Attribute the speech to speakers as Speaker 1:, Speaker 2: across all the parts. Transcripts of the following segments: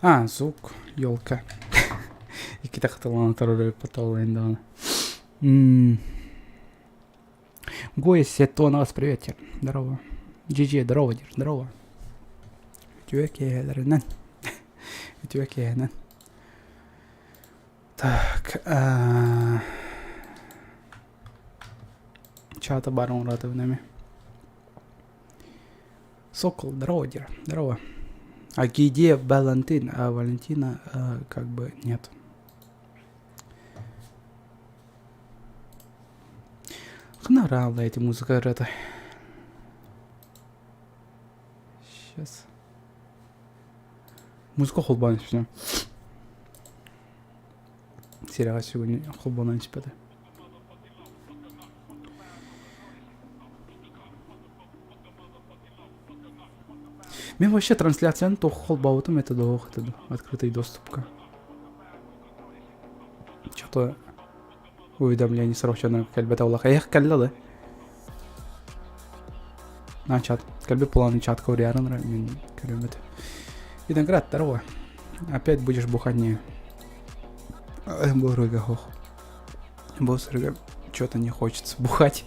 Speaker 1: А, звук, елка. Иккитэ хатыланан турар потолын даҕаны. Гость, это нас привет. Здорово. GG, здорово, здорово. Үтүө киэһэлэринэн. Үтүө киэһэнэн. Так, чата баар оҥоратыбын эми. Сокол, здорово, Дира, здорово. А где Валентин? А Валентина а, как бы нет. Хнарала эти музыка это. Сейчас. Музыка холбоон испитим. Серега сегодня холбонон испэт. Мен вообще трансляцияны туох холбообутум это дуох это открытый доступка. Что-то уведомление срочно кэлбэтэ олох. Эх, кэллэ да. На чат. Кэлбит планы чат көрүярын мен көрөмөт. Виноград, здорово. Опять будешь бухать не. Борыга хох. Босырга что-то не хочется бухать.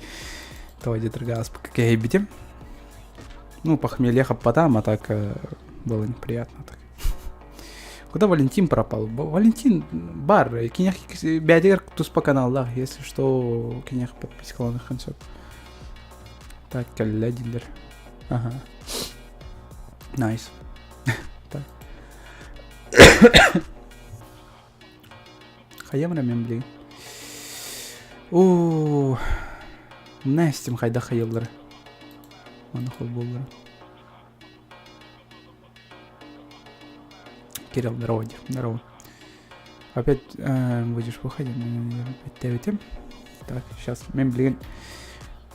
Speaker 1: Давай где-то кэйбитим. Ну, похмелье хаппатам, а так э, было неприятно так. Куда Валентин пропал? Валентин бар, кинех бәдигер туспа каналлах, если что, кинех подпискаланыхын сөп. Так, кэллэ дилер. Ага. Найс. Так. Хайам мен блин. Оо, Настим хайда хайыллар. Маны холбууллар. Кирилл, здорово, здорово. Опять э, будешь выходить, опять Так, сейчас мен билигин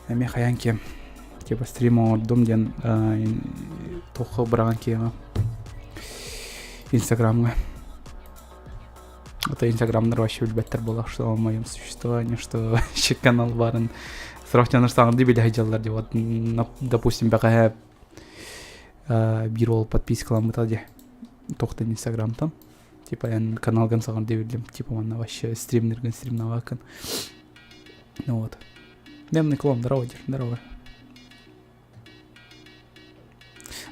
Speaker 1: эмиэ хайаан киэм типа стрим оҥордум диэн туохха быраҕан киэҕэ инстаграмҥа это инстаграмнар вообще билбэттэр буолар что о моем существовании что вообще канал баарын сорох дьоннор саҥардыы билэ сылдьаллар дии вот допустим бэҕэһээ биир уол подпискаламмыта дии туохтан инстаграмтан типа эн каналгын саҥардыы биллим типа манна вообще стримнергин стримнаваккын ну вот Мемный клон, здорово, здорово.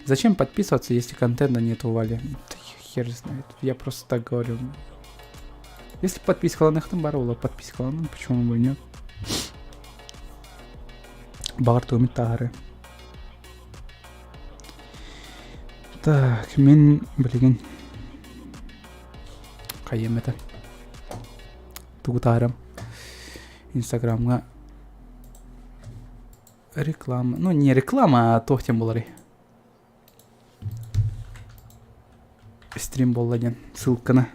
Speaker 1: Зачем подписываться, если контента нет у Вали? Да хер знает. Я просто так говорю. Если подпискаланыхтын бар буолла подпискаланын, почему бы нет? Баҕар тугумит таһары. Так, мин билигин хайыам этэ. Тугу таһарам? Инстаграмҥа реклама. Ну, не реклама, а туох диэн буоларый? Стрим буолла диэн ссылканы.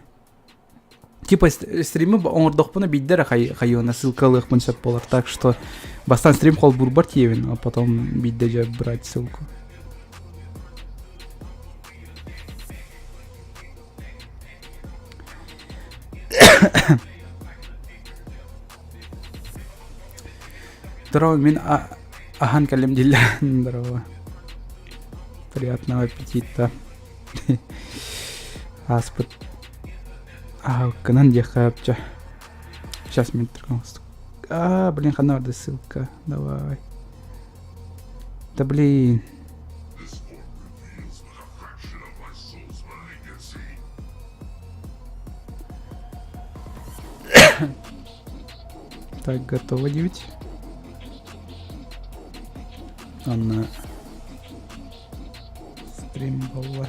Speaker 1: Типа стримы оҥордохпуна биирдэ эрэ хайыана ссылкалыахпын сөп буолар. Так что бастаан стрим холбуурбар тиийэбин, а потом биирдэ дьэ брать ссылку. Здорово, мин аһан кэллим дииллэр. Здорово. Приятного аппетита. Ааспыт аһылыккынан диэххэ сөп Сейчас мен А, блин, ханна барда ссылка. Давай. Да блин. Так, готово 9. Анна стрим была.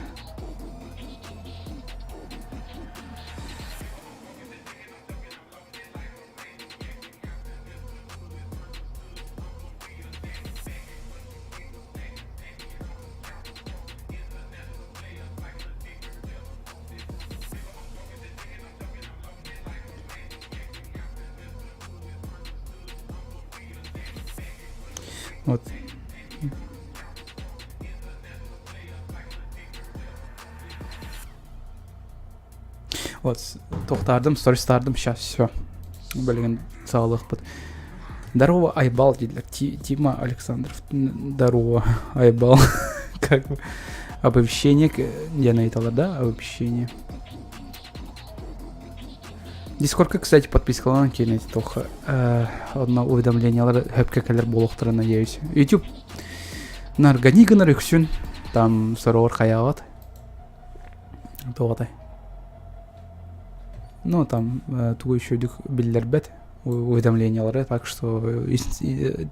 Speaker 1: Вот. Вот, туохтаардым, стористаардым, сейчас все. Блин, саалыахпыт. Здорово, Айбал дииллэр. Тима Александров. Здорово, Айбал. Как бы. Оповещение диэн ыйыталлар да? Оповещение. Дискордка, кстати, подпискаланан киирэн туох одно уведомлениялар хөпкө кэлэр буолуохтара надеюсь. YouTube наргани гынар үксүн там сороҕор хайаабат. Туох Ну, там тугу еще биллэрбэт уведомлениялары, так что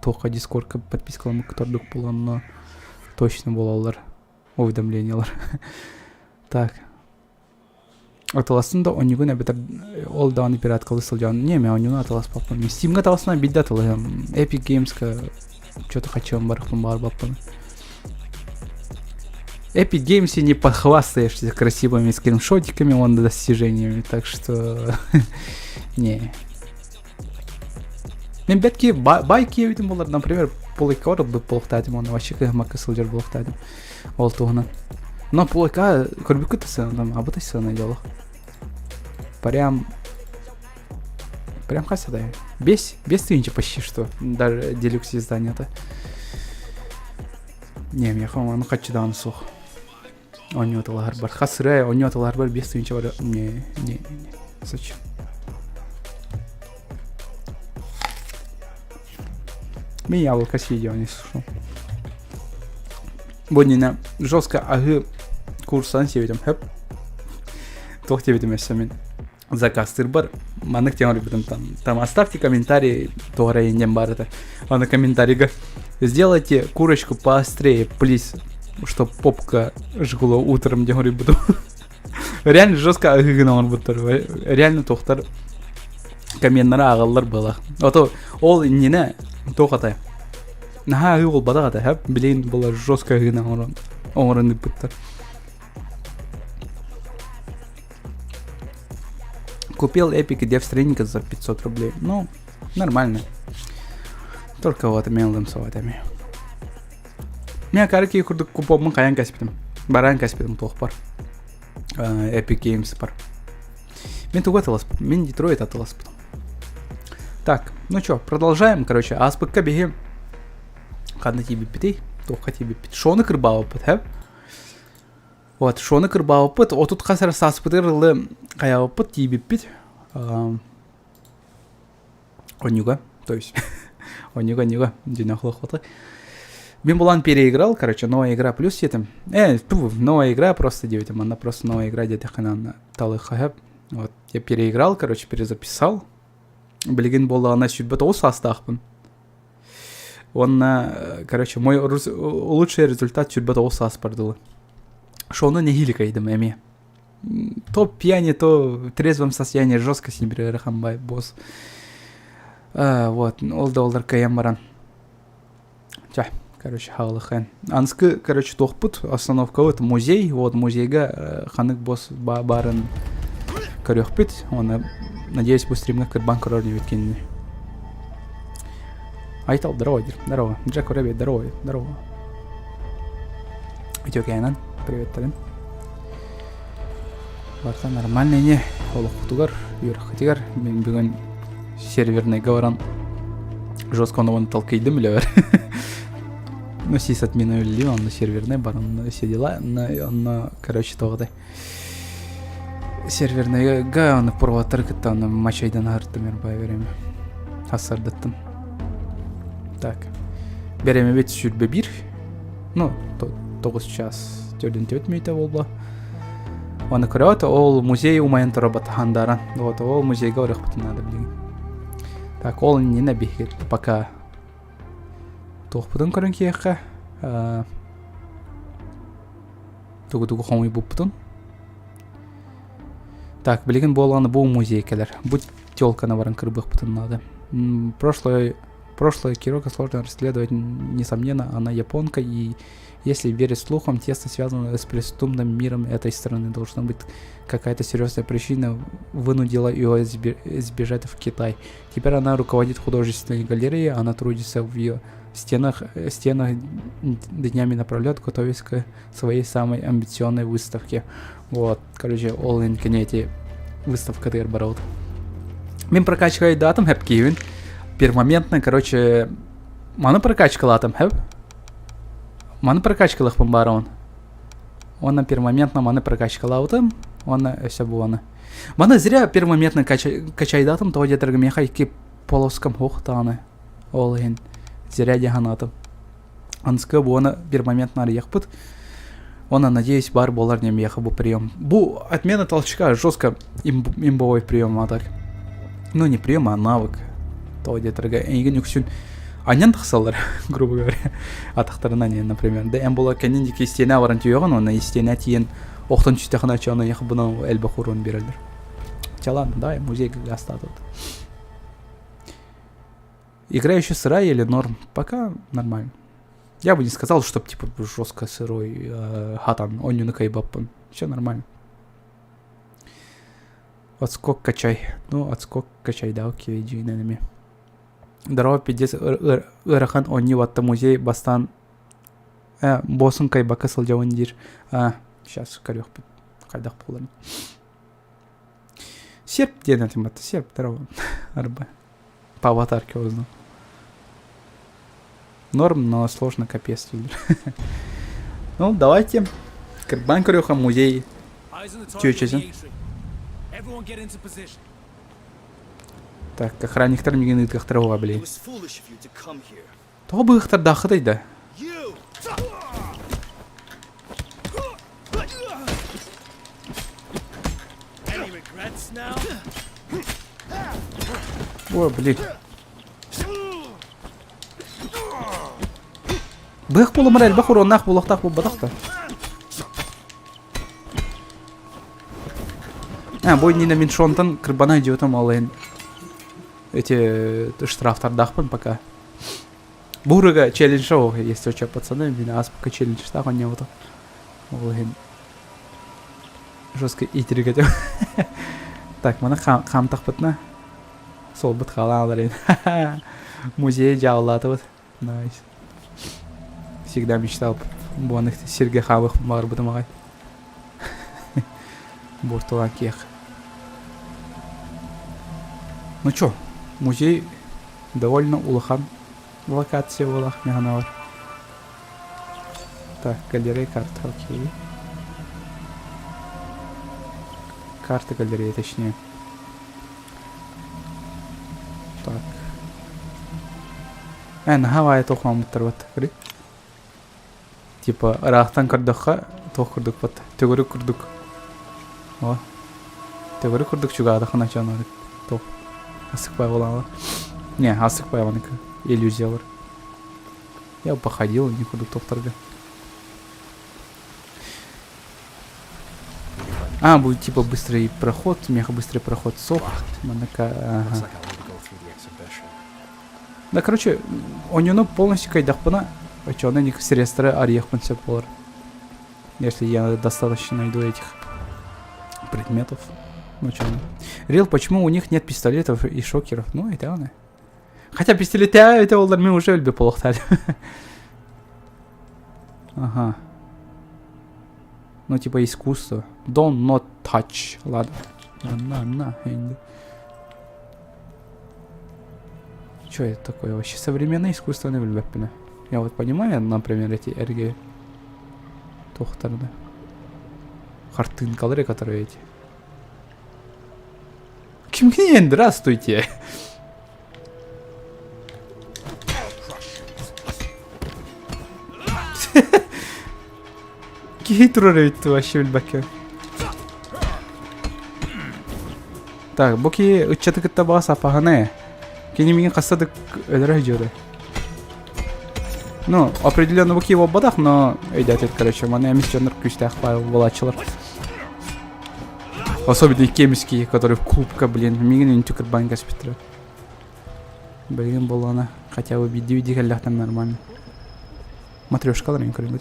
Speaker 1: туохха Дискордка подпискаламмыкка тордук буолан, точно буолаллар уведомлениялар. Так. Атыластын да онньугун эбэтэр ол даҕаны пираткалыы сылдьан не мен онньугун атыласпаппын. Мен Steamга атыласына биирдэ атылаһым. Epic Gamesка что-то хочу барыхпын баарбаппын. Epic Games не похвастаешься красивыми скриншотиками, он достижениями, так что не. Мен бэтки бай киэбитим болар, например, поликор бы полухтаатым, оны вообще кыһмакка сылдьар буолуохтаатым. Ол туһунан. Но полика көрбүккүт там абытай сыана дело. Прям Прям хасадай. Бес, бес тысяч почти что. Даже делюкс издание-то. Не, миэхэ ону хаччы даҕаны суох. Оонньуоталаһар бар. Хас ырыа оонньуоталаһар бар биэс тыһыынча бар. Не, не, не. Зачем? Мен яблоко съедел, не слушал. Бу жестко аһы курсан сиэбитим хөп. Туох диэбитим өссө мин заказтыырбар маннык тема оҥорбутум там там оставьте комментарий туора диэн баар этэ аны комментарийга сделайте курочку поострее плиз чтоб попка жгло утром диэн оҥорбутум реально жестко аһыыгын оҥорбуттар реально туохтар комменнары ааҕаллар буолар ото ол иннинэ туох атай наһаа аһыы буолбатах этэ хэп билигин була жестко аһыыгын оҥорон оҥорон ыыппыттар Купил Epic Death Stranding за 500 рублей. Ну, нормально. Только вот мелдым советами. Мен карки курдук купоммун хайан кэспитим. Баран кэспитим туох бар. Epic Games бар. Мен тугу атыласпытым? Мен Детройт атыласпытым. Так, ну чё, продолжаем, короче. Ааспыкка биһи ханна тиийбиппитий? Туохха тиийбиппит? Шоны кырбаабыппыт, һэ? Вот, шоны кырбаабыппыт, отут хас эрэ сааспытыгар ылы хайаабыппыт, тиийбиппит. Онньуга, то есть онньуга, онньуга, дьүнэ Мин булан переиграл, короче, новая игра плюс етим. Э, новая игра просто диэбитим, манна просто новая игра диэтэххинэ талыхха Вот, я переиграл, короче, перезаписал. Билигин буоллаҕына сүүрбэ тоҕус саастаахпын. Уонна, короче, мой лучший результат сүүрбэ тоҕус сааспар дылы. Шону нэһиилэ кыайдым эмиэ. То пьяни, то в трезвом состоянии жестко с ним хамбай босс. Вот, ол да олар кыайан баран. Ча, короче, хаалыхан. Анскы, короче, туохпут, остановка вот музей, вот музейга ханнык босс баарын көрүөхпүт. Оны, надеюсь, бу стримҥа кырбан көрөр диэбит кинини. Айтал, здорово, здорово. Джек Рэбби, здорово, здорово. Үтүөкээнэн, приветтэрин. Барыта нормально ини, олохпутугар, үөрэххитигэр. Мин бүгүн серверныйга баран жестко ону толкайдым билэбэр. Ну, сисадмина үллүү, онно серверный баран все дела, онно, короче, тоҕотой. Серверныйга оны проводтар кытта оны мачайдан аһартым эрбай береме. Хассардаттым. Так. Беремебит сүүрбэ биир. Ну, тоҕус час төрдүн төрт мүнүүтэ буолла. Оны көрөөт, ол музей умайан турар хандаран. Вот, ол музейга барыахпытын надо билигин. Так, ол иннинэ биһиги пока туохпутун көрөн киһиэхэ тугу-тугу хомуйбуппутун. Так, билигин буоллаҕына бу музей кэлэр. Бу телканы баран кырбыахпытын надо. Прошлое Прошлое Кирока сложно расследовать, несомненно, она японка, и если верить слухам, тесно связана с преступным миром этой страны. Должна быть какая-то серьезная причина вынудила ее сбежать в Китай. Теперь она руководит художественной галереей, она трудится в ее стенах, стенах днями напролет, готовясь к своей самой амбициозной выставке. Вот, короче, ол инкинети выставка барабыт. Мин прокачкайдаатым хэп Пермоментно, короче, маны прокачкалаатым хэп. Маны прокачкалахпын баар он. Уонна пермоментно маны прокачкалаабытым. Уонна өссө буоны. Маны зря пермоментно качайдаатым, тоҕо диэтэргэ миэхэ икки полоскам суох даҕаны. Ол иһин зря дии санаатым. Анскы буоны пермоментно арыйыахпыт. Уонна, надеюсь, бар буолар не миэхэ бу прием. Бу отмена толчка жестко имбовой прием, а так. Ну, не прием, а навык. Тоҕо диэтэргэ эйигин үксүн анньан тахсаллар, грубо говоря. Атахтарынан, например. Да эн була кэннин диэки истиэнэ баран түйөҕүн, уонна истиэнэ тиийэн охтон түстэххинэ чоно яхбына элбэх уруон биэрэллэр. Чалан, давай музейга гастаатыбыт. Игра еще сырая или норм? Пока нормально. Я бы не сказал, чтоб типа жестко сырой э, хатан, оннюну кайбаппын. Все нормально. Отскок качай. Ну, отскок качай, да, окей, дьиинэними. Здорово, пиздец, ыарахан онньу батта музей бастаан э, боссун кайбакка сылдьабын диир. А, сейчас көрүөхпүт. Хайдах буоларын. Серп диэн этим батта, серп, здорово. Арба. По аватарке узнал. Норм, но сложно капец. Ну, давайте. Кырбан көрүөххэ музей чүөчэсин. Так, охранниктар мигин ыытыахтара уға блин. Тоҕо быһыахтардааххытай да? Ой, блин. Быһах буолумар элбэх уруоннаах буолуохтаах буолбатах да. А, бу иннинэ мин Шонтан кырбана идиотом ол иһин эти штрафтардаахпын пока. Бурыга челлендж шоу, если что, пацаны, мин аас пока челленджтаах онньообута. Ол иһин жестко итирик этим. Так, маны хаамтахпытына Суолбут хаалаалар ин. Музей дьааллаатыбыт. Найс. Всегда мечтал буоных сиргэ хаалых баҕарбытым аҕай. Буортулаан киэх. Ну чё, музей довольно улахан локация буолах механалар. Так, галерея карта, окей. Карта галереи, точнее. Так. Э, наһаа баайы туох мааммыттар бат. Типа, ыраахтан көрдөххө, туох курдук бат. Төгүрүк курдук. О. Төгүрүк курдук чугаатахына чон туох. Асыкпай буолаалар. Не, асыкпай онука. Иллюзиялар. Я походил, не курдук тохторго. А, будет типа быстрый проход, меха быстрый проход сох. Манака, ага. Да, короче, онюну полностью кайдахпына, очоны ник средства арьехпын сөп болар. Если я достаточно найду этих предметов. Ну, чё. Рил, почему у них нет пистолетов и шокеров? Ну, это она. Хотя пистолеты, это олар мен уже өлбе полохтали. Ага. Ну, типа искусство. Don't not touch. Ладно. На, на, на. Что это такое вообще? Современное искусство не билбэппин. Я вот понимаю, например, эти эргэ туохтарда. Хартыынкалары, которые эти. Кимген, здравствуйте. Киһи турар эбит вообще билбэккэ. Так, бу киһи ыччаты кытта баҕа сапаһаны. Кини миигин хаста да өлөрө сылдьыа Ну, определенно бу киһи буолбатах, но өйдөөтүт, короче, маны эмис дьоннор күүстээх буолааччылар. Особенно кемские, которые в клубка, блин, миигин үнтү кырбаан кэспиттэрэ. Билигин буоллаҕына хотя бы биирдии кэллэхтэн нормально. Матрешкалар мен көрүҥ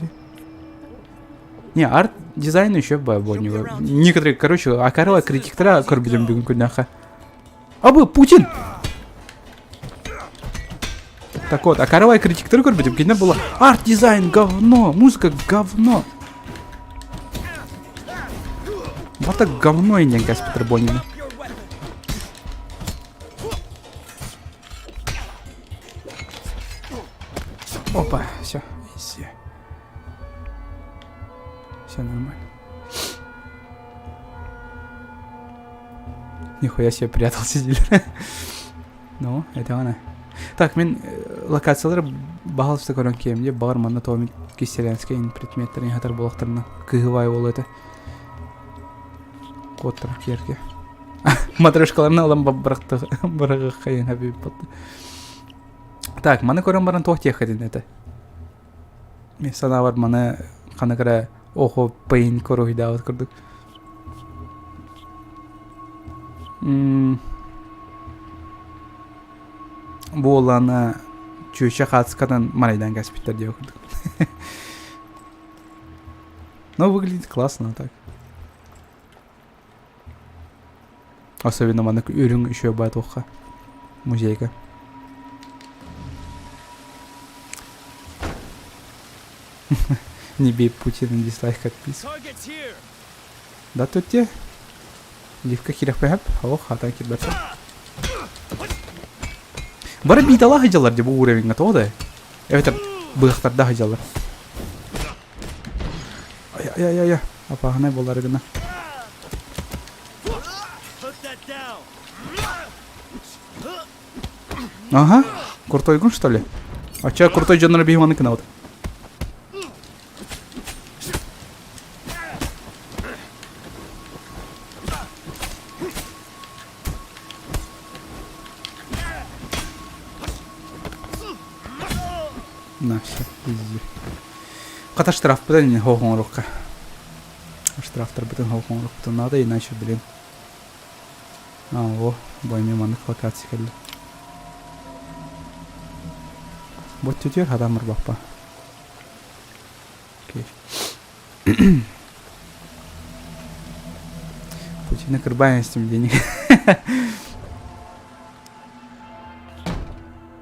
Speaker 1: Не, арт дизайн еще боннего. Некоторые, короче, акарыла критиктара көрбүтүм бүгүн күннэххэ. Абы, Путин! Так вот, акарылай критиктары көрбүтүм. Кине было арт-дизайн говно, музыка говно. Вот так говно инен каспитер боннина. Опа, все, изи. Все нормально. Нихуя себе прятался дилер. Ну, это она. Так, мин локациялары баһалыста көрөн киэм дии, баҕар манна тоом кистэлэнскэй предметтэрин хатар буолахтарына кыһыбай буолуо этэ. Куоттар киэргэ. Матрешкаларына ылан бырахтыххайын хабиб Так, маны көрөн баран туох диэххитин этэ? Мин санаабар маны ханнык эрэ оҕо пейн коруһуйдаабыт курдук. Буолана чүөчэ хаацкатан марайдан кэспиттэр диэх курдук. Но выглядит классно так. Особенно маннык үрүҥ үчүгэй баатуохха музейга. Не бей Путина, дизлайк, отписку. Да тут те. Ливка кирэхпэһэп. Ох, хатан кирбэт. Бары биитала сылдьаллар дии бу уровеньҥа тоҕо да? Эбэтэр быһахтарда сылдьаллар. Ай-ай-ай-ай, опаһынай буолары гына. Ага, крутойгун что ли? А че, крутой дьоннор биһи маны кынабыт. На, все, изи. Хата штрафпытын ини хоох оҥоруохха. Штрафтарбытын хоох оҥоруохпутун наада, иначе, блин. А, о, бу эмиэ маннык локация кэллэ. Вот түтүөр хатан барбаппа. Окей. Путина кырбаан истим денег.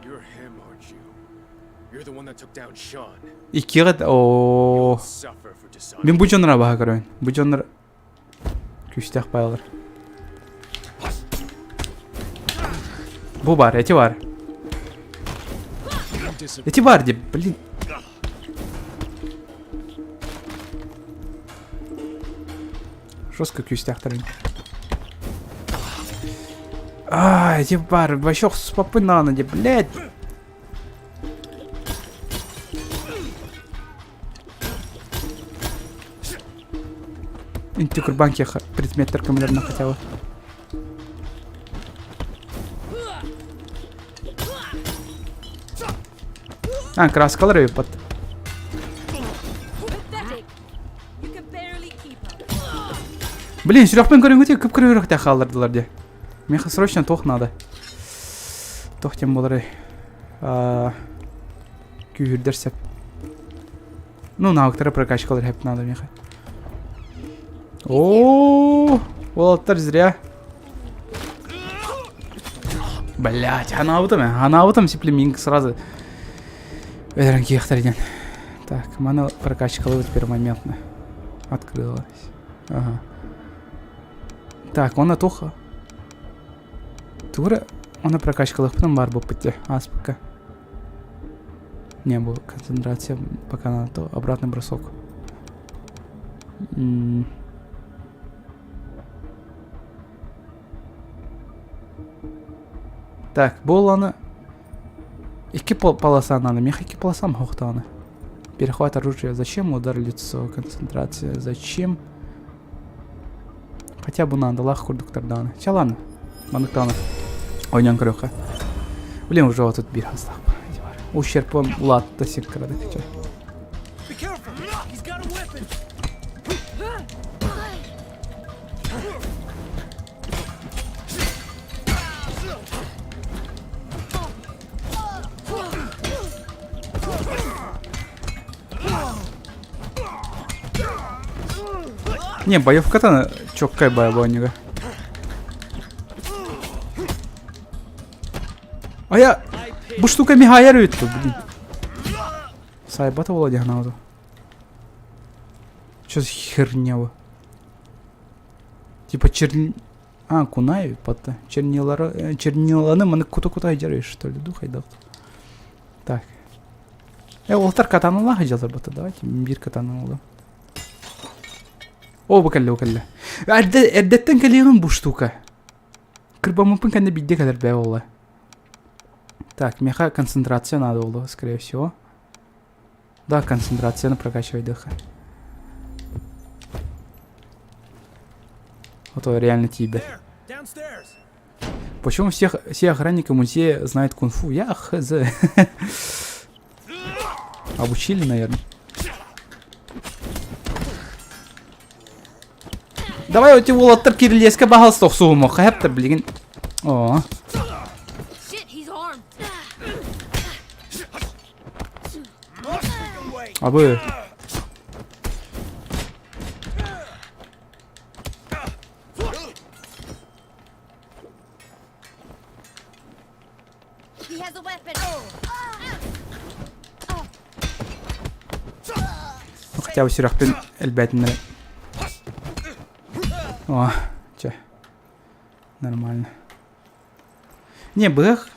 Speaker 2: You're him, aren't you? You're the one that took down Sean.
Speaker 1: Иккиэҕит оо
Speaker 2: Suffer for dishonesty.
Speaker 1: Мин бу дьоннор абаһа көрөбүн. Бу дьоннор күүстээх баайлар. Бу бар, эти бар. Эти бар деп, блин. Жестко күүстээхтэр. А, эти бар, вообще спапы на ноги, блядь. Инти курбанки предметтер көмөлөрүнэн хотя бы. А, краскалар ыппат.
Speaker 3: Pathetic. You can barely keep up.
Speaker 1: Блин, сүрэхпин көрүҥҥүтүй кып-кыра үрүхтээх хааллардылар дии. Миэхэ срочно туох надо. Туох диэн буоларый? Күүһүрдэр сөп. Ну, навыктары прокачкалар хэп надо миэхэ. О, уолаттар зря. Блять, ханаабытым, ханаабытым сиплеминг сразу. Өлөрөн киэхтэр диэн. Так, маны прокачкалыбыт пермоментно. Открылась. Ага. Так, он туха. Тура, оны прокачкалыхпытын бар буолбут дии, ааспыкка. Не был концентрация пока на то обратный бросок. М. Так, буолланы икки полоса надо. Мех икки полосам хохтаны. Перехват оружия. Зачем удар лицо? Концентрация. Зачем? Хотя бы наадалаах курдуктардааны. Чэ ладно, маннык даҕаны ойнон көрүөххэ. Блин, уже вот тут биир хастаах Ущерб улаатта сир кырадык чэ.
Speaker 2: Be careful! He's got a weapon!
Speaker 1: Не, боевката чоккай баайбоонньуга. А я... Бу штука михайар үтту, блин. Сайбата Володя гнауду. Что за херня вы? Типа черни... А, кунай патта. Чернилары... Э, черниланы маны кута-кута жарыш, что ли? Дух айдақ. Так. Э, олтар катаналаах дьалар бата. Давайте биир катаналла. О, бу кэллэ, бу кэллэ. Эрдэ, эрдэттэн кэлиэҕин бу штука. Кырбаммыппын кэннэ биирдэ кэлэр бээ буолла. Так, миэхэ концентрация надо было, скорее всего. Да, концентрацияны прокачивайдыха. А то реально тиийбэт. Почему всех, все охранники музея знают кунг-фу? Я хз. Обучили, наверное. Давай эти уолаттар кирилиэскэ баһалыста охсуһумуохха хэптэр билигин. Оо. Абы. Хотя бы сүрэхпин элбээтиннэр. О, чэ. Нормально. Не, быһах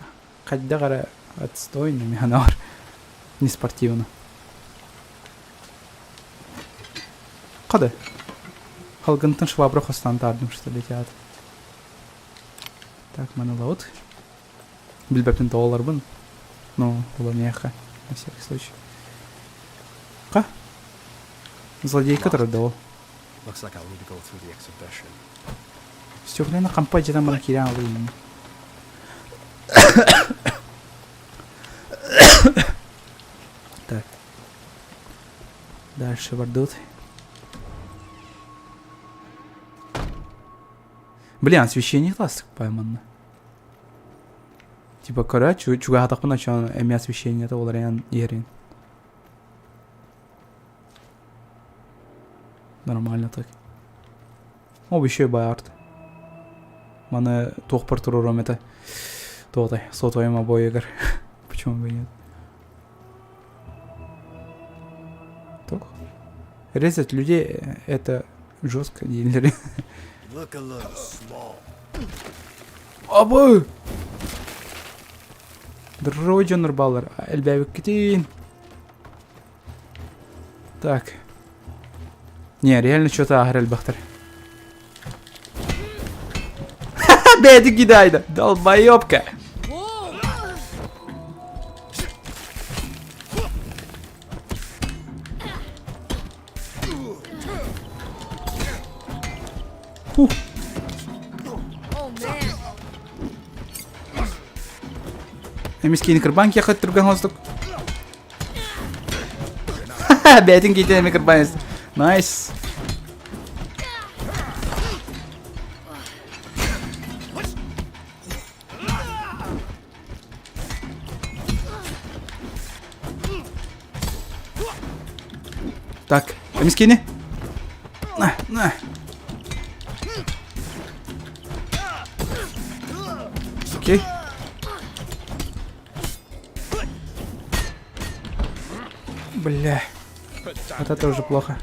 Speaker 1: хайдах эрэ отстойно механор. Не спортивно. Хады. Халгынтын швабра хостан таардым, что ли, театр. Так, маны ылабыт. Билбэппин тоҕолорбун. Ну, ыланыахха, на всякий случай. Ха? Злодейка турар ол.
Speaker 2: Looks like I'll need to go through the exhibition.
Speaker 1: Стеклянный компа дьиэтэн баран киирэн алыйын. Так. Дальше бардут. Блин, освещение класс пойманно. Типа, короче, чугаһатахпына чон эми освещение уларыйан иһэрин. Нормально так. Ол еще баарт. Маны туохпар туруорум этэ. Туотай, сотовым обоигар. Почему бы нет? Туох? Резать людей это жестко дииллэр. Абы! Дорогой дьоннор баалар. Элбээбиккитин. Так. Не, реально что-то ааһар элбэхтэр. Бэйэтин кидайда. Долбоебка. Фух. Эмискини кырбаан киэхэ түргэн хостук. Бэйэтин киитин эми кырбаан Найс. Так, эмискини. На, на. Окей. Бля. Вот это уже плохо.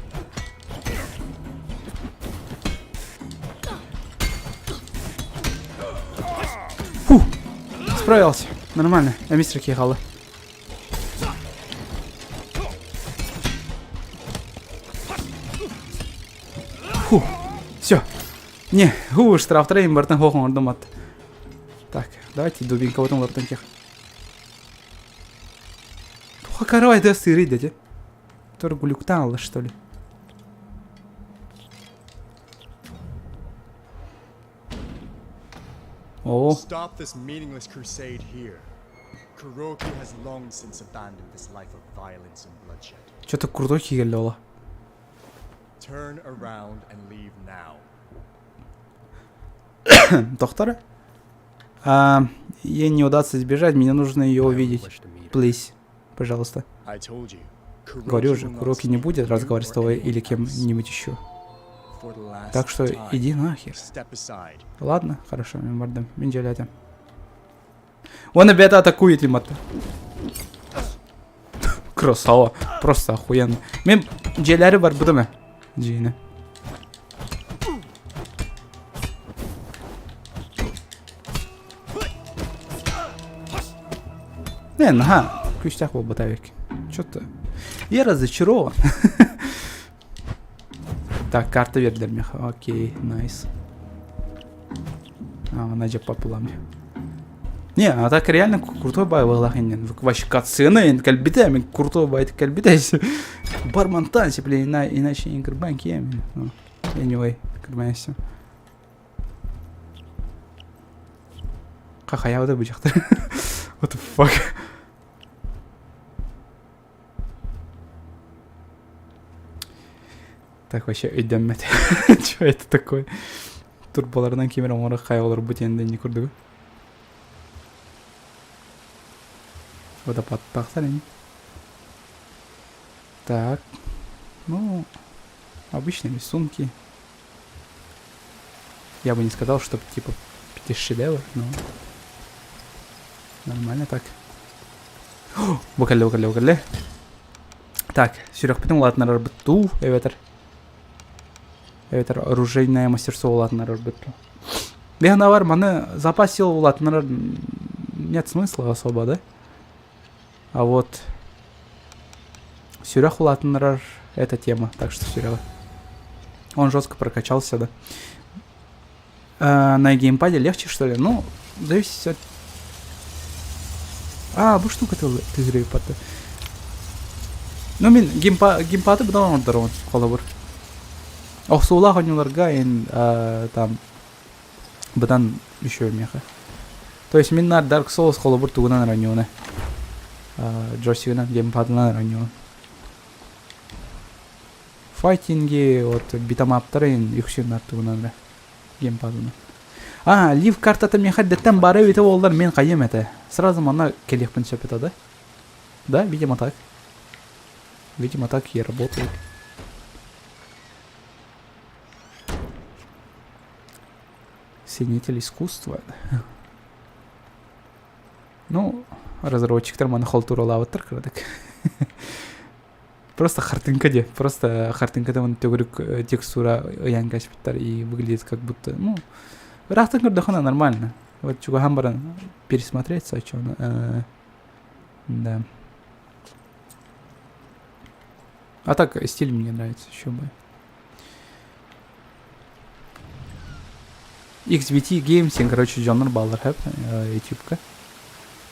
Speaker 1: Фу, справился. Нормально. А мистер Кихала. Фу, все. Не, ху, штрафтара им бартан хохон ордомат. Так, давайте дубинка вот он лаптан тех. Туха это сыры дядя. Который глюктал, что ли? О.
Speaker 2: Stop this meaningless crusade here. Kuroki has long since abandoned this life of violence and bloodshed.
Speaker 1: Что-то крутой кигэллэ
Speaker 2: Turn around and leave now.
Speaker 1: Доктор? А, ей не удастся сбежать, мне нужно ее увидеть. Please, пожалуйста. Говорю же, Куроки не будет разговаривать с тобой или кем-нибудь еще. Так что иди нахер. Ладно, хорошо, мин бардым. Мин дьиэлээтим. Уонна бэйэтэ атакует лиматта. Красава. Просто охуенно. Мин дьиэлээри барбытым ээ. Дьиэни. Не, наһаа күүстээх буолбата эбит. Что-то... Я разочарован. Так, карта биэрдилэр миэхэ. Окей, nice. А, она же попала Не, а так реально крутой бай буоллах иннен. Вообще катсцена кэлбитэ, мин крутой бай кэлбитэ. Барман танцы, блин, иначе не кырбан кием. Ну, anyway, кырбан Хахаяуда бу дьахтар. What the fuck? Так вообще өйдөммөт. Что это такое? Турбаларынан кимир оҥоро хайа олорбут диэн не курдугу. Водопад тахсар ини. Так. Ну, обычные рисунки. Я бы не сказал, что типа шедевр, но нормально так. Бу кэллэ, бу кэллэ, бу кэллэ. Так, сүрэхпитин улаатыннарарбыт дуу, эбэтэр эбэтэр оружейное мастерство улаатыннарарбыт дуу. Бэһанавар маны запас сил улаатыннарар нет смысла особо, да? А вот сүрэх улаатыннарар эта тема, так что сүрэҕи. Он жестко прокачался, да. А, на геймпаде легче, что ли? Ну, зависит от... А, бу штука тызырыппаты. Ну, мин геймпа, геймпады быдан оҥордоробун, холобур. Охсуулаах оонньууларга ин там быдан еще меха. То есть мин Dark Souls холобур тугунан оонньууна. Джойстигынан, геймпадынан оонньуун. Файтинги, вот битэмаптарын үксүн тугунан геймпадынан. А, leave картата миэхэ эрдэттэн баара эбитэ буоллар мин хайыам этэ. Сразу манна кэлиэхпин сөп этэ да? Да, видимо так. Видимо так и работает. Ценитель искусства. Ну, разработчиктар маны халтуралаабыттар кыратык. Просто хартыҥка дии. Просто хартыҥката уонна төгүрүк э, текстура ыйан кэспиттэр и выглядит как будто, ну, ыраахтан көрдөххүнэ нормально. Вот чугаһан баран пересмотреть соччону. Э, да. А так стиль мне нравится еще бы. XBT Games, короче, дьоннор бааллар хэп, ютубка.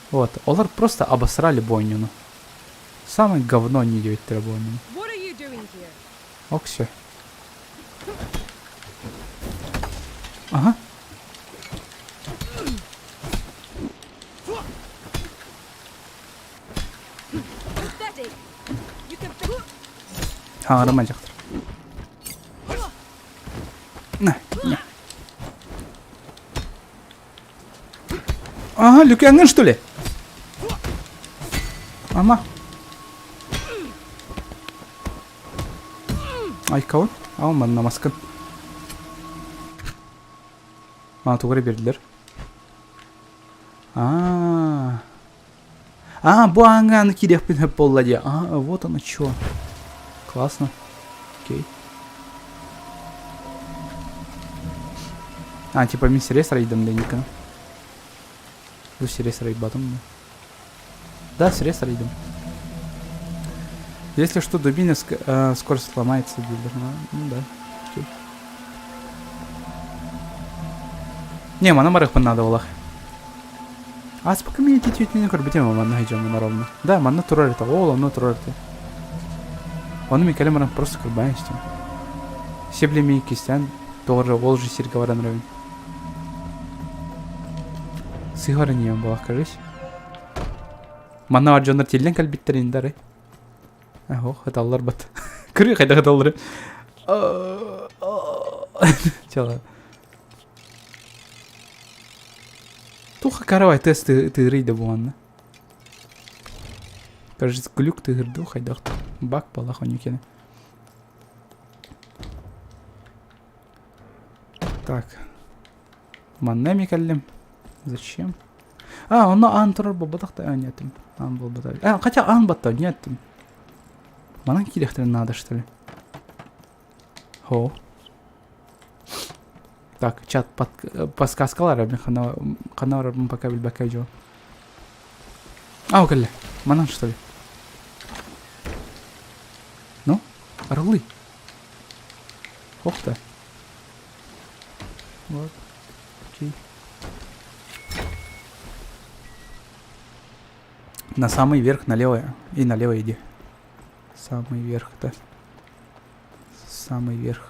Speaker 1: Вот, олар просто обосрали бойнюну. Самое говно не диэбиттэрэ бойнюну. Оксө. Ага. Хаҥарыма дьахтар. На, на. Ага, Люкянгын, что ли? Ама. Ай, кого? А он манна маскын. Мана тугары бердилер. А, А, бу ааҥҥа киириэхпин сөп буолла дии. А, вот оно чё. Классно. Окей. А, типа мин сирэй сарайдым Лениканы. Бу сирэй сарайбатым. Да, сирэй сарайдым. Если что, дубина ск- э, скоро сломается, дилер. Ну да. Окей. Не, манан барыахпын наада буолах. Ааспыкка мин ити түөтүнэн көрбүтүм манна сылдьаммын ровно. Да, манна турар этэ, ол онно турар этэ. Ону мин кэлэн баран просто кырбаан истим. Сиблими кистээн тоҕо эрэ ол же сиргэ баран эрэбин. Сыһар иньиэн буолах кажись. Манна бар дьоннор тиллэн кэлбиттэр инде арай. Ох, ыталлар бат. Көрү хайдах ыталлары. Чала. Туха каравай тыас тыырый да буоланна. Кажется, глюк тыырду хайдах бак балах онюкене. Так. Манна эми кэллим. Зачем? А, онно аан турар буолбатах да, а, нет, аан буолбатах. А, хотя аан батта, нет. Манан киириэхтэрин наада, что ли? Хо. Так, чат под, подсказкалар мин хана хана барарбын пока билбэккэ дьон. А, кэллэ. Манан, что ли? Ну, арыллый. Ох да. Вот. Окей. На самый верх налево. И налево иди. Самый верх, да. Самый верх.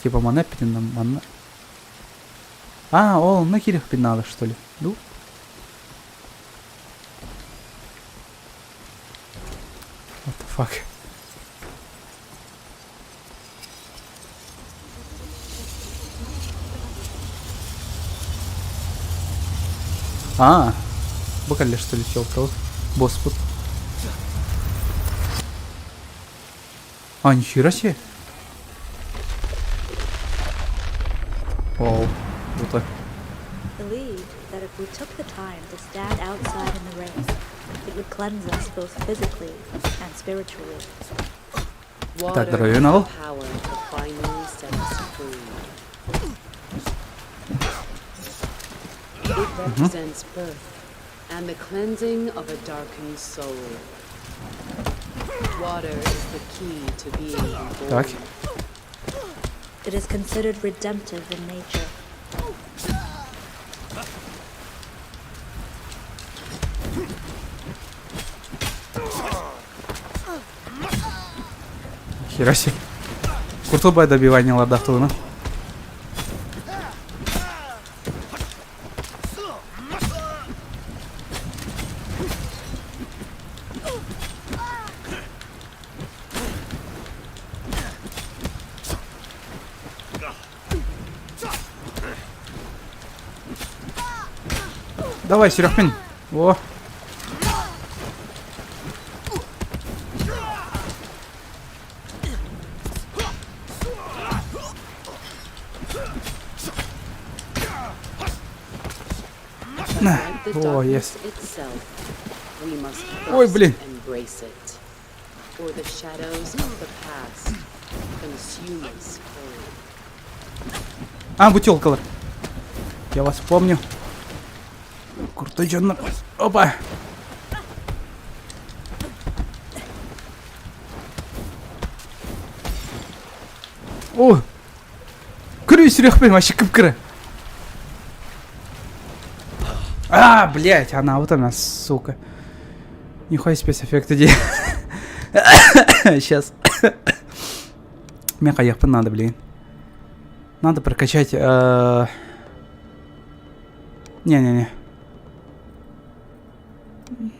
Speaker 1: Типа манна эппитин манна. А, ол онно киириэхпин наада что ли? Ну. What the fuck? А, бу кэллэ что ли чел Боспут. А, нихера себе. Вау, круто.
Speaker 4: Believed that if we took the time to stand outside in the rain, it would cleanse us both physically and spiritually.
Speaker 1: Так, здоровье ал.
Speaker 5: It represents birth and the cleansing of a darkened soul. Water is the key to being reborn.
Speaker 1: Так.
Speaker 4: It is considered redemptive in nature.
Speaker 1: Хера себе. Куртубай добивание ладахтуна. Давай, Серегпин. О. О, yes. Ой, блин. А, бутылкалар. Я вас помню. Крутой дьоннор. Опа. О! Көрүү сүрэхпин вообще кып-кыра. А, блядь, она вот она, сука. Нихуя спецэффекты дии. Сейчас. Меха ехпын надо, блин. Надо прокачать... Э, не-не-не.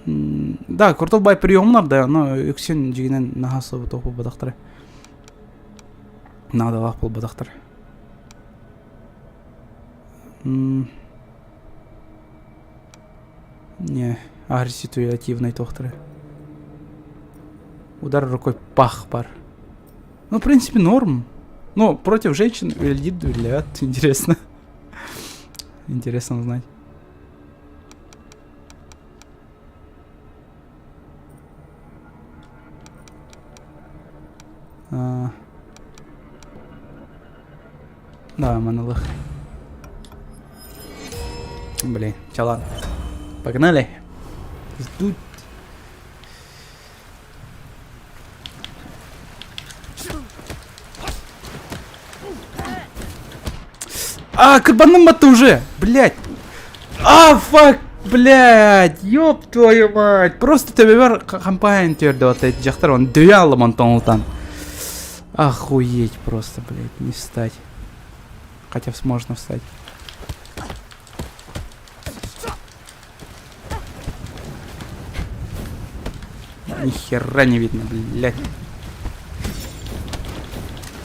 Speaker 1: Да, крутой бай приемнар, да, но үксүн дьигинэн наһаа собутох буолбатахтара. Наадалаах буолбатахтар. Не, агрессивный тохтары. Удар рукой пах пар. Ну, в принципе, норм. Ну, против женщин үлэлиир үлэлээт, интересно. Интересно узнать. А... Да, монолог. Блин, чё, ладно. Погнали. Ждут. А, кырбанным ты уже, блядь. А, fuck, блядь, ёб твою мать. Просто төбөбөр компания төрдө атайт дьахтар он дөйө алым онтон ултан. Охуеть просто, блядь, не встать. Хотя можно встать. Ни хера не видно, блядь.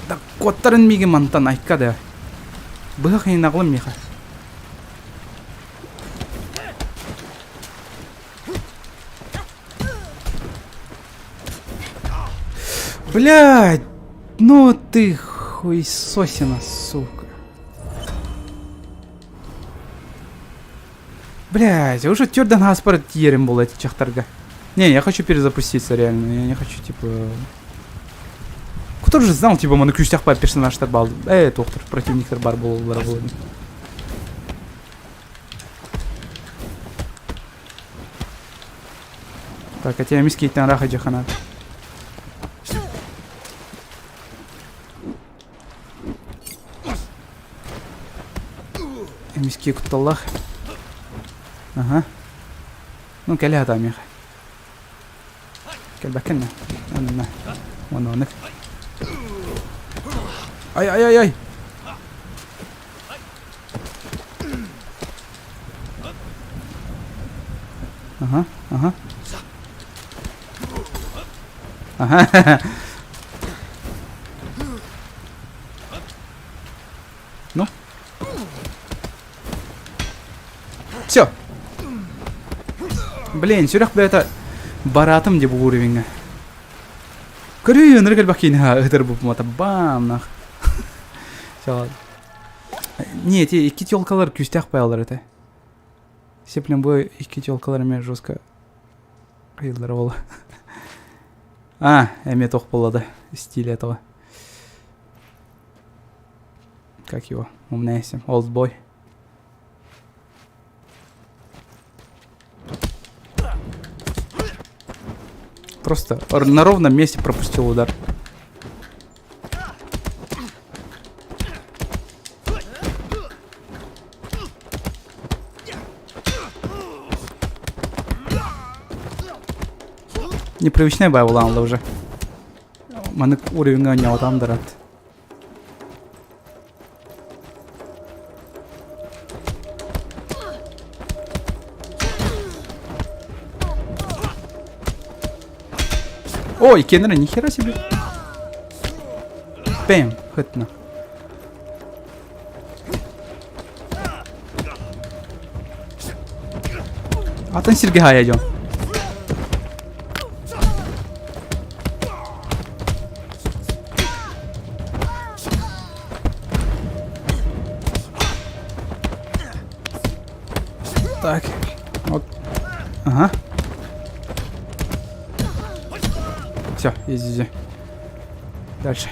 Speaker 1: Да куоттарын миигин мантан айка да. Быһах инаҕлым миэхэ. Блядь, ну ты хуесосина, сука. Блядь, уже тюрдан хаспар тиерим был эти чахтарга. Не, я хочу перезапуститься реально. Я не хочу, типа... Кто же знал, типа, маны күүстээх баар персонажтар бал. Э, туохтар, противниктар бар буолаллара буолуо. Так, а тебя мискейтен раха жаханат. Эмискэ кутталлаах. Ага. Ну, кэлэ хата миэхэ. Кэлбэккин на. Онно оннук. Ай ай ай ай. Ага, ага. Ага. Ну? Все. Блин, сүрэх бэйэтэ бараатым дии бу уровеньҥа. Көрүүй, ынырык элбэх киинэ ыытар бупмата. Бам, нах. Все. Не, эти икки телкалар күүстээх байалар этэ. Сеплен бу икки телкалар эмиэ жестко кыйыллара буолла. А, эмиэ туох буолла да, стиль этого. Как его? Умная Олдбой. Просто на ровном месте пропустил удар. Непривычная байбулаанла уже. Маннык уровеньҥа ньоҕотоон дарат. Ой, Кеннера, нихера себе. Бэм, хытна. Атын сиргэ хаайа дьон. Так. Вот. Ага. Все, изи. Дальше.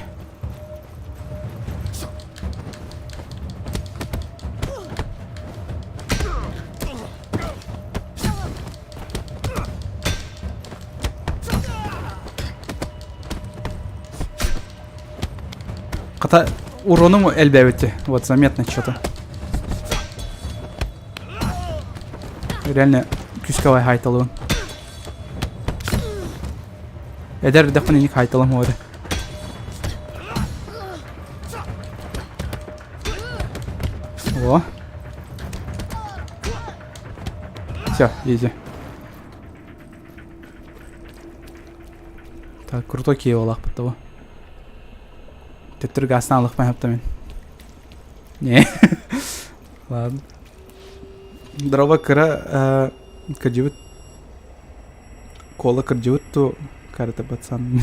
Speaker 1: Хата уроным элбээбит Вот заметно что-то. Реально күүскэ хайталыбын. Эдэр эрдэхпинэ иник хайталым уода. О. Все, изи. Так, крутой киев олаахпыт того. Төттөрү гаастан алыхпан хапта мин. Не. Ладно. Дрова кыра кырдьыбыт Кола кырдьыбыт ту карата пацан.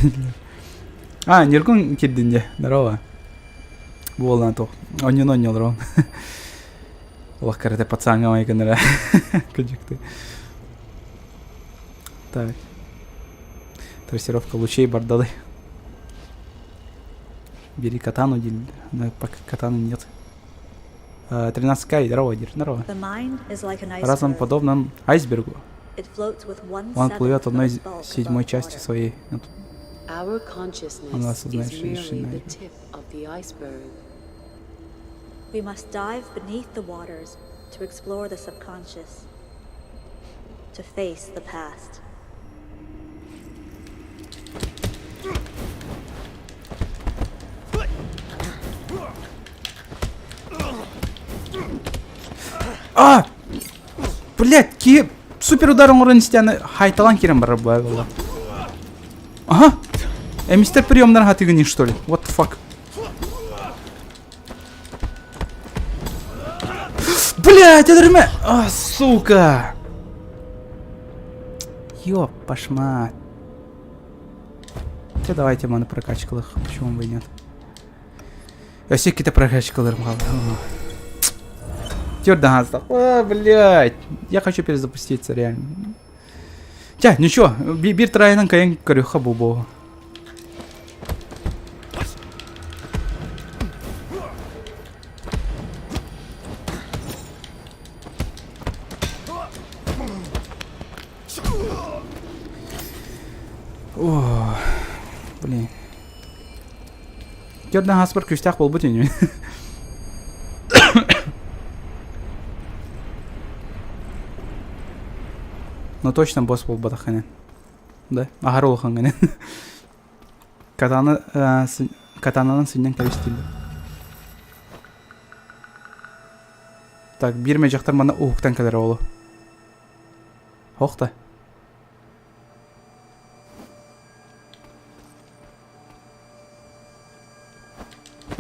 Speaker 1: А, Ньургун кирдин дьэ. Здорово. Буолан туох. Онньун онньолорон. Олох карате пацаҥҥа майгынара. Кырдьыкты. Так. Трассировка лучей бардалы. Бери катану, но пока катаны нет. 13к, здорово, Дир, здорово. Разум подобным айсбергу. Он плывет одной седьмой частью своей. Он осознает вершину
Speaker 4: We must dive beneath the waters to explore the subconscious, to face the past.
Speaker 1: А! Блять, ки супер удар оҥорон истэни хайталан киирэн барар буолла. Ага. Эмистер приемнар хатыгыни что ли? What the fuck? Блять, это А, сука! Ёп, пошмат. Хотя давайте маны прокачкалых, почему бы и нет. Өссө иккитэ прокачкаларым хаалла. Твердо О, блядь. Я хочу перезапуститься, реально. Ча, ничего, биир трайынан кайын көрүөххэ бу О, блин. Төрдөн хаспар күстээх буолбут ини. Но точно босс буолбатах ини. Да, аһар улахан ини. Катана, катананан сынньан кэбистииллэр. Так, биир мөдьөхтөр манна уһуктан кэлэр оҕолу. Ох да.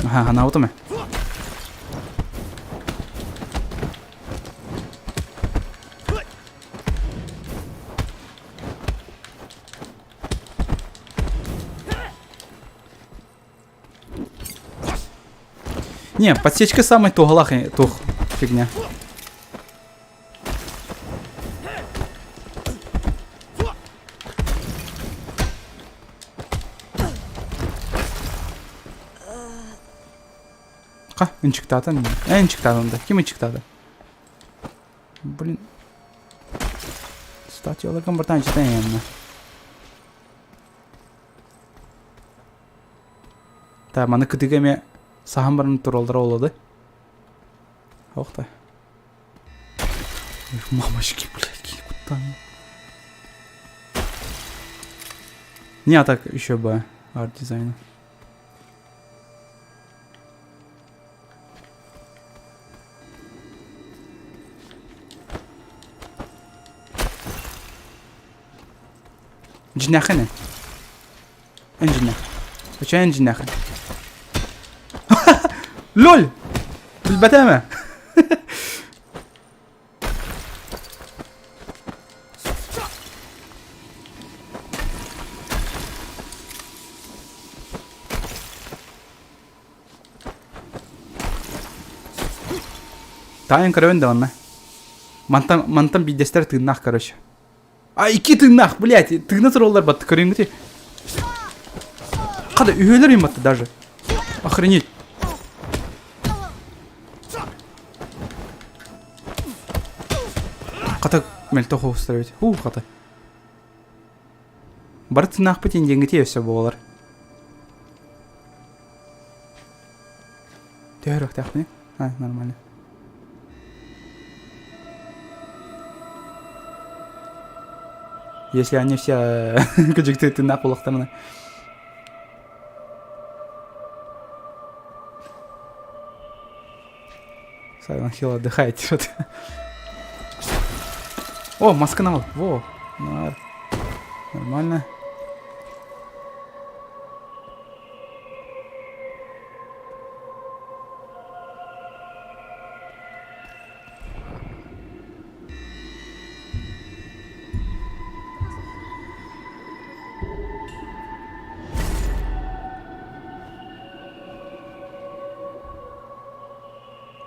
Speaker 1: Аха, ханаабытым ээ. Не, подсечка самый туһалаах тух фигня. Ха, ынчыктаатын. Э, ынчыктаатын да. Ким ынчыктааты? Блин. Статьяларгын бартан читаем. Так, маны кытыга эме саһан баран тураллара олады. Ох та. Мамочки, блядь, куда? Не, а так еще бы арт-дизайна. Дьиҥнээххин Эн дьиҥнээх. Очо эн дьиҥнээххин. Лоль! Билбэтэ Таайан көрөбүн да онно. Мантан, мантан биирдэстэр тыыннаах короче. А икки тыыннаах, блядь, тыына тураллар батты көрүҥҥүтүй. Хада үһүөлэр им батты даже. Охренеть. Хата мөлтөх оҕустар эбит. Хуу, хата. Бары тыыннаахпыт индиэҥҥитий өссө буолар. Төһө өрөхтөөхпүнүй? А, нормально. Если они все кыдьыкты тыыннаах буоллахтарына. Сайлент Хилл отдыхает что-то. О, маска Во, нормально.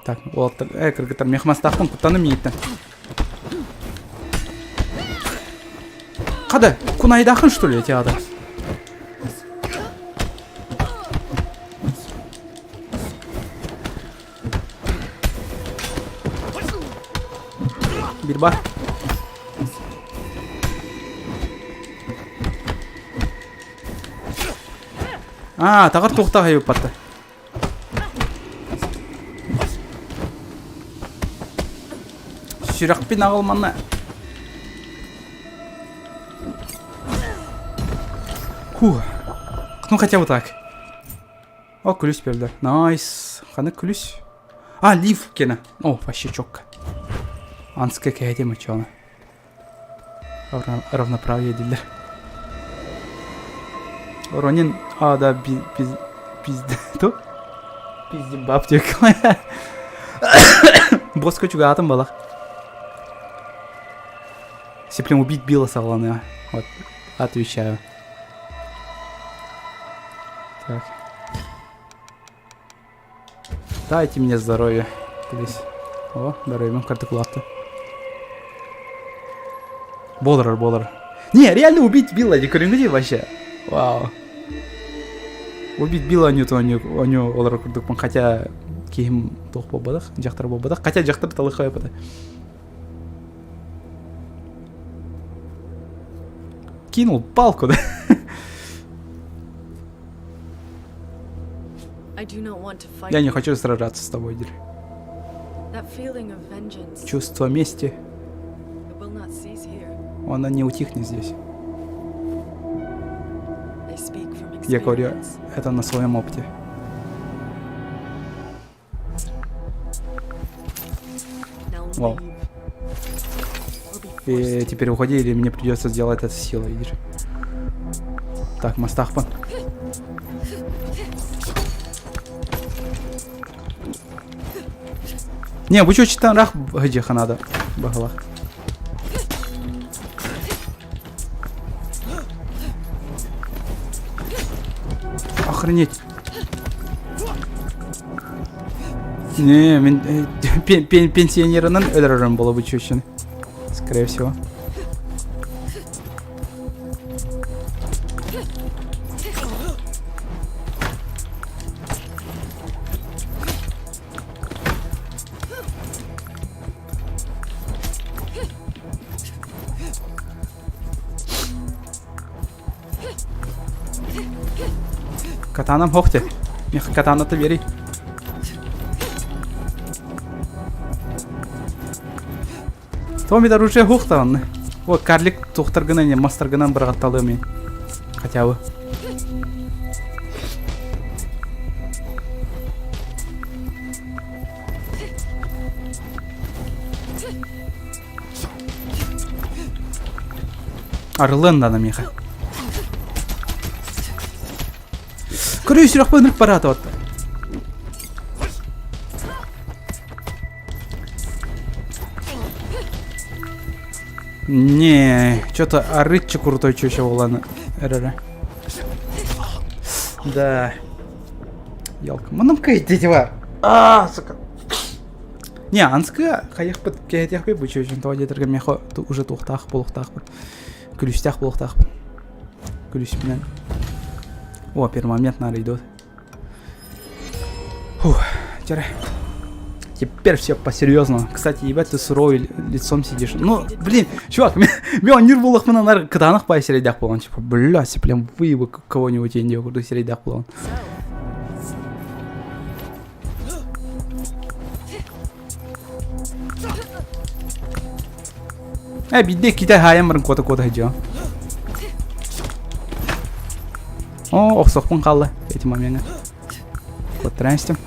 Speaker 1: Так, уолаттар, э, кыргыттар, мехмастаахпын куттаным миигиттэн. Хада, кунайдаахын что ли, эти ада? Биир бар. Аа, таҕар туохтаах айыппатта. Сүрэхпин аҕал манна. Фух. Ну хотя бы так. О, күлүс берді. Найс. Қаны күлүс? А, лиф кені. О, вообще четко. Анска кәйдем очоны. Равноправие дииллэр. Ронин а да пиз пизде ту пиздим баб диэк Боско чугаатын балах. Сеплем убить Билла саҕаланыа. Вот, отвечаю. Так. Дайте мне здоровье. Плиз. О, здоровьем картыкулатты. Болар, болар. Не, реально убить Билла, не көрүҥҥүтүй вообще. Вау. Убить Билла аню аню аню олар курдукпун, хотя киһим туох буолбатах, дьахтар буолбатах. Хотя дьахтар талыхай опыта. Кинул палку, да? Я не хочу сражаться с тобой, Диль. Чувство мести. Она не утихнет здесь. Я говорю это на своем опыте. Вау. И теперь уходи, или мне придется сделать это силой, видишь? Так, мастахпан. Не, бу чучтан рах гыдьыха надо баһылах. Охренеть. Не, мен пенсионерынан өлөрөрүм боло бу чучун. Скорее всего. Катанам хохте. Меха катаната бери. Томми оружие хух-таҕанна. О, карлик тухтаргынан не мастаргынан быраҕатталыам мин. Хотя бы. Арыллыан даҕаны миэхэ. Көрүүй сүрэхпин ынырык бараата отто. Не, что-то арытчы крутой чөчө буолан эрэрэ. Да. Елка. Мунум кыйдите бар. А, сука. Не, анскы хайахпыт кэһэтиэхпит бу чөчүн тоҕо диэтэргэ миэхэ уже туохтаах буолуохтаахпын. Күлүстээх буолуохтаахпын. Күлүспүнэн. О, первый момент надо идет. Фух, теперь. Теперь все по-серьезному. Кстати, ебать, ты суровый лицом сидишь. Ну, блин, чувак, мен нир булахмына нар кытаанах бай сирэйдээх буолан. Типа, бля, прям выебу кого-нибудь я курдук сирэйдээх буолан. Э, биирдэ иккитэ хаайан баран куота-куота сылдьыам. О, охсохпун хаалла эти моменты. Куоттаран истим.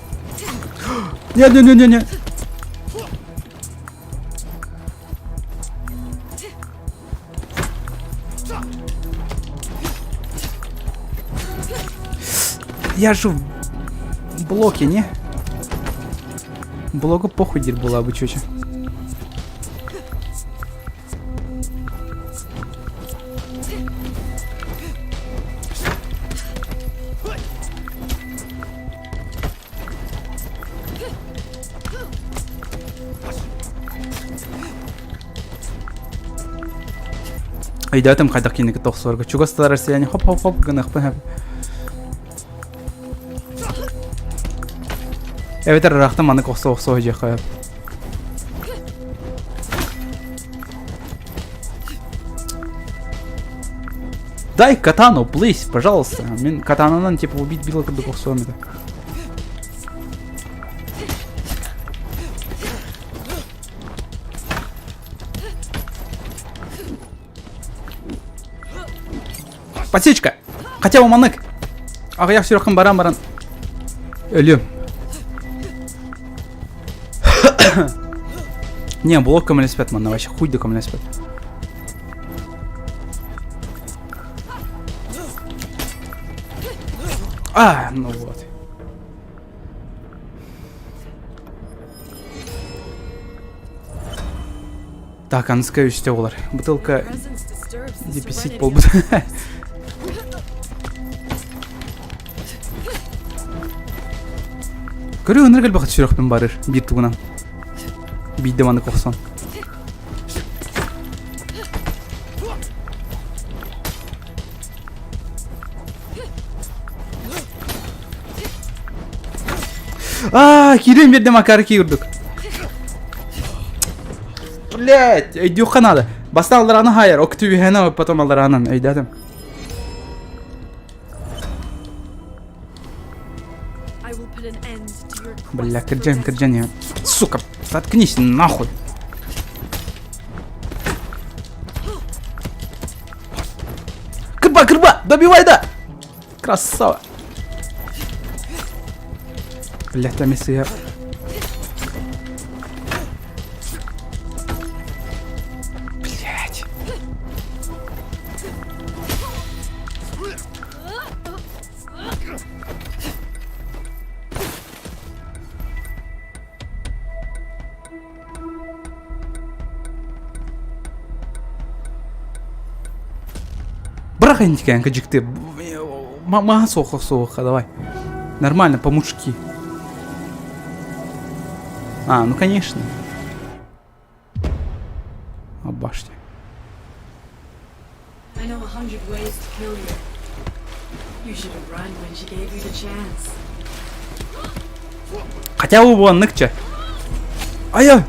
Speaker 1: Нет, нет, нет, нет, нет. Я же в блоке, не? Блогу похуй дир была бы чуча. Өйдөөтүм хайдах кинини кытта охсуорга. Чугас россияне хоп-хоп-хоп гыныахпын Эбэтэр ыраахтан маннык охсо-охсо сылдьыахха сөп. Дай катану, please, пожалуйста. Мин катананан типа убить било курдук охсуом этэ. Подсечка! Хотя бы маннык! Аҕыйах сүрэххин баран баран өлүөм. Не, блок көмөлөспөт манна вообще хуй да көмөлөспөт. А, ну вот. Так, аныска үстэ олар. Бутылка дефицит буолбут. Көрүү ынырык элбэх сүрэхпин барыр биир тугунан. Биирдэ маннык охсон. Аа, киирэн биэрдим акары курдук. Блять, өйдүөххэ надо. Бастаан алларааны хаайар, октүбүһэни потом аллараанан өйдөөтүм. Бля, кырдьан, кырдьан я. Сука, заткнись нахуй. Кырба, кырба! Добивай да! Красава! Блядь, там если я... Блядь. Бырах интикэн кыдьыкты. Мага суоха суоха, давай. Нормально, по-мужски. А, ну конечно. А башня.
Speaker 5: I know 100 ways to kill you. You should have run when she gave you the chance.
Speaker 1: Хотя бы оннук чэ. Ай-ай!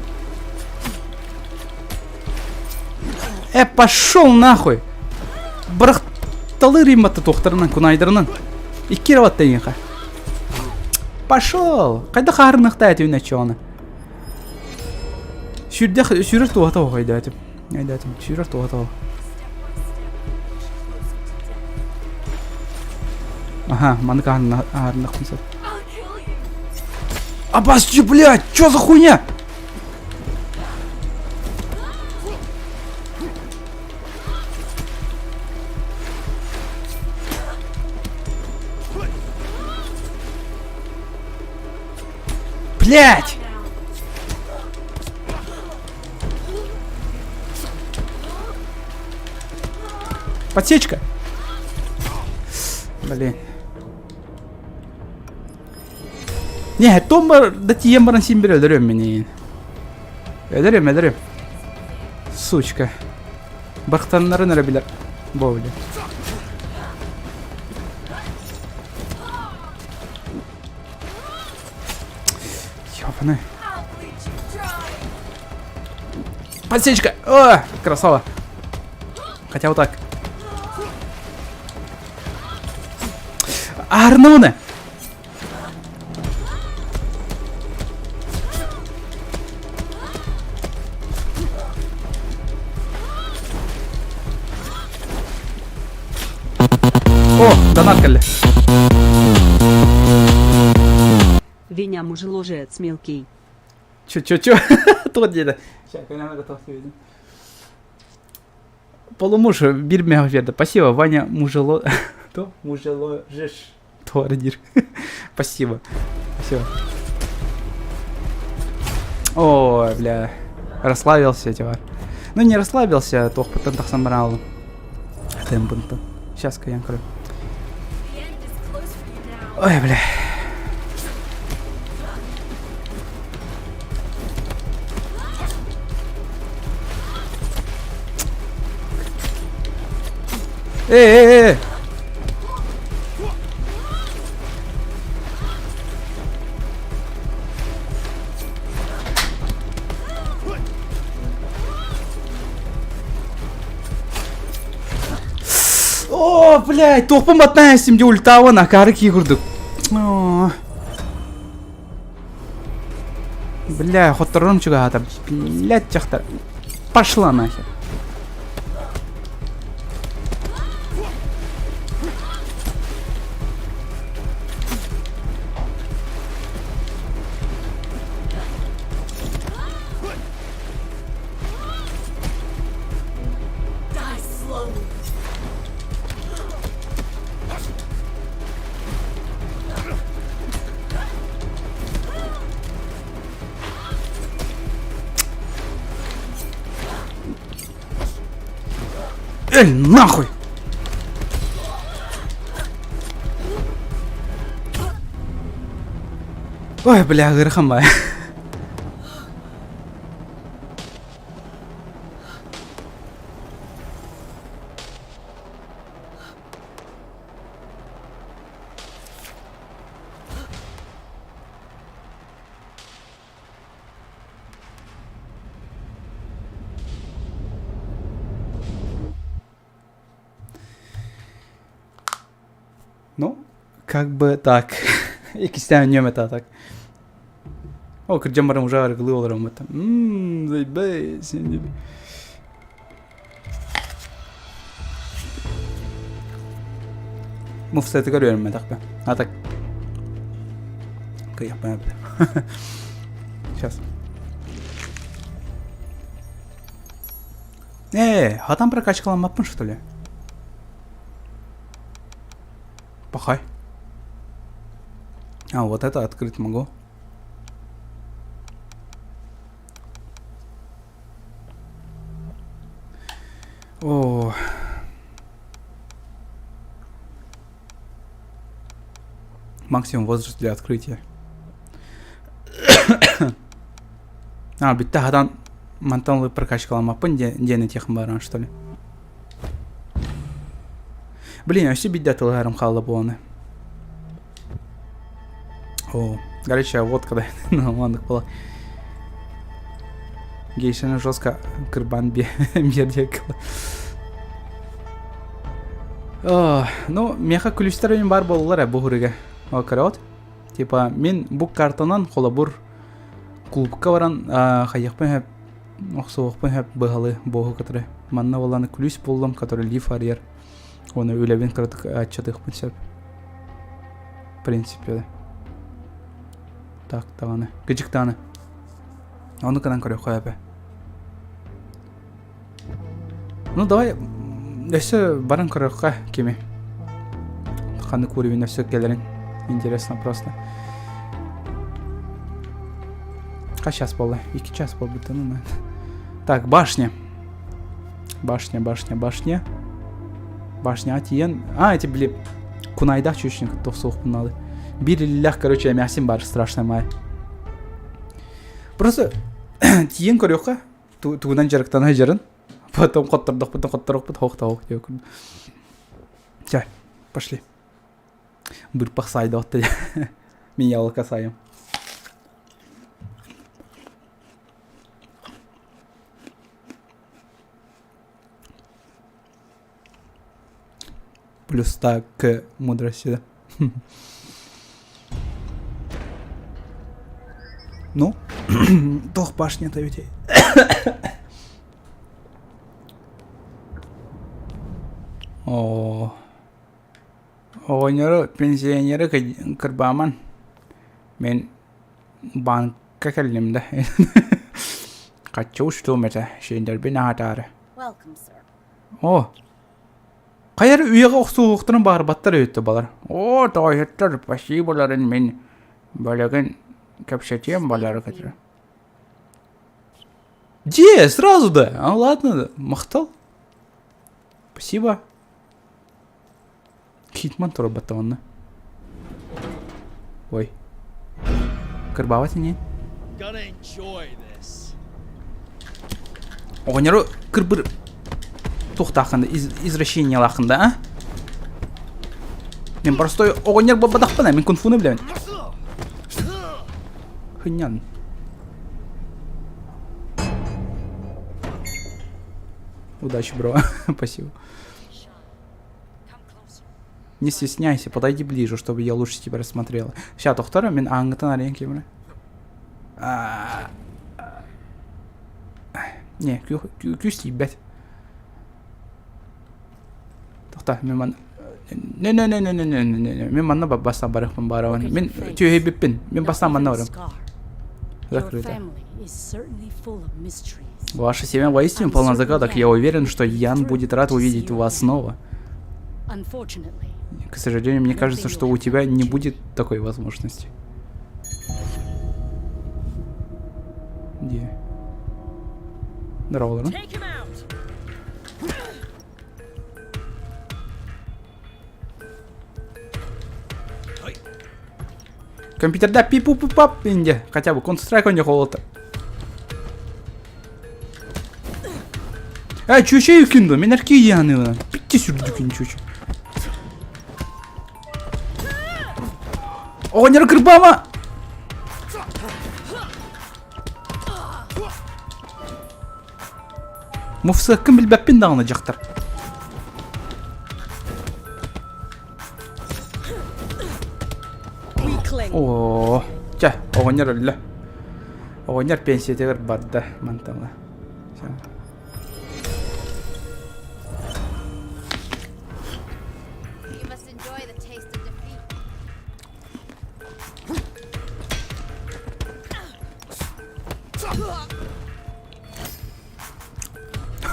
Speaker 1: Э, пошел нахуй! Бырахталыр имматта туохтарынан, кунайдарынан. Икки эрэ батта эйиэхэ. Пошел! Хайдах аарыныахтаа этибин оччоҕуна? Сүүрдэх, сүүрэр туоһата оһо өйдөөтүм. Өйдөөтүм, сүүрэр туоһата оһо. Ага, маннык аарынахпын сөп. Обости, блядь, чё за хуйня? Блядь! Подсечка! Блин. Не, томбар да тиийэн баран син бир өлөрүөм мин. Өлөрүөм, өлөрүөм. Сучка. Бахтаннарын эрэ билэр. Бо, бля. Ёбаный. Подсечка! О, красава! Хотя вот так. Арнуна! О, донат кэллэ.
Speaker 5: Веня мужеложец мелкий.
Speaker 1: Чё, чё, чё? Туох диэтэ? Сейчас, когда готов видим. Полумуж биир мега биэрдэ. Спасибо, Ваня мужело... То? Мужеложишь. Туора диир. Спасибо. Спасибо. Ой, бля. Расслабился, типа. Ну, не расслабился, туохпуттан тахсан баран Темпунта. Сейчас я көрө. Ой, бля. Эй, эй, эй! О, блядь, туохпун баттаан эстим дии ультаабын акаары кии курдук. Оо. Бля, хотторорум чугаһаата. Блядь, дьахтар. Пошла нахер. Эй, нахуй! Ой, бля, ыарахан баа. Ну, как бы так. Иккистээн ньүөм этэ так. О, кырдьан баран уже арыгылыы олороммут. Ммм, заебись. Муфсетыгар үөрэммэтэхпин. А так кыйахпын эбит. Сейчас. Э, хатан прокачкаламмаппын что ли? Пахай. А, вот это открыть могу. О. Максимум возраст для открытия. А, бүттэ хатан мантан ылып прокачкаламаппын диэн этиэхим баран что ли. Блин, өссө биирдэ атылыһарым хаалла буоланы. О, горячая водка, да, маннык була. Гейшаны жестко кырбан биэрдиэк. Ну, меха күлүстэр мин бар буоллар бу хурыга. О, көрөт. Типа, мин бу картанан холобур клубка баран хайыахпын хөп охсуохпун хөп быһалы буоһу кытары. Манна буолланы күлүс буллум, который лиф арыйар. Оны үлэбин кыратык аччатыахпын сөп. В принципе, да. Так, даҕаны. Кыдьык даҕаны. Ону кынан көрүөххэ эпэ. Ну давай өссө баран көрүөххэ кими. Ханнык уровень өссө кэлэрин. Интересно просто. Хас час буолла? Икки час буолбут ну Так, башня. Башня, башня, башня. Башня тиен. А, эти, били, кунайдах чүчүн тохсуохпун надо. Биир иллэх, короче, эмээхсин бар страшно май. Просто тиен көрүөххэ, тугунан дьарыктана дьарын. Потом хоттордохпут, хотторохпут, хох та хох диэкун. Чай, пошли. Бырпах сайда отты. Мин яблоко сайым. Плюс так к мудрости, да? Ну, тох башня-то ведь. О, оҕонньору пенсионеры кырбааман мен банкка кэллим да Хаччы устуум этэ, сиэннэрбин аһатаары. О, хайар үйэҕэ охсуһуохтарын баҕарбаттар эбит балар. О, тоойуттар, спасиболарын мин бэлэгин кэпсэтиэм балары кытары. Где? Сразу да? А ладно, махтал. Спасибо. Хитман турбаттаҕына. Ой. Кырбаабат ини. Оҕонньору кырбыр туохтааххын да извращениелааххын да а? Мен простой оҕонньор буолбатахпын мин кунфуну билэбин. Хынньан. Удачи, бро. Спасибо. Не стесняйся, подойди ближе, чтобы я лучше тебя рассмотрела. Сейчас, доктора, мен аңгытан арыйан кемре. Не, күс тиийбэт. Тохта, мен ман... Не, не, не, не, не, не, не, не, мен манна бастан барыхпын барабын. Мен түһэйбиппин. Мен бастан манна барым. Закрыто. Ваша семья воистину полна загадок. Я уверен, что Ян будет рад увидеть вас снова. К сожалению, мне кажется, что у тебя не будет такой возможности. Где? Здорово, Лорен. Компьютерда пи-пу-пу-пап инде. Хотя бы Counter-Strike он холота. Эй, чүче юкинду, мен эрки яны. Питти сүрдүкүн чүче. Оҕонньору кырбаама! Муфсыаккын билбэппин даҕаны дьахтар. Оо, чэ, оҕонньор өллө. Оҕонньор пенсиятыгар барда мантан.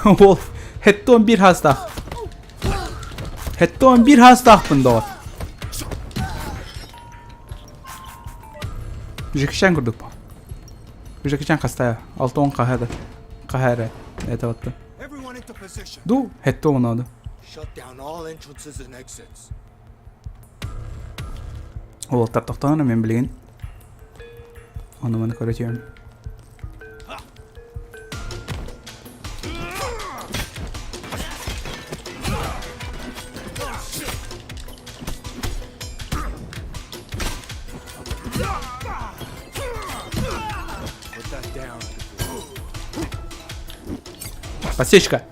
Speaker 1: Wolf, хеттон биир хаастаах. Хеттон биир хаастаахпын доҕор. Жекичан курдук бу. Жекичан хастая? 6 хаһа да. Хаһа эрэ. Это вот. Ду, хеттон надо. Уолаттар тохтоон мен билигин ону маны көрө түһүөм. Подсечка.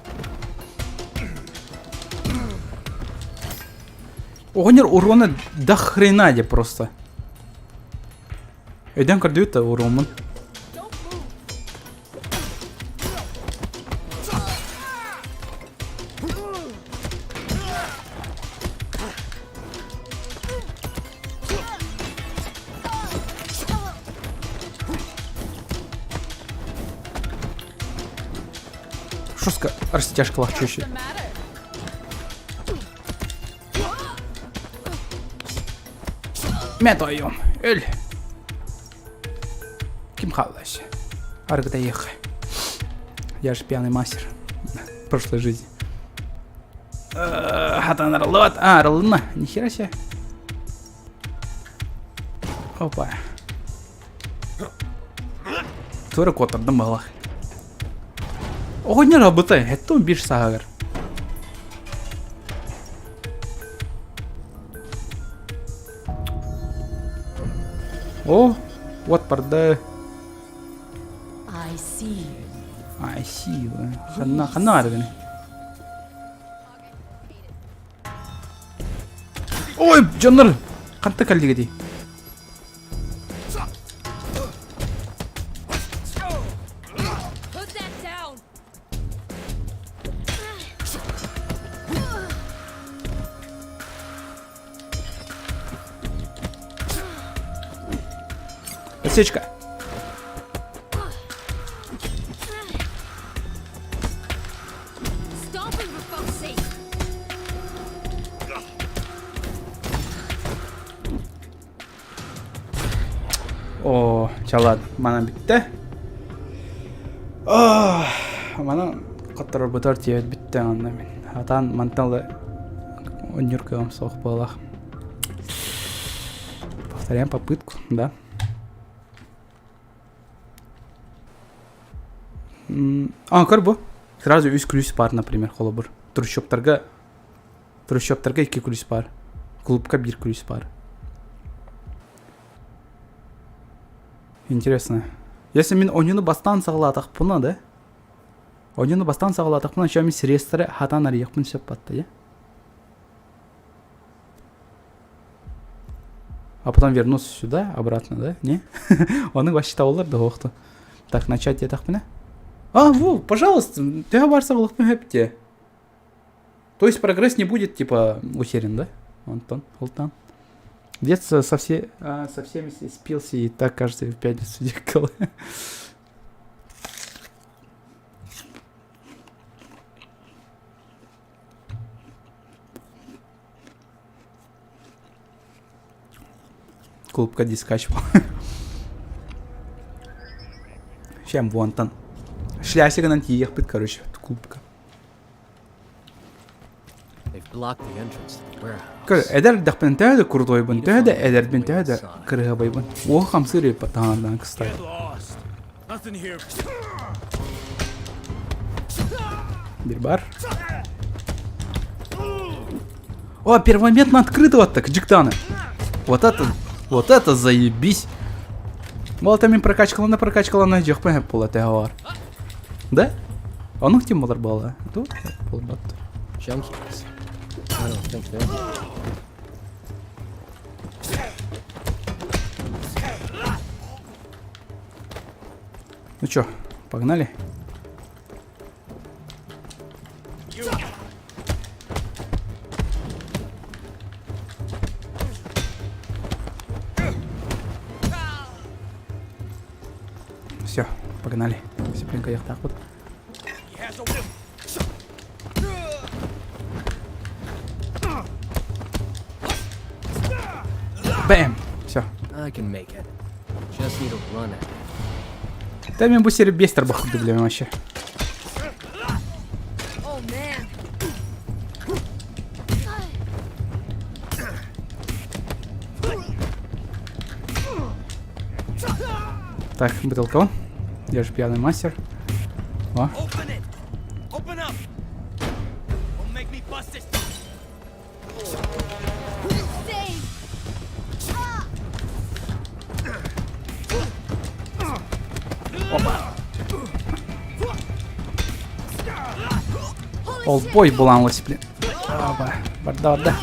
Speaker 1: Оҕонньор урона до хрена де просто. Өйдөөн көрдүбүт да уруоммун. Жестко растяжкалах чуть-чуть. Мэ тойом, өл. Ким хаалла Аргыта ехай. Я же пьяный мастер. В прошлой жизни. Хатан арыллыбат. А, арылынна. Нихера себе. Опа. Тура куоттардым баҕалаах. Оҕонньор абытай, хэттон биир сааһыгар. О, вот барда.
Speaker 3: I see you.
Speaker 1: I see you. Ханна, ханна баар Ой, дьоннор, ханта кэллигитий?
Speaker 3: Put that down.
Speaker 1: Подсечка.
Speaker 3: Stop him for fuck's sake.
Speaker 1: Оо, чалаад манан бүттэ. Манан хотторорбутугар тиийбэт бүттэ онно мин. Хатаан мантан ыла онньуур кыаҕым суох буоллах. Повторяем попытку, да? А, көр бу. Сразу үс күлүүс баар, например, холобур. Трущобтарга Трущобтарга икки күлүүс баар. Клубка биир күлүүс баар. Интересно. Если мин оонньууну бастаан саҕалаатахпына да, оонньууну бастаан саҕалаатахпына, еще мин средствары хатаан арыйыахпын сөп батта, я? А потом вернуться сюда, обратно, да? Не? Оны вообще табылар да оқты. Так, начать диэтэхпинэ. А, во, пожалуйста, төһө барса булуохпун сөп дии. То есть прогресс не будет, типа, утерян, да? Антон, Алтан. Детство со, все, а, со всеми спился и так каждый в пятницу декал. Клубка дискачивал. Чем вон там. Шлясигынан тиийиэхпит, короче, клубка. Көр, эдэр эрдэхпинэ төһө да курутуойбун, төһө да эдэрбин, төһө да кырыһабайбын. Уоһу хамсыыр таһаардаан кыстар. Бир бар. О, первоментно открытого так, дьыктааны. Вот это, вот это заебись. Ол мин прокачкалана прокачкалана дьиэхпин сөп буола төһө бар. Да? Онук тим болар буола. Тут буолбат.
Speaker 6: Junkies. I don't think they're here.
Speaker 1: Ну чё, погнали? Все, погнали. Все, блин, так вот. Бэм! Все.
Speaker 6: I can make it. Just need to run at it.
Speaker 1: Да мен бу сири биэс тарбах курдук билэбин вообще.
Speaker 3: Oh man.
Speaker 1: Так, бутылка. Я же пьяный мастер. О.
Speaker 7: Open it! Open up! Don't make me bust this.
Speaker 3: Save.
Speaker 1: Олбой булан блин. Оба. Барда, барда.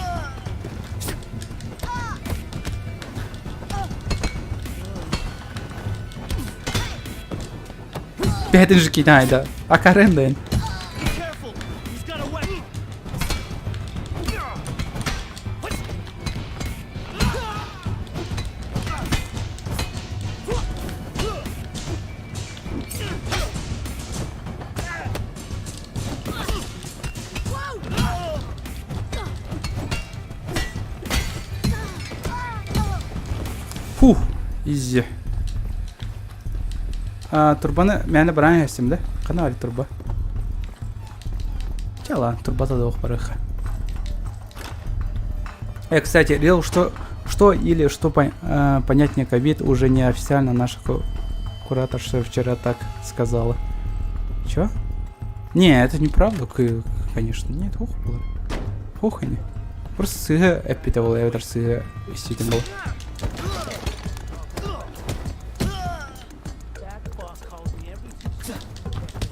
Speaker 1: Бэйэтин же китай, да. Акарен дэн.
Speaker 7: Be careful! He's got a weapon!
Speaker 1: Фух, изи. А, турбаны мээнэ баран иһэстим да? Ханна баар турба? Чала, турбата да барыха. Кстати, Рил, что или что понятнее ковид уже неофициально наша кураторша вчера так сказала. Чё? Не, это неправда, конечно. Нет, ох было. Ох они. Просто сыга эппитовал, я даже сыга иститин был.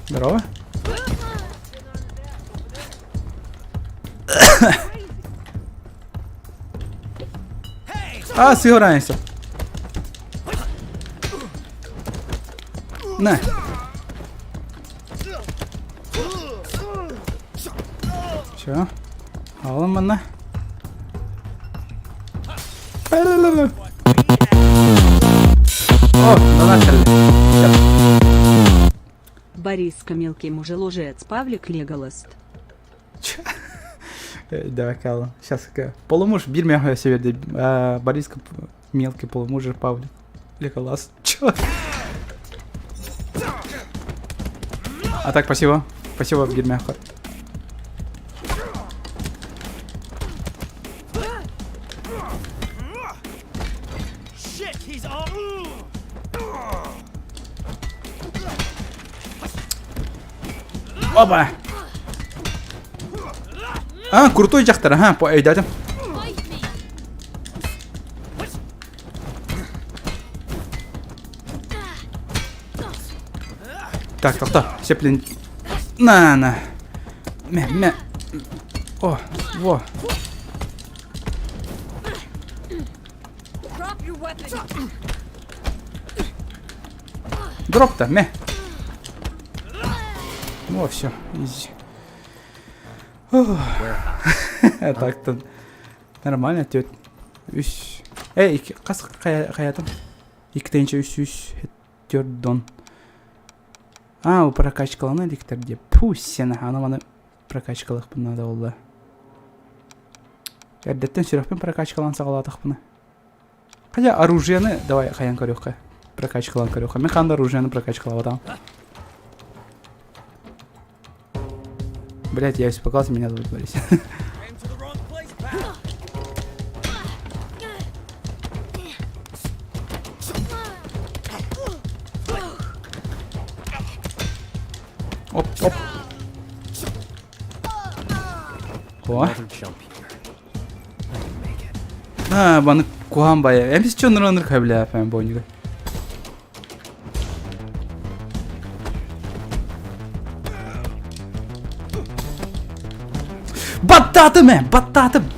Speaker 1: Здорово. А, сыграемся. На. Все. Алым манна. О, донатили. Всё.
Speaker 8: Бориска мелкий мужеложец Павлик Леголаст.
Speaker 1: Чё? Да, Калла. Сейчас полумуж биир мягкое себе Бориска мелкий полумуж Павлик. Леголас. Чё? А так, спасибо. Спасибо, биир мягкое.
Speaker 7: Shit, he's all.
Speaker 1: Опа! А, крутой дьахтар, ага, по өйдөөтүм.
Speaker 3: Fight me.
Speaker 1: Так, тохто, все, блин. На, на. Мэ, мэ. О, во.
Speaker 3: Drop your weapon.
Speaker 1: Дроп-то, мэ. Во, все, изи. Так-то нормально, тет. Үс. Эй, хас хайатым? Икки үс үс төрдон. А, прокачкалана иликтэр диэ. Пу, сена, аны маны прокачкалыахпын наада буолла. Эрдэттэн сүрэхпин прокачкалаан саҕалаатахпына. Хотя оружиены давай хайан көрүөххэ. Прокачкалаан көрүөххэ. Мин ханна оружиены прокачкалаабатам. Блять, я испугался, меня зовут Борис.
Speaker 7: Came to the wrong place, pal.
Speaker 1: Оп, оп. О.
Speaker 6: Another jump here. I can make it.
Speaker 1: А, баны куһаан бая. Эмис чоннор оннур хэблээпэн бойнуга. Баттаатым ээ, баттаатым.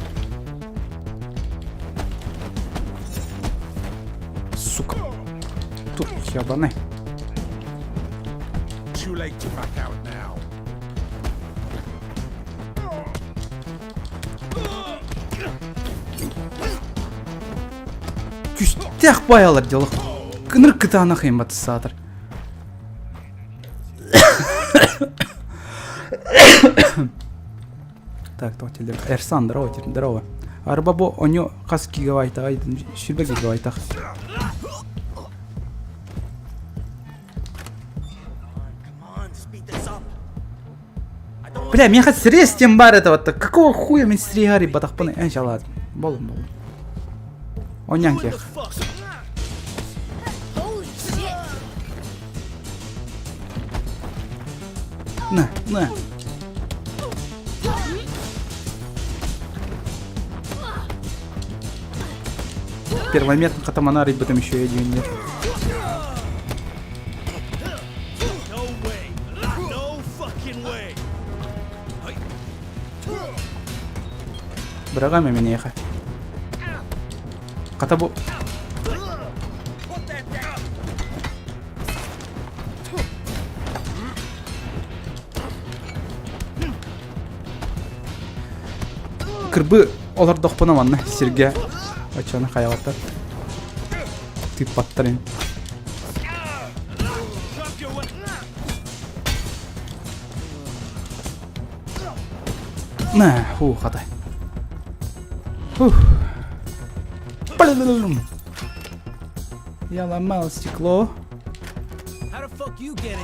Speaker 1: Сука. Тут ебаный.
Speaker 9: Too late to back out now.
Speaker 1: Күүстээх байалар дьолох. Кыныр кытаанах саатар. Так, тоқтелдер. Эрсан, здорово, здорово. Арба бу оню хас гигабайтаҕай 20 гигабайтах. Бля, миэхэ срез тем бар это вот. Какого хуя мин сригари батахпын эн шалаат. Болум болум. Онян кех. На, на. Первомет катаманар и потом еще один нет. Бырагами минеха. Хата бу Кырбы олордохпуна манна сиргэ оччону хайалаттар тыыппаттар ин. На, ху, хата. Фух. Я ломал стекло.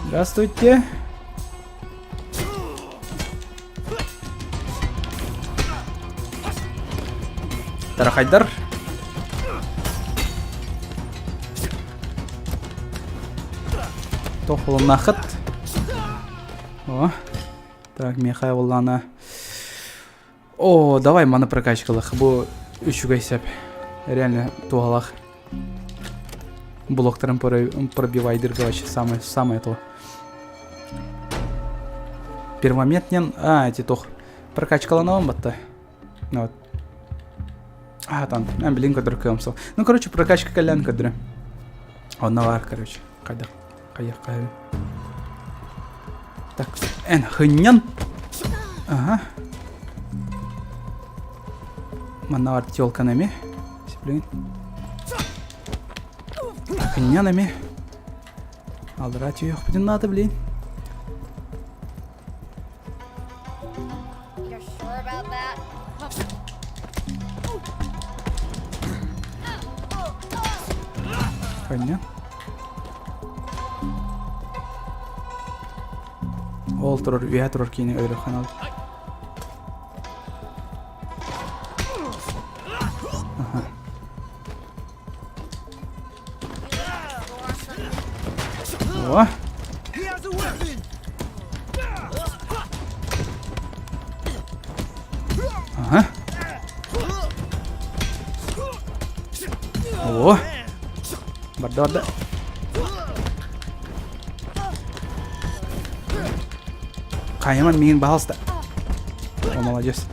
Speaker 1: Здравствуйте. Тарахайдар. Тохолонахыт. О. Так, миэхэ буоллаҕына О, давай маны прокачкалах. Бу үчүгэй сөп. Реально туһалаах. Блоктарын пробивайдырга вообще самое, самое то. Первоментнен... А, эти тох. Прокачкаланабын батта. Вот. А, там, а, блин, көдөр кыамсыл. Ну, короче, прокачка кэлэн көдөрө. Онно бар, короче. Хайдах, хайах, хайах. Так, эн хынньан. Ага. Манна бар телкан эми. Блин. Хынньан эми. Алдыра түйөх надо, блин. Ханньан. Ол турар, үөһэ турар киини өлөрө ханал. Аха. О! Ага. О! Барда барда. Хайаман миигин баһалыста. О, молодец.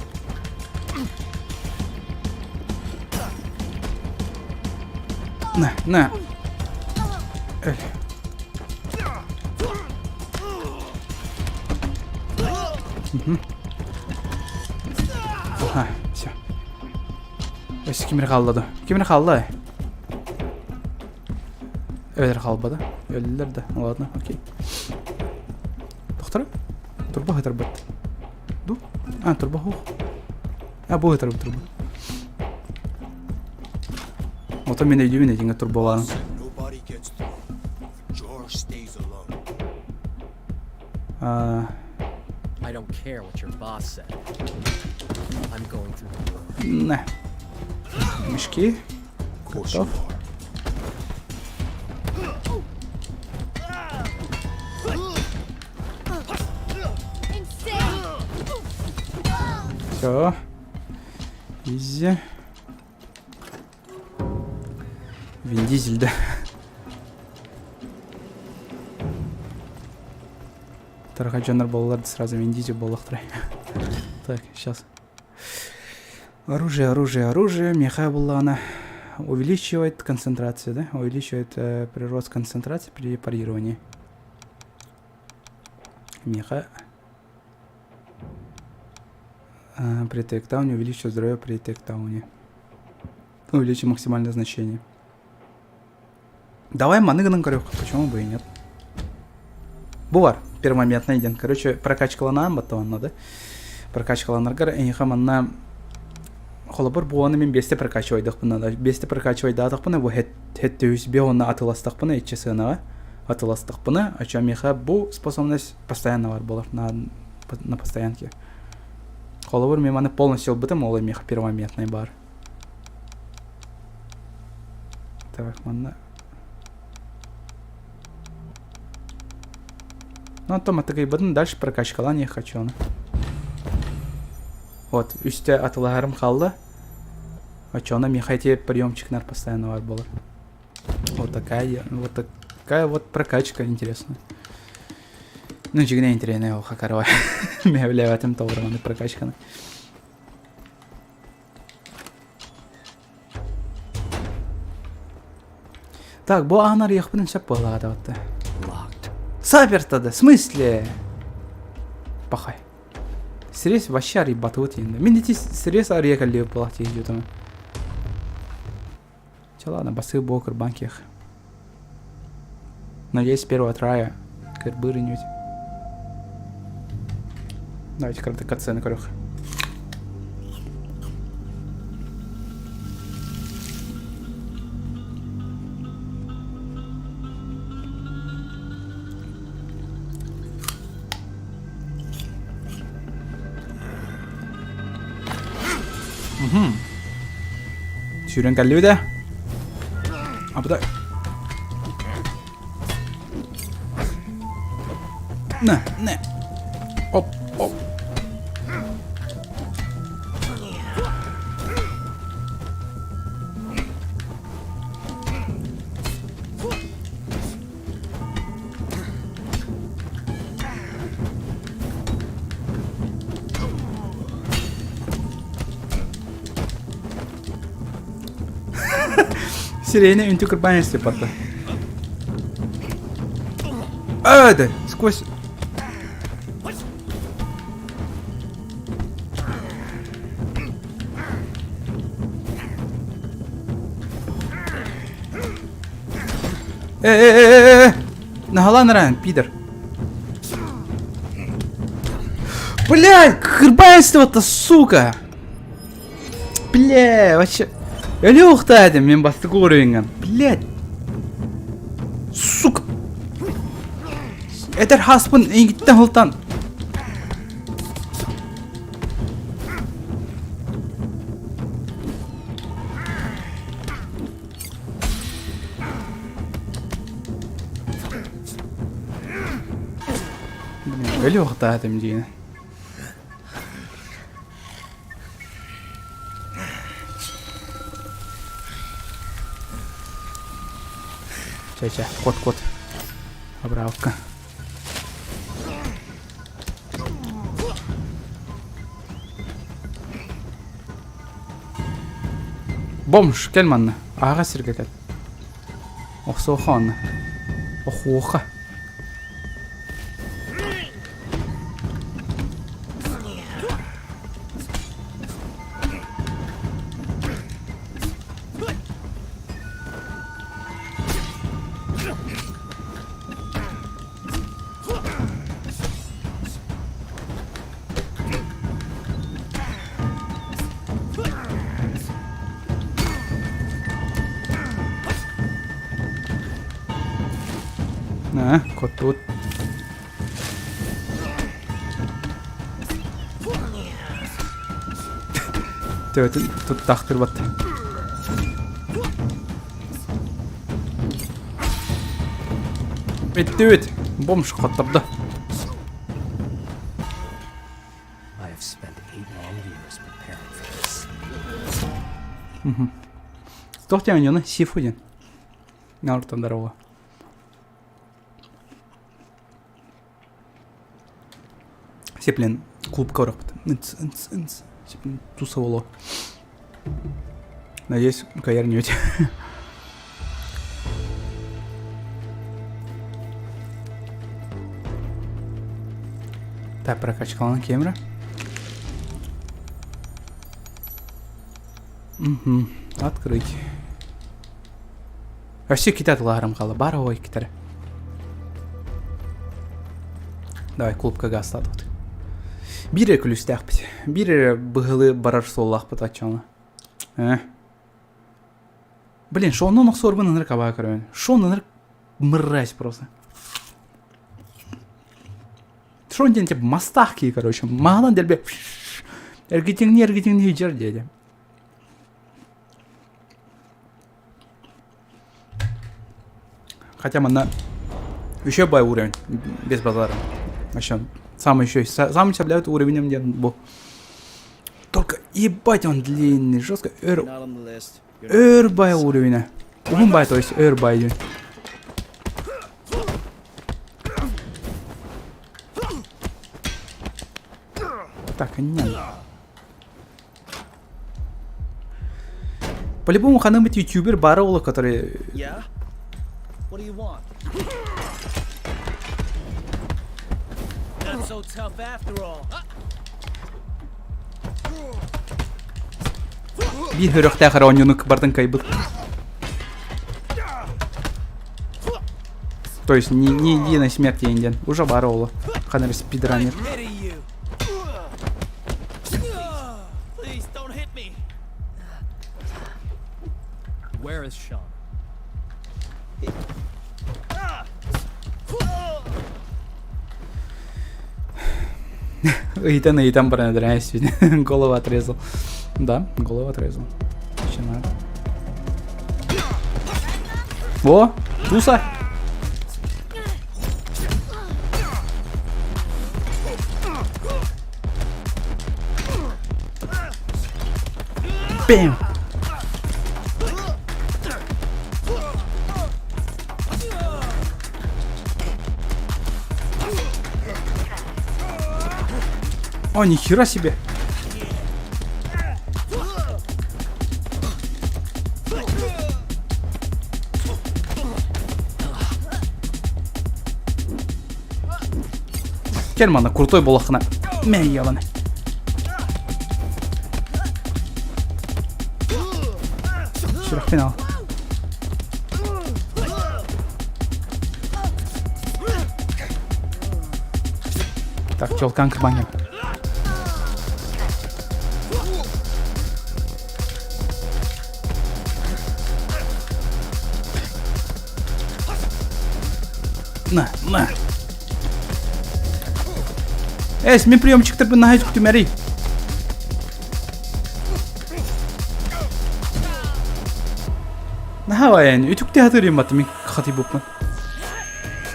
Speaker 1: На, на. Өл. Угу. Ага, все. Өссө ким эрэ хаалла да? Ким эрэ хаалла? Өлөр хаалбата. Өллөр да. Ладно, окей. Тохтора? Турба хытарбыт. Ду? А, турба хух. А, бу хытарбыт турба. Ото мен өйдүүбүн этиҥэ турбалаан.
Speaker 6: I don't care what your boss said. I'm going through the door.
Speaker 1: На. Мешки. Готов. Все. Изи. Вин Дизель, да. Тарха дьоннор буоллар сразу Вин Дизель буоллахтара. Так, сейчас. Оружие, оружие, оружие. Миэхэ буоллаҕына увеличивает концентрацию, да? Увеличивает э, прирост концентрации при парировании. Миэхэ э, при тейктауне увеличивает здоровье при тейктауне. Увеличить максимальное значение. Давай маны гынан көрүөх, почему бы и нет. Бу бар, первоментный диэн. Короче, прокачкаланаан баттабанна да. Прокачкаланаргар эйиэхэ манна Холобур, бу ону мин биэстэ прокачивайдахпына, биэстэ прокачивайдаатахпына, бу хэттүүс бе уонна атыластахпына, иччи сыанаҕа атыластахпына, оччо миэхэ бу способность постоянно бар буолар на, на постоянке. Холобур, мен маны полностью ылбытым, ол миэхэ первоментный бар. Так, манна Ну, оттон матыгыйбытын дальше прокачкалаан не хочу оны. Вот, үстэ атылаһарым хаалла. Оччоҕуна миэхэ эти приемчиктар постоянно бар буолар. Вот такая, вот такая вот прокачка интересная. Ну, дьигинэ интэриэһинэй ол хакарова. Мээбилээбэтим тоҕураманы прокачканы. Так, бу аан арыйахпын сөп буоллаҕа да Заперто да, в смысле? Пахай. Срез вообще арыйбатыбыт енді. Мин ити срез арыйа кэллиэбит буолах тиһи дьутама. Че ладно, басы бо кырбан киэх. Надеюсь, с первого трая кырбырынуть. Давайте кратко катсцены көрөх. Сүүрэн кэллибит ээ. Абыта. На, на. Оп, оп. Сирена үнтү кырбаан барда. Ады, сквозь Э-э-э-э! Наһалаан эрэ, пидор. Блядь, кырбайство-то, сука! Бля, вообще... Өлүөхтээ этим, мин бастакы уровеньҥа. Блядь. Сука. Этэр хаспын эйигиттэн хылтан. Өлүөхтээ этим диэн. Чэ, чэ, кот, кот. Абраавка. Бомж, кэл манна. Аҕа сиргэ кэл. Охсуоха онно. Охуоха. Аа, куттубут. Төбөтүн туттахтырбат. Бүттүбүт. Бомж хоттордо.
Speaker 6: I have spent eight long years preparing for this.
Speaker 1: Туох диэн оонньууну? Сифу диэн. Наруто здорово. Сеплен клубка барахпыт. Ынц, ынц, ынц. Сеплен тусовало. Надеюсь, каярнете. Так, прокачкалан кемера. Угу. Открыть. Өссө иккитэ атылаһарым хаалла. Баар ой иккитэрэ. Давай клубка гаастаатыбыт. Биир эрэ күлүүстээхпит. Биир эрэ быһылы барар суоллаахпыт оччоҕуна. Э. Блин, Шонун охсуорбун ынырык абаа көрөбүн. Шон ынырык мразь просто. Шон диэн типа мастаах киһи, короче. Маһынан дэлби эргитиҥни эргитиҥни дьэр диэди. Хотя манна еще бай уровень, без базара. Вообще, самый еще, самый сөбүлээбит уровенем диэн бу. Только ебать он длинный, жестко. Өр, өр бай уровеня. Уһун бай, то есть өр бай диэн. Так, не. По-любому ханымыт ютубер бары ол, который...
Speaker 7: Yeah? What do you want? Not so tough after all.
Speaker 1: Биир өрөхтээх эрэ оонньууну бардын кыайбыт. То есть ни, ни единой смерти индиан. Уже бары ола. Ханар спидранер.
Speaker 7: Pity you. Please don't hit me.
Speaker 6: Where is Sean?
Speaker 1: Ыйтан, ыйтан баран сегодня. Голову отрезал. Да, голову отрезал. Еще надо. Во, туса. Бэм! О, нихера себе! Кел манна крутой буолаххына. Мэ ебаный. Сүрэхпин ал. Так, челкан кырбаҥҥа. На, на. Эс, мин приемчиктарбын наһаа үтүктүмэрий. Наһаа байан, үтүктэ хатырыым баты мин хатыйбыппын.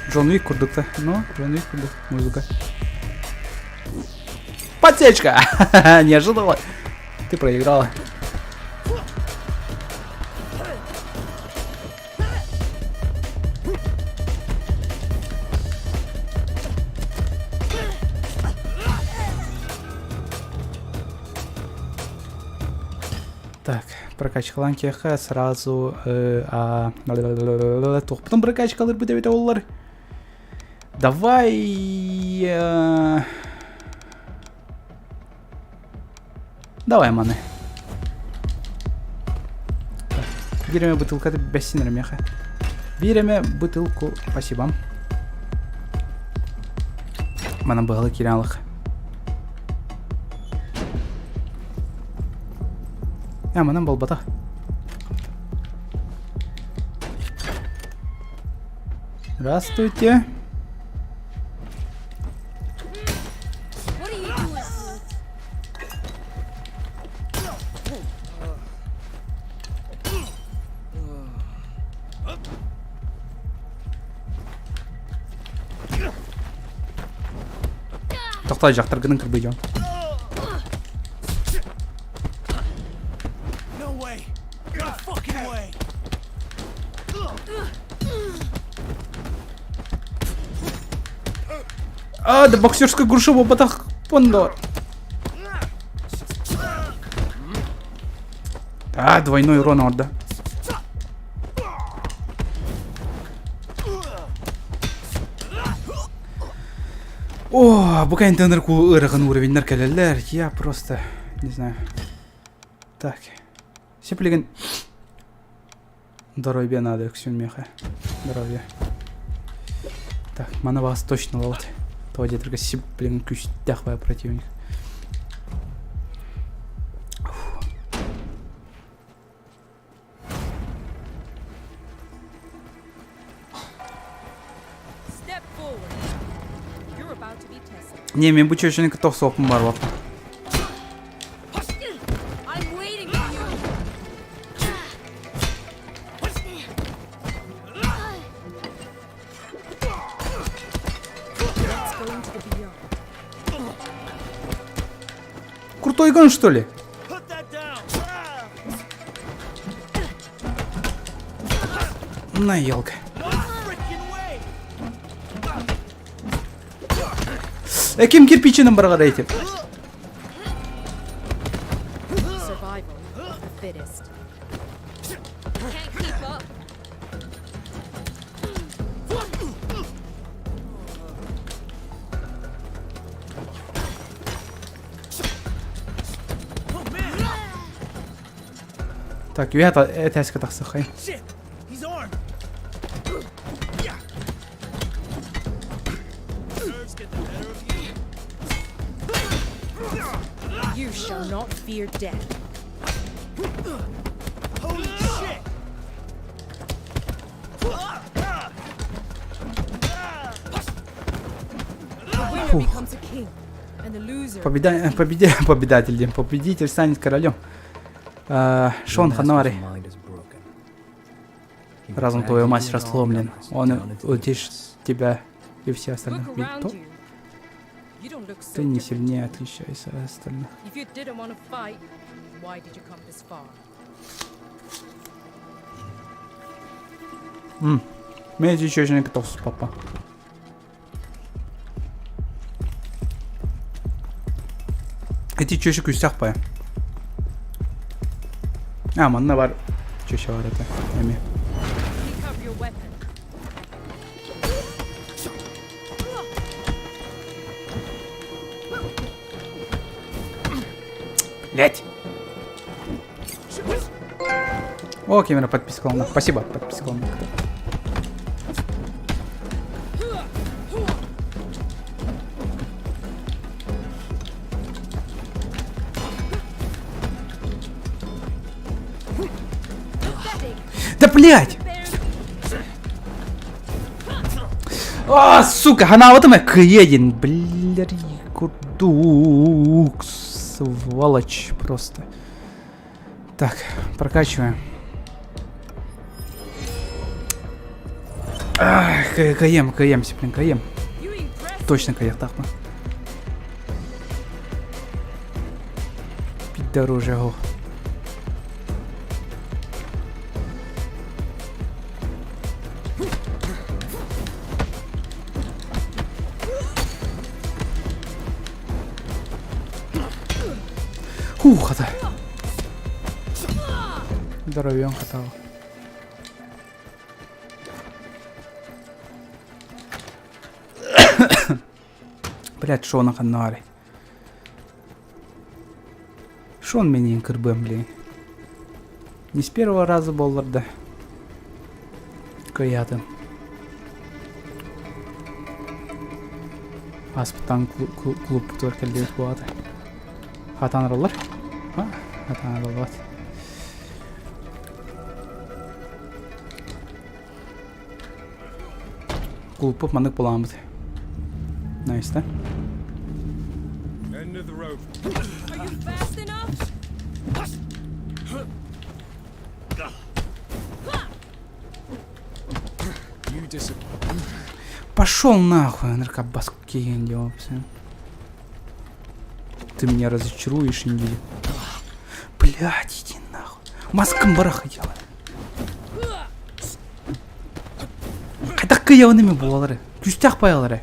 Speaker 1: Джон Уик курдук та. Ну, Джон Уик курдук музыка. Подсечка! Не ожидала. Ты проиграла. Так, прокачкалаан киэхэ сразу э, а, туохпутун прокачкалырбыт эбитэ буоллар. Давай... Э, давай маны. Биир эмэ бытылкаты бэссин эрэ миэхэ. Биир эмэ бытылку, спасибо. Манан быһалы киирэн алых. Э, манан буолбатах. Здравствуйте.
Speaker 3: What are you doing?
Speaker 1: Тохтоо дьахтаргынан кырбыйдьон.
Speaker 7: No way. No fucking way.
Speaker 1: А, да боксерская груша буолбатах пондо. А, двойной урон орда. О, бу кэнтенер ку ыарахан уровеннар кэлэллэр. Я просто не знаю. Так. Сиплигин здоровье надо үксүн миэхэ. Здоровье. Так, маны вас точно ловит. Тоҕо диэтэргэ сиплигин күүстээх баа противник. Не, мен бу чөчөнү кытта охсуохпун барбаппын.
Speaker 3: I'm waiting for you.
Speaker 5: Let's go into the beyond.
Speaker 1: Крутой гон, что ли?
Speaker 7: Put that down!
Speaker 1: На, елка.
Speaker 7: No freaking way!
Speaker 1: Э, ким кирпичинен баргар этим?
Speaker 5: Survival of the fittest.
Speaker 3: Can't keep up.
Speaker 1: Так, я это тахсахай.
Speaker 7: Shit! He's armed! Yeah. Nerves get the better of you.
Speaker 5: You shall not fear death.
Speaker 7: Holy shit!
Speaker 5: The winner becomes a king, and the loser
Speaker 1: Победа... Победе... Победатель, дем. Победитель станет королем. Э, Шон
Speaker 6: Your master's
Speaker 1: Ханари.
Speaker 6: mind is broken. He will
Speaker 1: Разум
Speaker 6: drag
Speaker 1: твоего
Speaker 6: you
Speaker 1: мастера
Speaker 6: and all the
Speaker 1: сломлен.
Speaker 6: others
Speaker 1: Он
Speaker 6: down into the
Speaker 1: утешит
Speaker 6: abyss.
Speaker 1: тебя и всех остальных.
Speaker 5: Look
Speaker 1: Ведь
Speaker 5: around
Speaker 1: то
Speaker 5: you. You don't look so
Speaker 1: ты не
Speaker 5: different.
Speaker 1: сильнее отличаешься от остальных.
Speaker 5: If you didn't want to fight, why did you come this far?
Speaker 1: Мен еще не готов с папа. Эти чөші күстях пая. А, манна бар. Чөші бар это. Эми.
Speaker 5: Pick up your weapon.
Speaker 1: Блять. О, камера подписка лана. Спасибо, подписка лана. Да блять! А, сука, она вот она кредин, блядь, курдук, сволочь просто. Так, прокачиваем. Ах, КМ, КМ, блин, КМ.
Speaker 5: You impress
Speaker 1: Точно каяктакмы. Пидорожье, го. Хух, хата. Здоровьем хватало. Блять, Шона ханнари. Шон меня кырбым, блин. Не с первого раза боллар да. Кыятым. Аспытан клуб туар келдебит буаты. Хатан роллар. А, хатан роллар. Клуб манык буламыт. Найс, да?
Speaker 9: End of the road.
Speaker 5: Are you fast enough?
Speaker 2: You disappoint.
Speaker 1: Пошел нахуй, наркобас киенди, Ты меня разочаруешь, Инди. Блять, иди нахуй. Маскам бараха делай. Хайдах кыйабын буолары. Күстях баялары.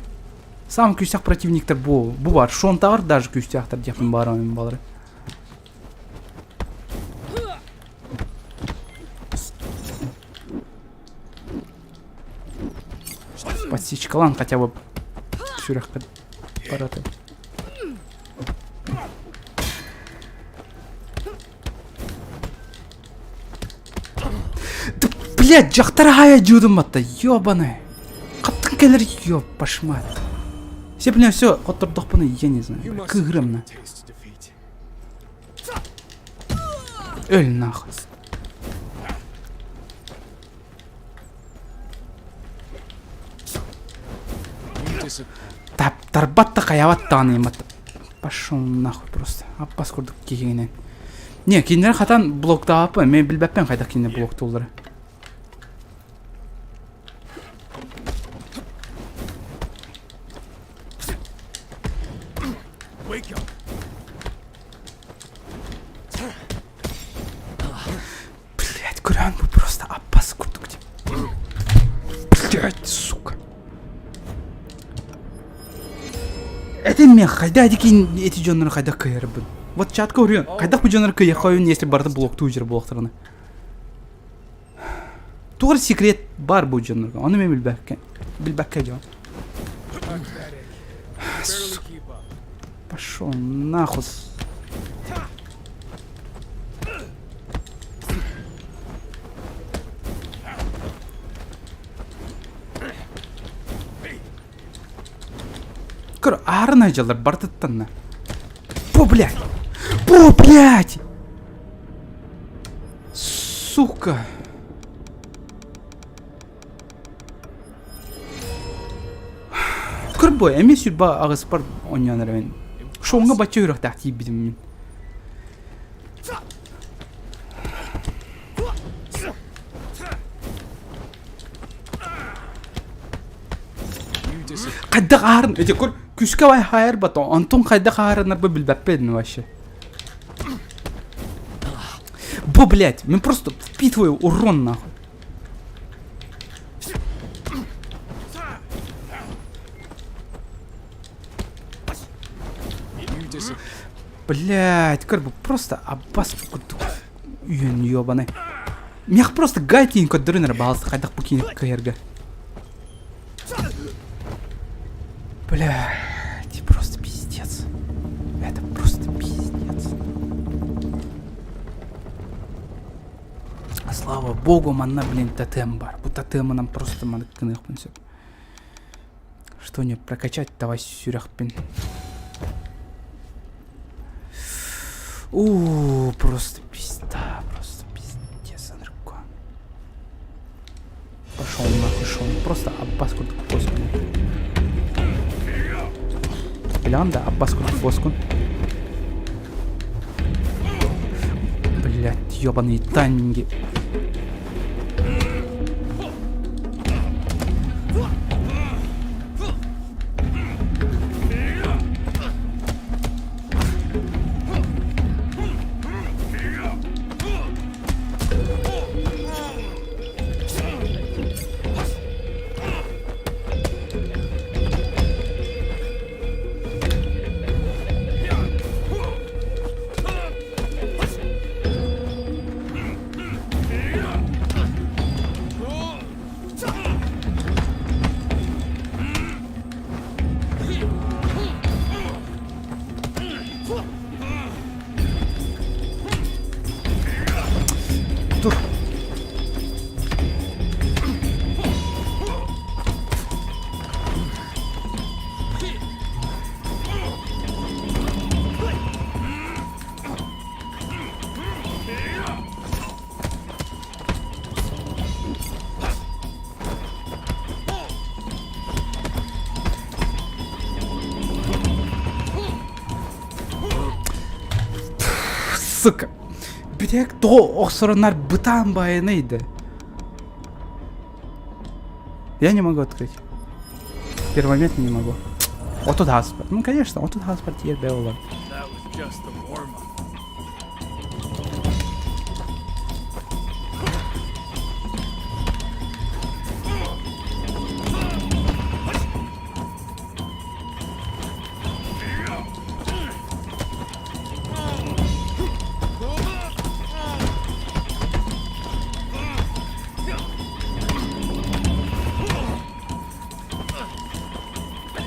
Speaker 1: Сам күстях противниктер бу. Бу бар. Шонтагар даже күстяхтар диэхпин баар балары. Подсечкалан хотя бы сүрэх бараты. Да, блядь, дьахтар жудум батта, ёбаный. Каттын келер, ёб, башмат. Все, блин, все, хоттордохпуну, я не знаю.
Speaker 2: You must
Speaker 1: Кыгырымна.
Speaker 2: taste defeat.
Speaker 1: Өл нахуй.
Speaker 2: You disappoint.
Speaker 1: Таптарбат да хайаабат даҕаны Пошел нахуй просто. Аппас курдук киһигинэн. Не, кинилэр хатан блоктаабаппын, мен билбэппин хайдах кинилэр блоктууллара.
Speaker 7: Wake up.
Speaker 1: Блять, көрөн бу просто аппас курдук деп. Блять, сука. Этим мен хайда эти эти дьоннору хайда кыайарбын. Вот чатка уруйан, хайдах бу дьоннору кыайахойун, если барыта блоктуу жер буолуохтарына. Тугар секрет бар бу дьоннорго, ону мен билбэккэ. Билбэккэ дьон. Пошел нахуй. Көр, аарына дьаллар бартыттанна. Бу, блядь! Бу, блядь! Сука! Көр бу, эмиэ сүрбэ аҕыспар оонньоон эрэбин. Шоҥҥа бачча үрэхтээх тиийбитим мин. Хайдах ааһарын, эти көр, күүскэ хайар бато, онтун хайдах ааһарынарбы билбэппин вообще. Бу, блядь, мен просто впитываю урон нахуй. Блять, как бы просто аббас курдук үйөн ёбаный. Мех просто гайтин көрдөрүн эрэ баалса хайдах бу киини кыайарга. Блять, просто пиздец. Это просто пиздец. Слава богу, манна, блин, тотем бар. Бу тотемынан просто маннык гыныахпын сөп. Что не прокачать, давай сүрэхпин. У, просто пизда, просто пиздец, Андрюка. Пошел нахуй, шел. Просто Аббас курдук боскун. Билэҕин да Аббас курдук боскун. Блять, ёбаные тайминги. Тур. Сука. Бүтэк тоҕо охсороннар бытаан баайынайды. Я не могу открыть. Первый момент не могу. Вот тут хаспорт. Ну, конечно, вот тут хаспорт ербе олар.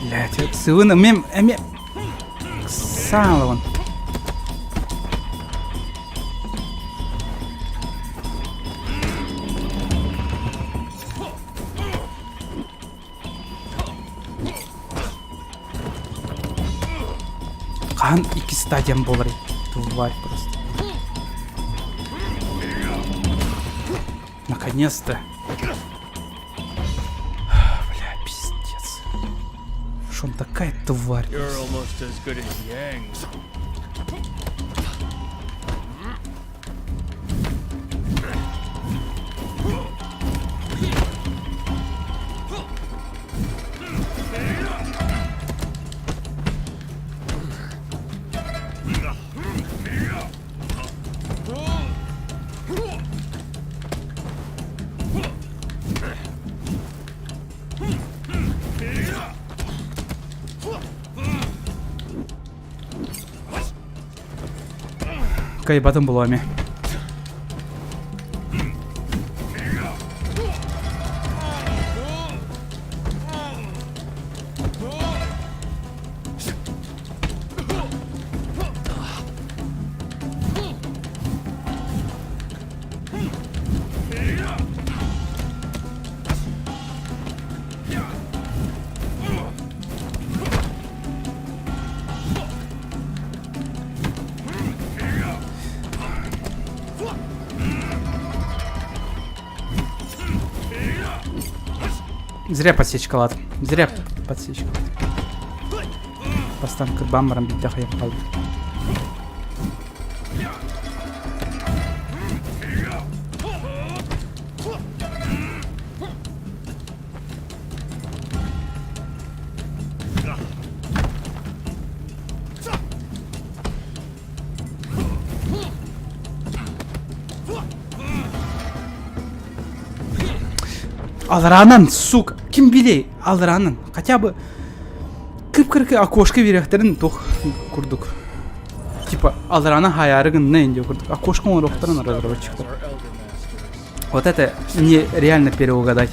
Speaker 1: Блять, сылына мем эме саалабын. Хаһан икки стадиям буоларый? Тварь просто. Наконец-то. Бля, пиздец. Шон такая тварь.
Speaker 10: You're almost as good as Yang.
Speaker 1: Кайбатын булуоме. Зря подсечка, ладно. Зря подсечка. Бастан кырбаан баран биирдэ хайан хаалбыт. Аларанан, сука, ким билей, аларанан, хотя бы кып-кыркы окошко биэриэхтэрин туох курдук. Типа аларана хайаары гынна диэн курдук. Окошко оҥоруохтарын разработчиктар. Вот это нереально переугадать.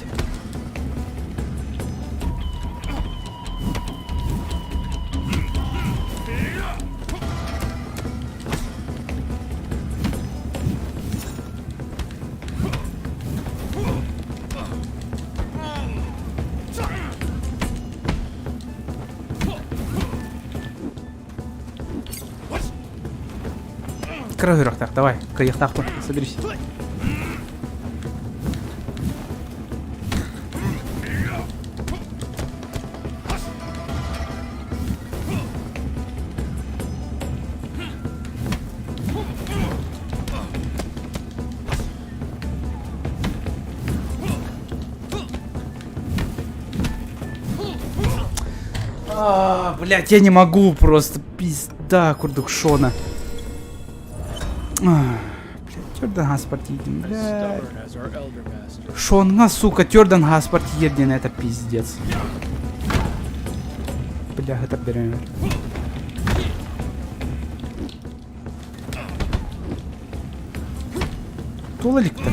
Speaker 1: Кыра үрэхтээх, давай, кыйыахтаахпын, соберись. А, блядь, я не могу просто. Пизда, курдук Шона. А, блядь, Тёрдан Гаспорт едем, блядь. Шонга, сука, Тёрдан Гаспорт едем, это пиздец. Бля, это берем. Тула иликтэр.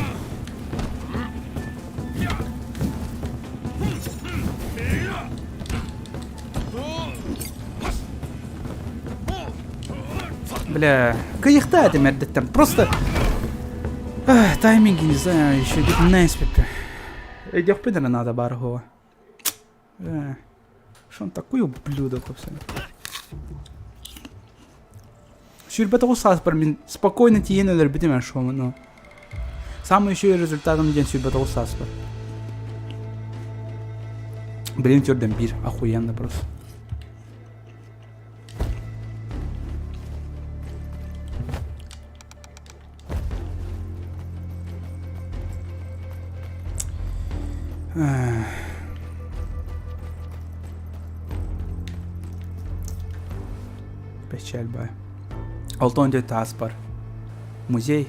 Speaker 1: Бля, кыйыхта этим эрдэттэн. Просто тайминги не знаю, еще не спепе. Өйдөхпүн эрэ надо баар уһуга. Что он такой ублюдок вообще. Сүүрбэ тоҕус сааспар мин спокойно тиийэн өлөрбүтүм эн шоуну. Самый үчүгэй результатым диэн сүүрбэ тоҕус сааспар. Блин, төрдөн биир охуенно просто. Печаль бай. Алтон диэт таас бар. Музей.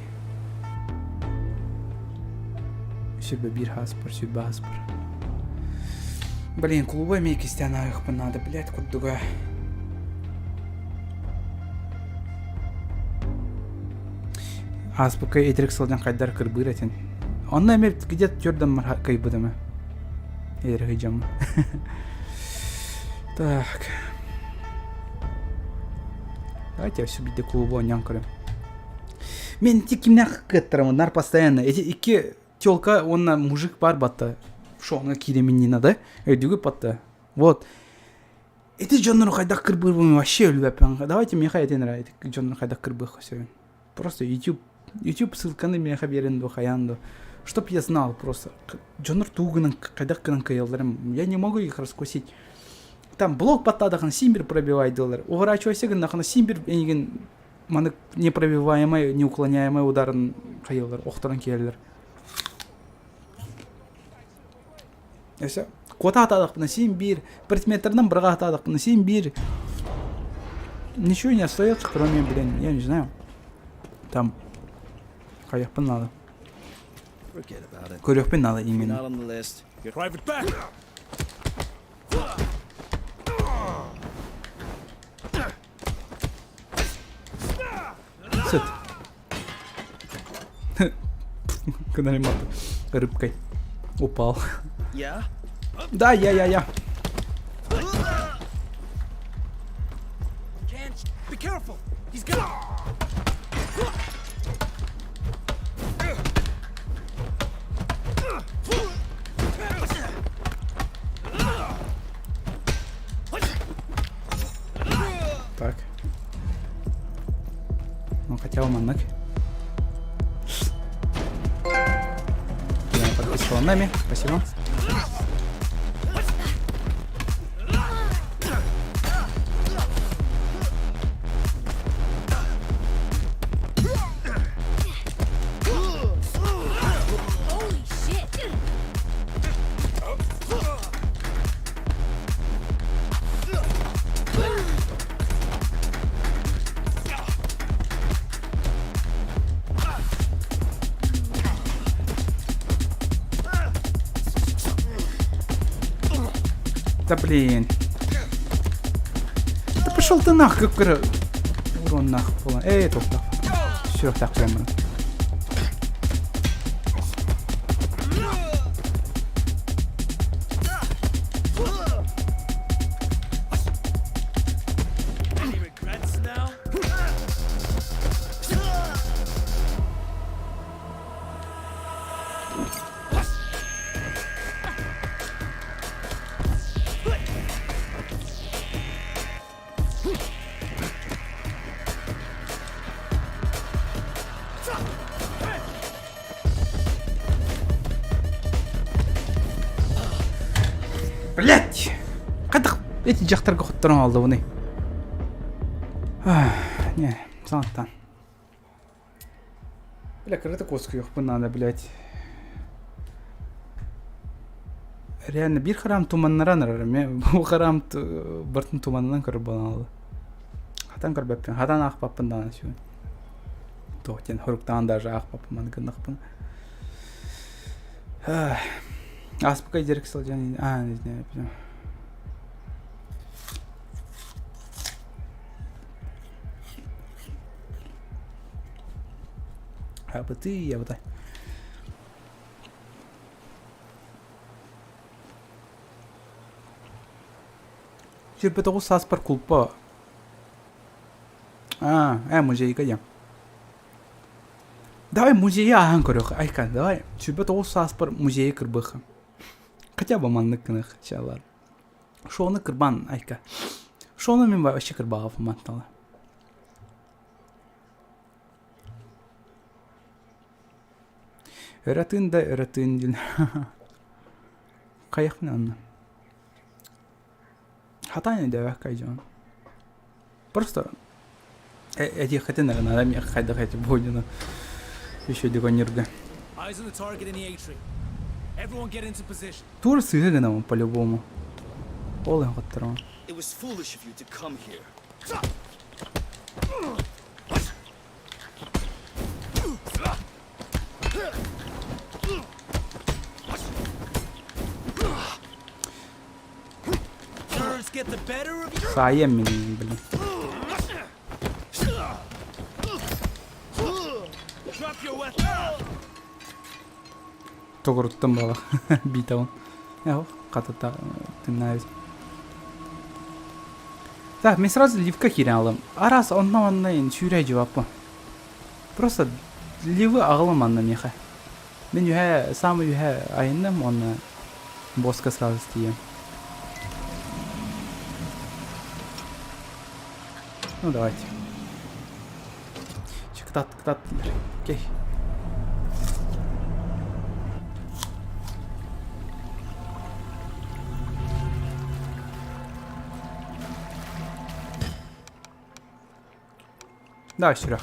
Speaker 1: Сүрбэ биир хаас бар, сүрбэ хаас бар. Блин, клуба эмиэ иккистээн ааһыахпын наада, блядь, курдуга. Ааспыкка итирик сылдьан хайдар кырбыыр этин. Онно эмиэ где-то төрдөн кыйбытым ээ. Эдэр дьоммун. Так. Давайте я все биирдэ клубу оонньоон көрөм. Мен ити кимнээх кыаттарамыннар постоянно. Эти икки телка уонна мужик бар батта. Шоҥҥа кииримин не надо. Өйдүүгүт батта. Вот. Ити дьоннору хайдах кырбыырбын вообще өлбөппүн. Давайте миэхэ этин эрэ ити дьоннору хайдах кырбыахха сөбүн. Просто YouTube YouTube ссылканы миэхэ биэрэн дуо хайаан дуо. Чтоб я знал просто. Дьоннор тугу гынан хайдах гынан кыайалларын я не могу их раскусить. Там блок баттаадахына син бир пробивайдылар. Уворачивайся гыннахына син бир эйигин маны непробиваемый, неуклоняемый ударын хайылар, охторон киэллэр. Өссө куота атаадахпына син биир, предметтеринэн быраҕа атаадахпына син биир ничего не остается, кроме, блин, я не знаю. Там хайахпын надо. Көрүөхпүн надо именно.
Speaker 9: Private back!
Speaker 1: Сыт. Кыналимат рыбкой упал.
Speaker 7: Yeah?
Speaker 1: Да, я, я, я.
Speaker 7: Can't be careful. He's got
Speaker 1: Так. Ну, хотя бы маннык. Я подписала нами. Спасибо.
Speaker 3: Holy shit!
Speaker 1: Да блин. Да пошел ты нах, как урон нах буолан. Эй, тоқтақ. Сүрөхтәк прямо.
Speaker 7: Any regrets now?
Speaker 1: Блять! Хайдах эти дьахтарга хотторон алдыбыный? Не, саҥаттан. Бля, кырата куоскуйуохпун надо, блядь. Реально биир хараам туманнаран эрэр эмиэ бу хараам бартын туманынан көрөр буолан алла. Хатан көрбөппүн, хатан аахпаппын даҕаны сүгүн. Туох диэн хоруктаан даже аахпаппын маны гыннахпын. Ааспыкка дьэрик сылдьан аа не знаю Абыты, абытай. Сүүрбэ сааспар кулпа. А, музейга диэн. Давай музейы ааһан көрүөх. Айка, давай 29 сааспар музейы кырбыха. Хотя бы маннык гыныах чалар. Шоны кырбан, айка. Шоны мин вообще кырбаҕа мантала. Өрө да өрө тыын диэн. Хайахпын анна. Хатаан өйдөөбөккө дьон. Просто этиэххитин эрэ наада миэхэ хайдах эти буолдуну еще дегонирга.
Speaker 7: Eyes on the target in the atrium. Everyone get into position.
Speaker 1: Тур сыһы гынабын по-любому. Ол эн хотторон.
Speaker 7: It was foolish of you to come here. Nerves get the better of you.
Speaker 1: Саайан мин блин.
Speaker 7: Drop your weapon.
Speaker 1: Тоҕуруттан буолар биитабын. Хатата тыннаабыт. Так, мен сразу ливка киирэн алым. Араас онно-манна сүүрэ дьыбаппын. Просто ливы аҕалым манна миэхэ. Мин үһэ, самый үһэ айынным уонна боска сразу тиийэм. Ну давайте. Кытаат, кытаат дииллэр. Окей. Да, сүрэх.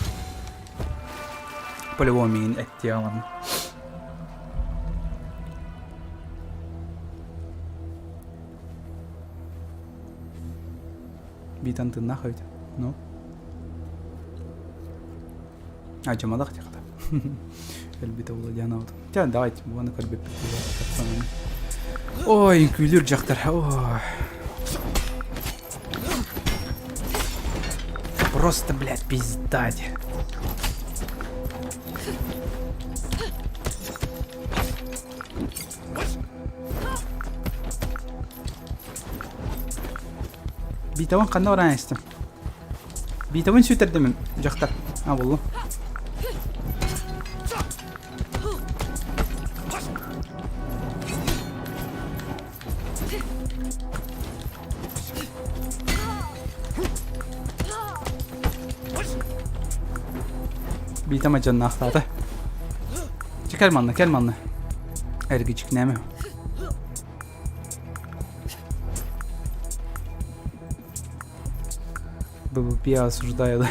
Speaker 1: По-любому миигин эттиэҕэ манна. Биитэн тыыннаах эбит. Ну? А, дьамалах диэхэ Өлбүтэ буолуо диэн аабытым. Чэ, давайте, буону көрбүппүт. Ой, үҥкүүлүүр дьахтар. Ой. Просто, блядь, пизда. Биитабын ханна баран истим? Биитабын сүтэрдим дьахтар. А, буллум. Биитам адьаннаахтаата. Чэ, кэл манна, кэл манна. Эргичикнээмэ. БВП осуждаю, да.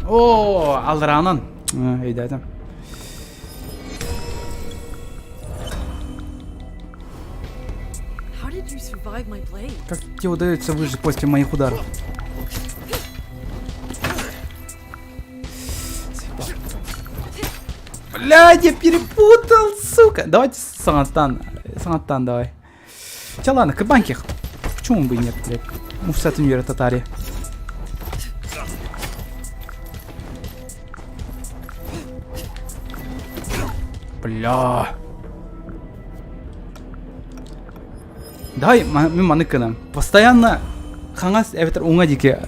Speaker 1: О, алранан. Өйдөөтүм. Как тебе удается выжить после моих ударов? Блядь, я перепутал, сука. Давайте саҥаттан. Саҥаттан давай. Чэ, ладно, кыбанких. Почему бы и нет, блядь? Муфсатын юра татари. Бля. Давай, мин маннык гынан. Постоянно хаҥас эбэтэр уҥа диэки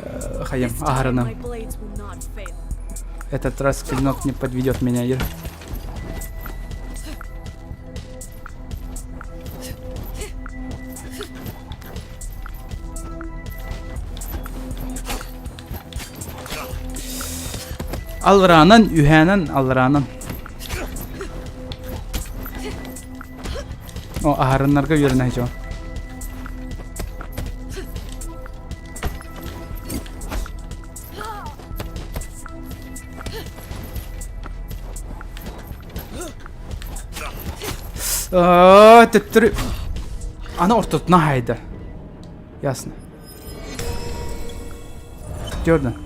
Speaker 1: хайым аһарынам. Этот раз клинок не подведет меня, Ир. Аллараанан, үһээнэн, аллараанан. О, аһарыннарга үөрэнэ дьон. Төттөрү аны ортотуна хайда. Ясно. Jordan.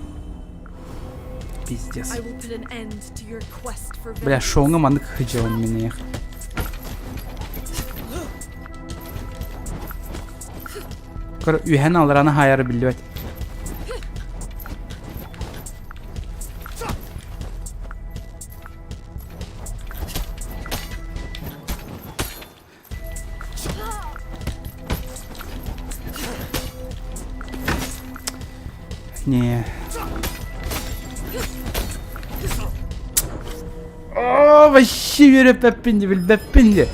Speaker 1: Пиздец. Бля, шоуҥа маннык хыдьабын мин Көр, үһэн алраны хаайары биллибэт. Не. О, вообще үөрөппөппүн ди, билбэппин ди.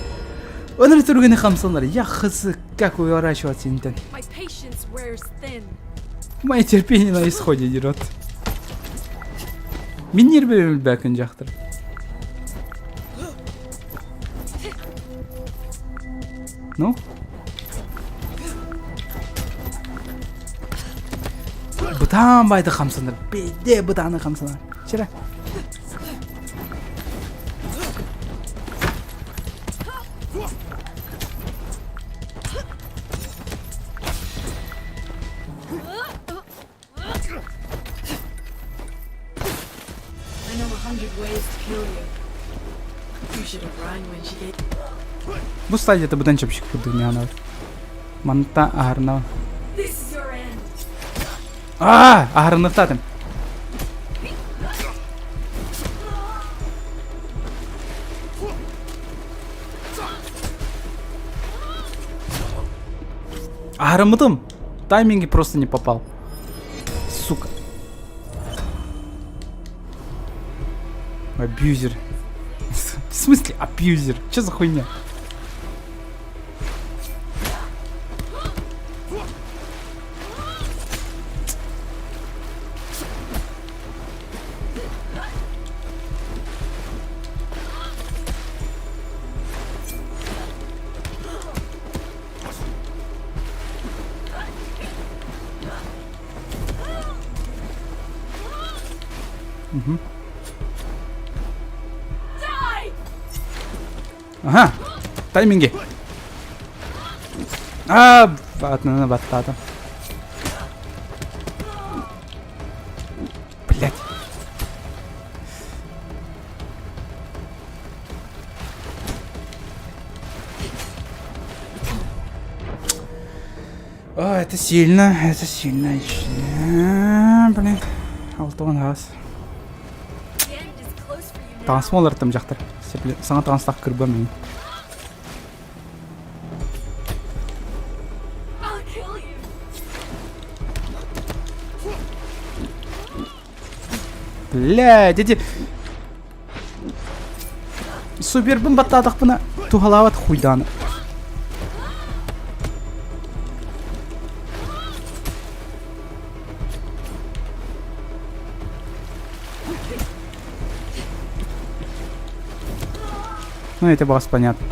Speaker 1: Онор түргени хамсанар. Я хз, как уворачиваться интен. Мое терпение на исходе дерет. Мин нервим билбэкин дьахтар. Ну? Бытаан байды хамсанар. Бейде бытааны хамсанар. Чера.
Speaker 5: I know 100 ways to kill you. You should have run when she gave.
Speaker 1: Бу стадията быдан чэпчэки курдук ньаанабар. Манта аһарына.
Speaker 5: This is your end.
Speaker 1: Аа, аһарыныктаатым. Аһарыммытым. Тайминги просто не попал. Сука. Абьюзер. В смысле абьюзер? Че за хуйня? Угу. Ага, тайминги. А, атына баттаатым. Блять. О, это сильно, это сильно. Блин, Алтон газ. Таҥас олортум дьахтар. Саҥа таҥастаах кырба мин. Бля, дети... Супербын баттаатахпына туһалаабат хуйдааны. Ну, это было понятно.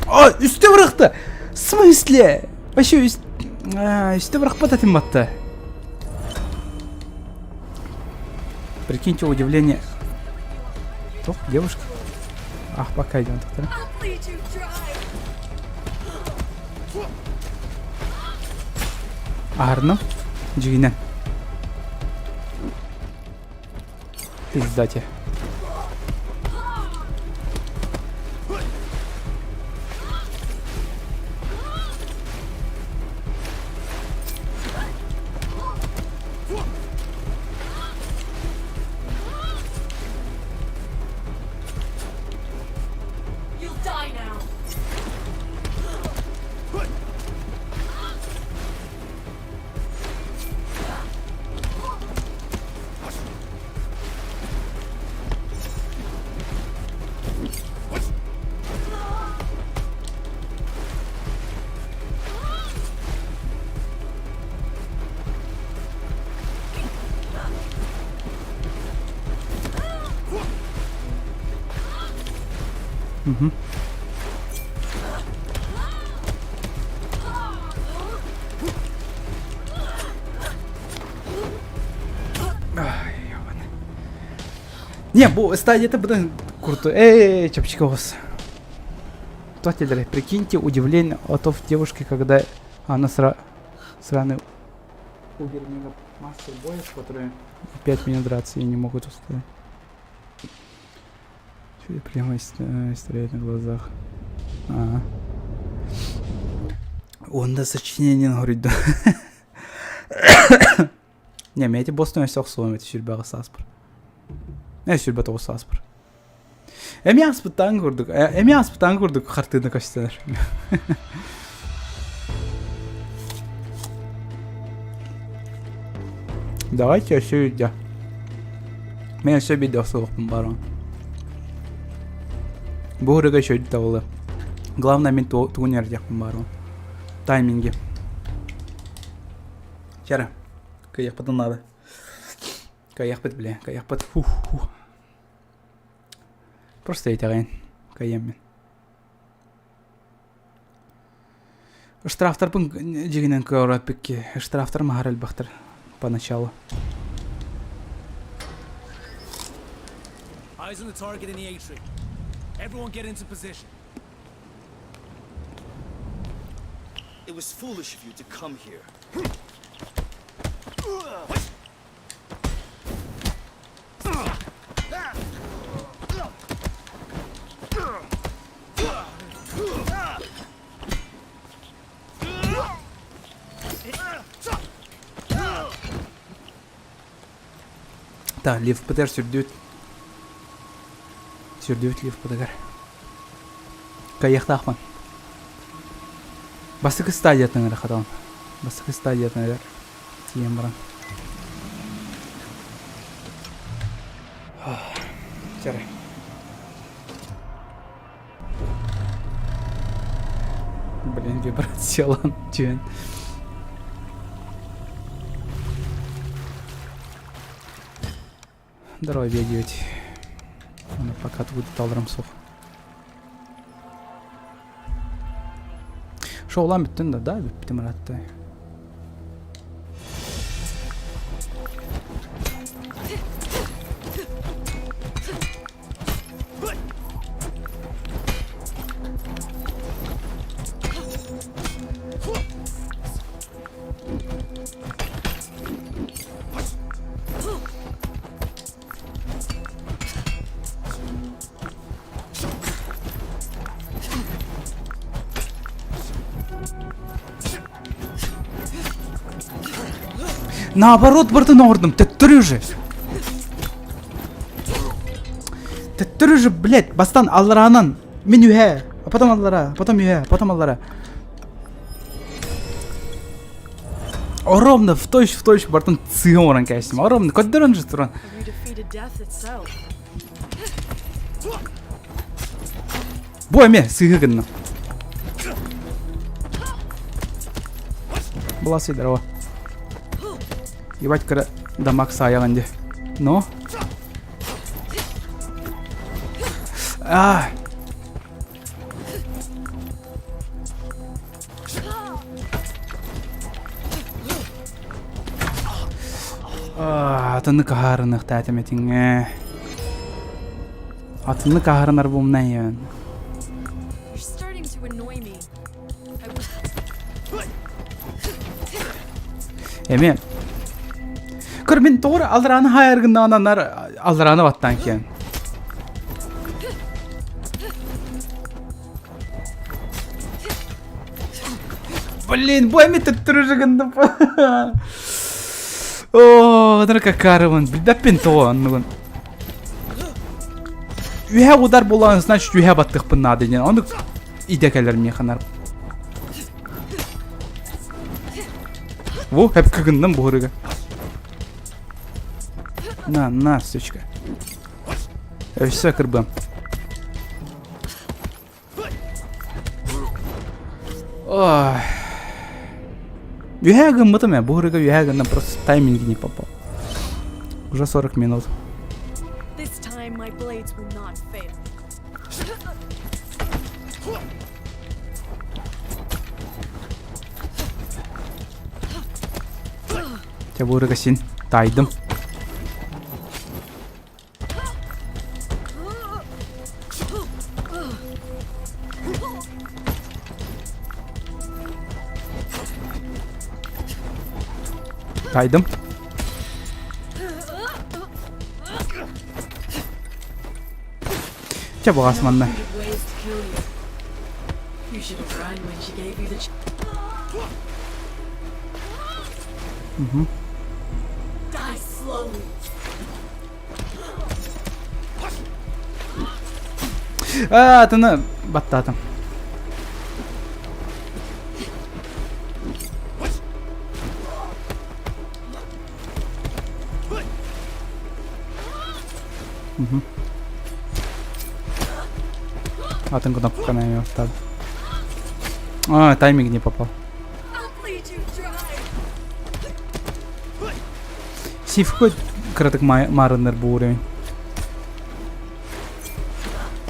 Speaker 1: О, үстэ бырахта! В смысле? Вообще үстэ бырахпат этим батта. Прикиньте удивление. Ох, девушка. Ах, пока идем тогда. Аһарным. Дьигинэн. Пиздате. Угу. Не, бу стадията быдан курту. Эй, чапчик оҕус. Туателлere, прикиньте удивление от девушки, когда она сра... сраный убер мастер боев, которые 5 минут драться и не могут устоять. Чуть прямо стреляет на глазах. Ага. Он да сочинение говорит, да. Не, мен эти бостон өссө охсуом эти сүрбэҕэ сааспар. Э, 29 сааспар. Эмиэ ааспыттаан курдук, эмиэ ааспыттаан курдук хартыына көстөр. Давайте өссө видео. Мен өссө видео охсуохпун баран. Бу ырыга еще табылы. Главное мен тугун эрдиэхпин баран. Тайминги. Чара, кыйахпытын надо. Кыйахпыт бля, кыйахпыт. Фух, фух. Просто итэҕэйин, кыйыам мин. Штрафтарбын дьигинэн кыарааппикки, штрафтарым аһар элбэхтэр поначалу.
Speaker 9: Eyes on the target in the atrium. Everyone get into position.
Speaker 7: It was foolish of you to come here.
Speaker 1: Так, лифпытыгар сүрдүүт. Сүрдүүт лифпытыгар. Кайыахтаахпын. Бастакы стадиятын эрэ хатаҕын. Бастакы стадиятын эрэ тиийэн баран. Чэрэ. Блин, вибрациялан түөн. Здорово, бегать. Аны пока тут талырым суох. Шоулан бүттүн да, да, бүттүм ыраатта. Наоборот бардын оҥордум, төттөрү уже. Төттөрү же, блядь, бастан аллараанан мин үһэ, а потом аллара, потом үһэ, потом аллара. Ровно в точь в точь бартын сыһа оҥорон кээстим. Ровно көрдөрөн же туран. Бу эмиэ сыыһы гынна. Была здорово. Ебать, кыра дамаг саайаҕын дии. Ну? А! Атыннык аһаарыныахтаатым этиҥҥэ. Атыннык аһарынар буумнан иһэн. Эмиэ. Көр мин тоҕо алрааны хаайаргыннаҕына алрааны баттаан киэн. Блин, бу эмиэ төттөрү гынным. Оо, ынырык какарыбын. Билбэппин тоҕо оннугун. Үһэ удар буолан, значит, үһэ баттыхпын наада диэн. Оннук идэ кэлэр миэхэ нар. Во, хэп кыгынным буһурыга. На, на, сучка. Өссө кырбам. Ой. Үһээ гыммытым ээ, бу ырыга үһээ гынным, просто тайминги не попал. Уже 40 минут.
Speaker 3: This time my blades will not fail.
Speaker 1: Чэ бу ырыга син таайдым. Тайдым. Чэ буҕаас манна. Угу. Аа, атыны баттаатым. Угу. Атын кнопканы эме баттады. А, тайминг не попал. Сивко кыратык маарыннар бу уровень.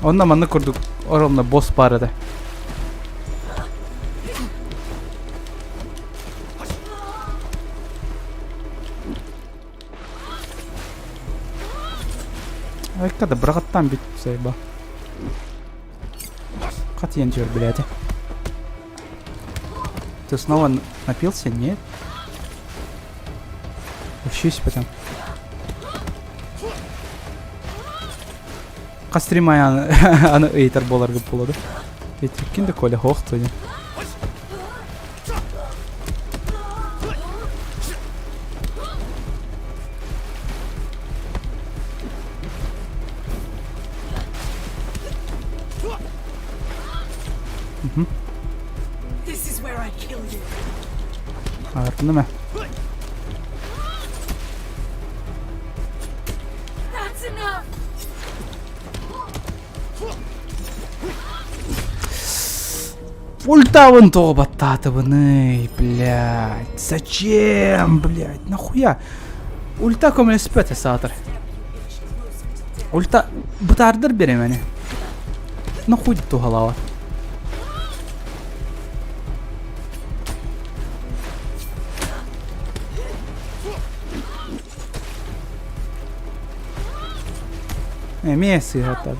Speaker 1: Онно маннык курдук оромно босс баар этэ. Айка да бырағаттан бит сайба. Хат ен блядь. Ты снова напился? Нет. Учусь потом. Хас аны аны ыйытар буоларгыт буолуо Итиккин да Коля хоох туйа.
Speaker 5: This is where I kill you.
Speaker 1: Артынымы?
Speaker 3: That's enough.
Speaker 1: Ультабын тоҕо баттаатыбыный, блядь? Зачем, блядь? Нахуя? Ульта көмөлөспөт саатар. Ульта бытаардар биэрэмэни. Нахуй туһалаабат. Эмиэ сыыһаттар.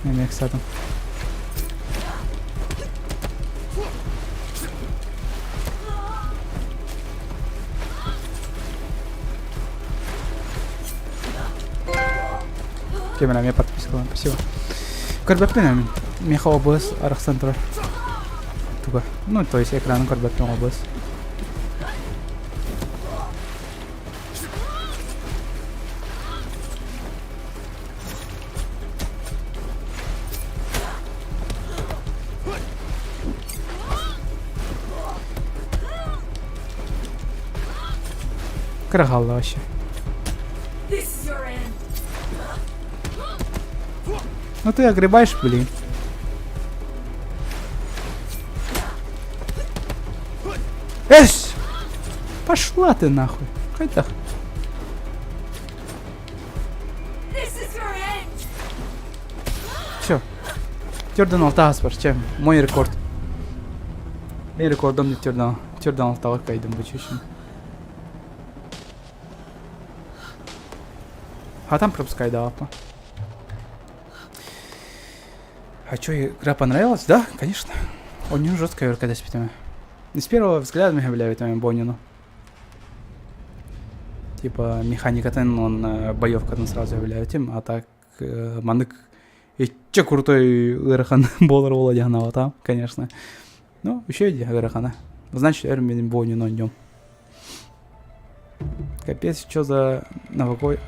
Speaker 1: Эмиэ ыксаатым. Кемер эмиэ подпискалаан, спасибо. Көрбөппүн эмин. Миэхэ обуос арахсан турар. Туга. Ну, то есть экранын көрбөппүн обуос. Кыра хаалла вообще. Ну ты огребаешь, блин. Эс! Пошла ты нахуй. Хайдах. Все. Төрдөн алта бар, чем? Мой рекорд. Мен рекордом төрдөн төрдөн алтаға кайдым бу чешин. А там пропускай да апа. А что, игра понравилась? Да, конечно. У нее жесткая когда спитами. Не с первого взгляда меня влияет на Бонину. Типа механикатын он э, боевкатын сразу являет им, а так э, манык ичче крутой ыарахан болар буола диэн конечно. Ну, еще иди ыарахана. Значит, өр мен Бонину днем. Капец, что за новогой...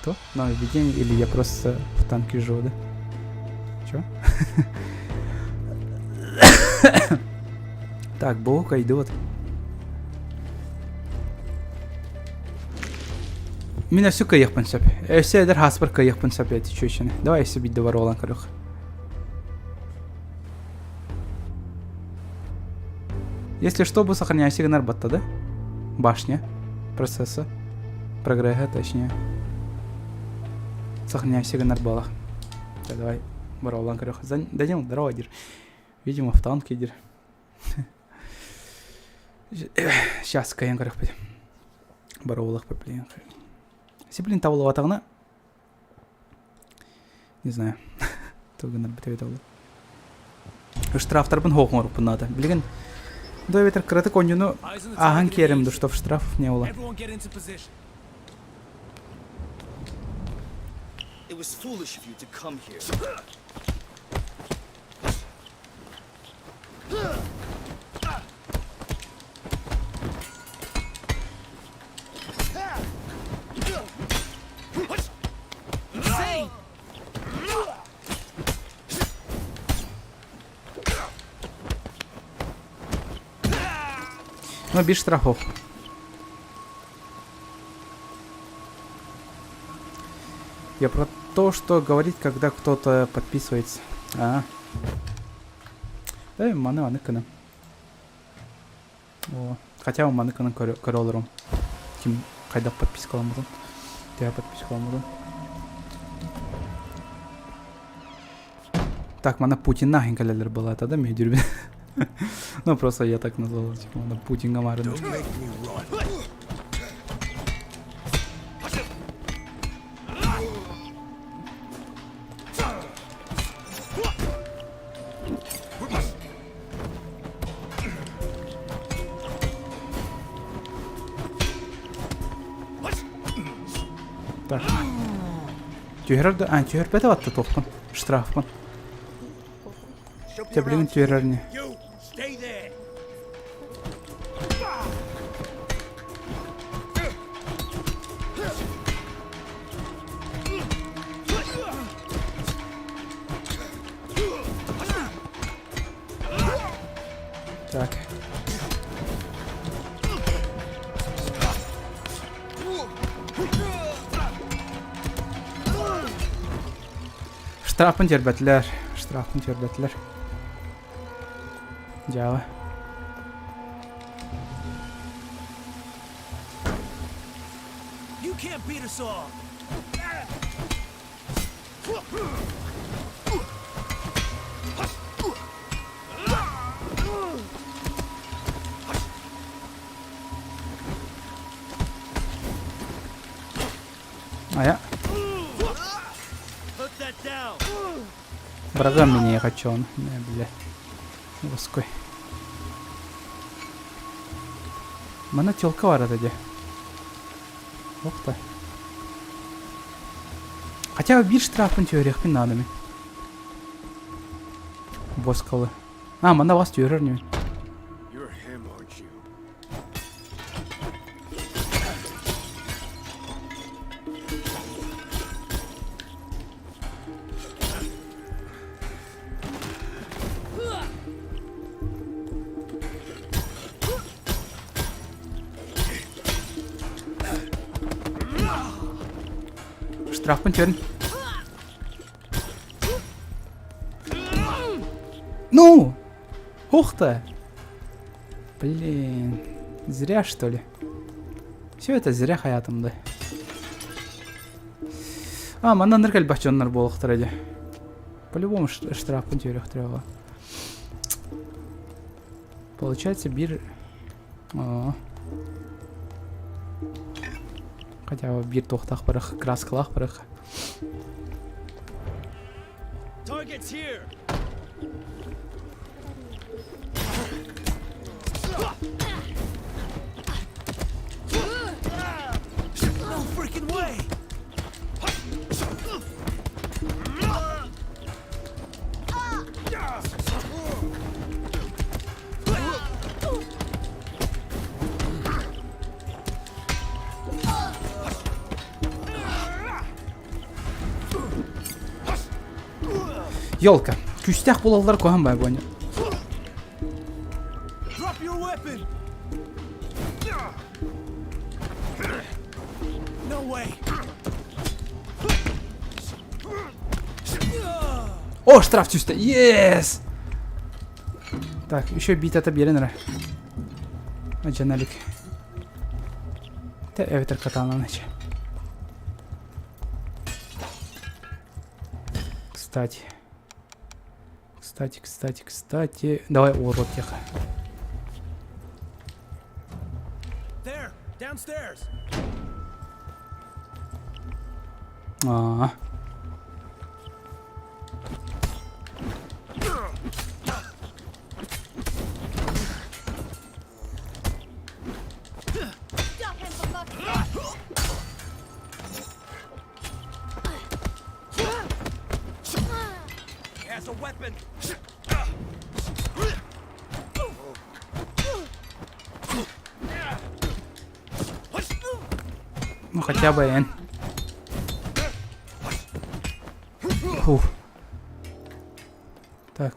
Speaker 1: То? Нововведение? Или я просто в танке живу, да? Чё? Так, Бока идет. Мин өссө кыайыахпын сөп. Өссө эдэр хааспар кыайыахпын сөп эти чүөчүнү. Давай өссө биирдэ баруолан көрүөх. Если что, бу сохраняйся гынар батта, да? Башня. Процесса. Прогресса, точнее. Сохраняйся гынар балах. Так, давай баруолан көрүөх. Данил, здорово, дир. Видимо, в танке дир. Сейчас кайан көрөхпүт. Баруолахпыт, блин. Если, блин, табылыбатаҕына не знаю тугунар бүтэ буолла штрафтарбын суох оҥоруппун наада билигин до эбэтэр кыратык оонньууну ааһан киэрим да чтоб штрафов не было.
Speaker 7: It was foolish of you to come here.
Speaker 1: Ну, без штрафов. Я про то, что говорить, когда кто-то подписывается. А. Да, маны аныкына. О, хотя маныканы көрө олорум. Ким хайдах подпискаламмытын. Төһө подпискаламмытын. Так, мана Путин нахин кэлэлэр была да, мен Ну, просто я так назвал, типа, мана Путин гамарын. Так. Түһэрэр да, а, түһэрбэтэ батта туохпун, штрафпын. Дьэ, билигин түһэрэр ини. Так. Штрафын тиэрбэтилэр. Штрафын тиэрбэтилэр. Дьаҕа.
Speaker 9: You can't beat us all.
Speaker 1: Айа. Врага меня я хочу, он. Не, бля. Воской. Мана телка бар это Ух ты. Хотя бы биир штрафын түһэриэхпин наада мин. Боскалы. А, манна вас түһэрэр ньүн.
Speaker 10: You're him, aren't you?
Speaker 1: Штрафпын түһэрин. Ну! Ух ты! Блин, зря что ли? Все это зря хаятымды. А, манна ныр кэлбэх дьоннор буолуохтара дии. По-любому штрафпын түһүөхтэрэ Получается биир... О. Хотя бы биир туохтаах барах, краскалаах барах.
Speaker 7: Target's here.
Speaker 9: No freaking way.
Speaker 1: Елка. Күүстээх буолаллар куһаҕан баа буоня.
Speaker 9: Drop your weapon. No way.
Speaker 1: О, штраф түстэ. Yes! Так, еще биитата биэрэн эрэ. Адьаналик. Тэ эбэтэр катаанан эчэ. Кстати. Кстати, кстати, кстати. Давай урод тихо.
Speaker 9: There, downstairs.
Speaker 1: Аа.
Speaker 3: Stop him for fuck's sake!
Speaker 7: He has a weapon.
Speaker 1: Ну хотя бы эн. Фух. Так.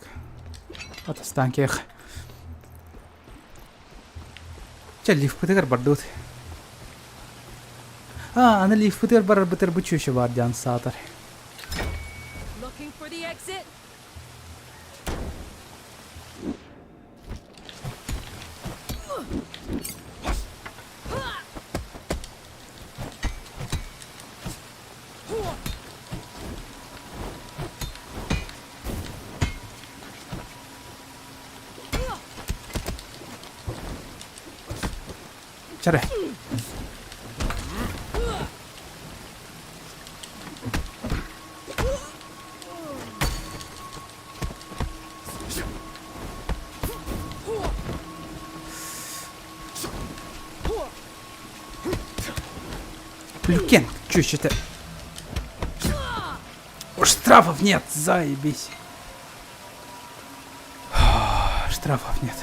Speaker 1: Атастаан киэх. Чэ, лифпытыгар бардыбыт. А, аны лифпытыгар барарбытыгар бу чүөчэ баар диэн саатар.
Speaker 3: Looking for the exit?
Speaker 1: Чэрэ. Люкен, чуть это. Уж штрафов нет, заебись. Штрафов нет.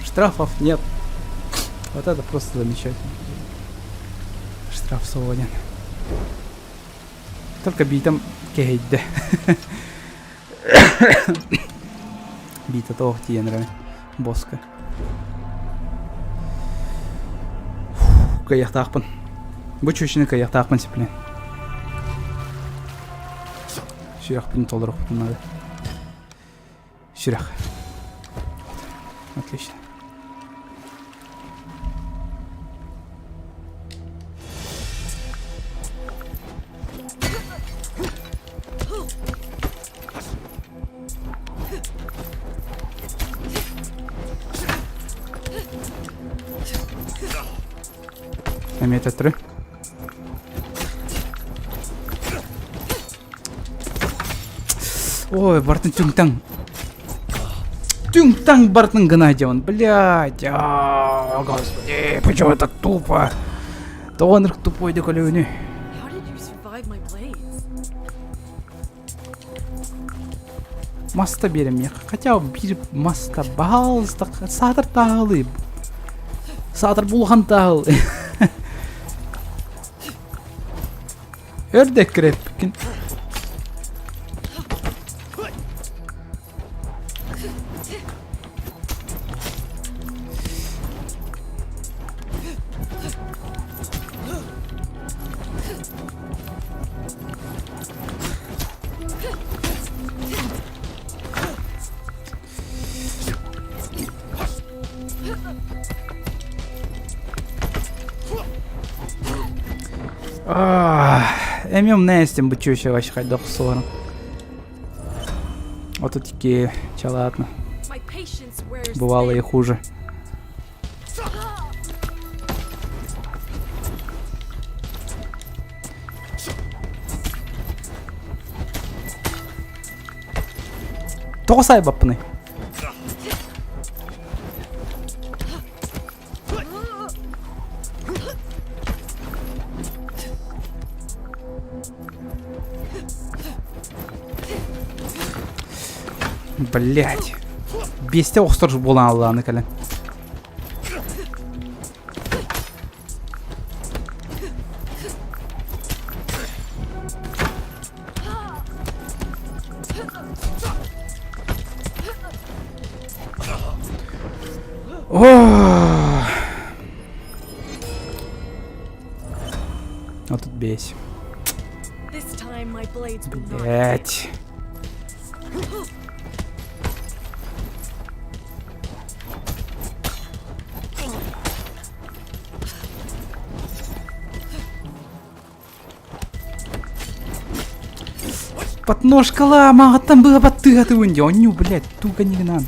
Speaker 1: Штрафов нет. Вот это просто замечательно. Штраф свободен. Только битом кэһэйдэ. Биитэ тоох тиийэн эрэ боска. Кыайыахтаахпын. Бу чүөчүнү кыайыахтаахпын сиплин. Сүрэхпин толоруохпун наада. Сүрэх. Отлично. Эмиэ төттөрү. Ой, бартын түҥ-таҥ. Түҥ-таҥ бартын гына дьон. Блядь, а, господи, почему так тупо? Тоҕо ынырык тупой да көлөөнү.
Speaker 5: How did you survive my blades?
Speaker 1: Маста биэримиэх. Хотя биир маста, баһаалыста, саатар тааһылыы. Саатар булхан тааһыл. Өр да эккирэппиккин. Эмиэ умна эстим бу чүөчэ вообще хайдах охсуорум. Вот такие ча ладно. Бывало и хуже. Тоҕо саайбаппыный? Блять. Биэстэ охсор буолан аллааны кэлэн. О! Вот тут бесь. Блять. Подножкала, маҕаттан быа баттыгатыбын дии, онньу, блядь, туга нигынан.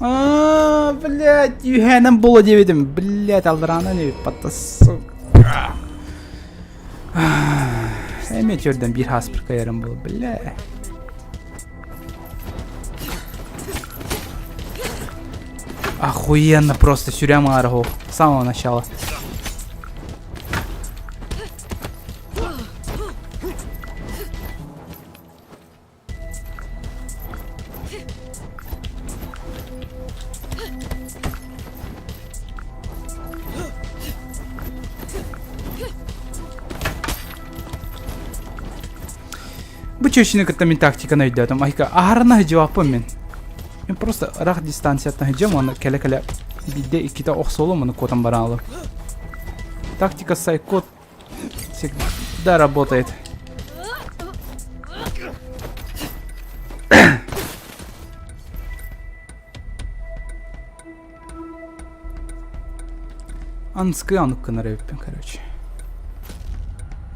Speaker 1: А, блядь, үһээнэн буолуо диэбитим. Блядь, алдараанан эбит, сука. Эмиэ төрдөн биир хааспыр кайарым буолу, бля. Охуенно просто сюрям аргу. С самого начала. Бу чөчүнү кытта мин тактиканы өйдөөтүм. Айка аһарына сылдьыбаппын мин. Мин просто ыраах дистанцияттан сылдьам уонна кэлэ-кэлэ биирдэ иккитэ охсуолум уонна куотан баран ылым. Тактика сайкот всегда работает. Анскы анук гынар эбиппин, короче.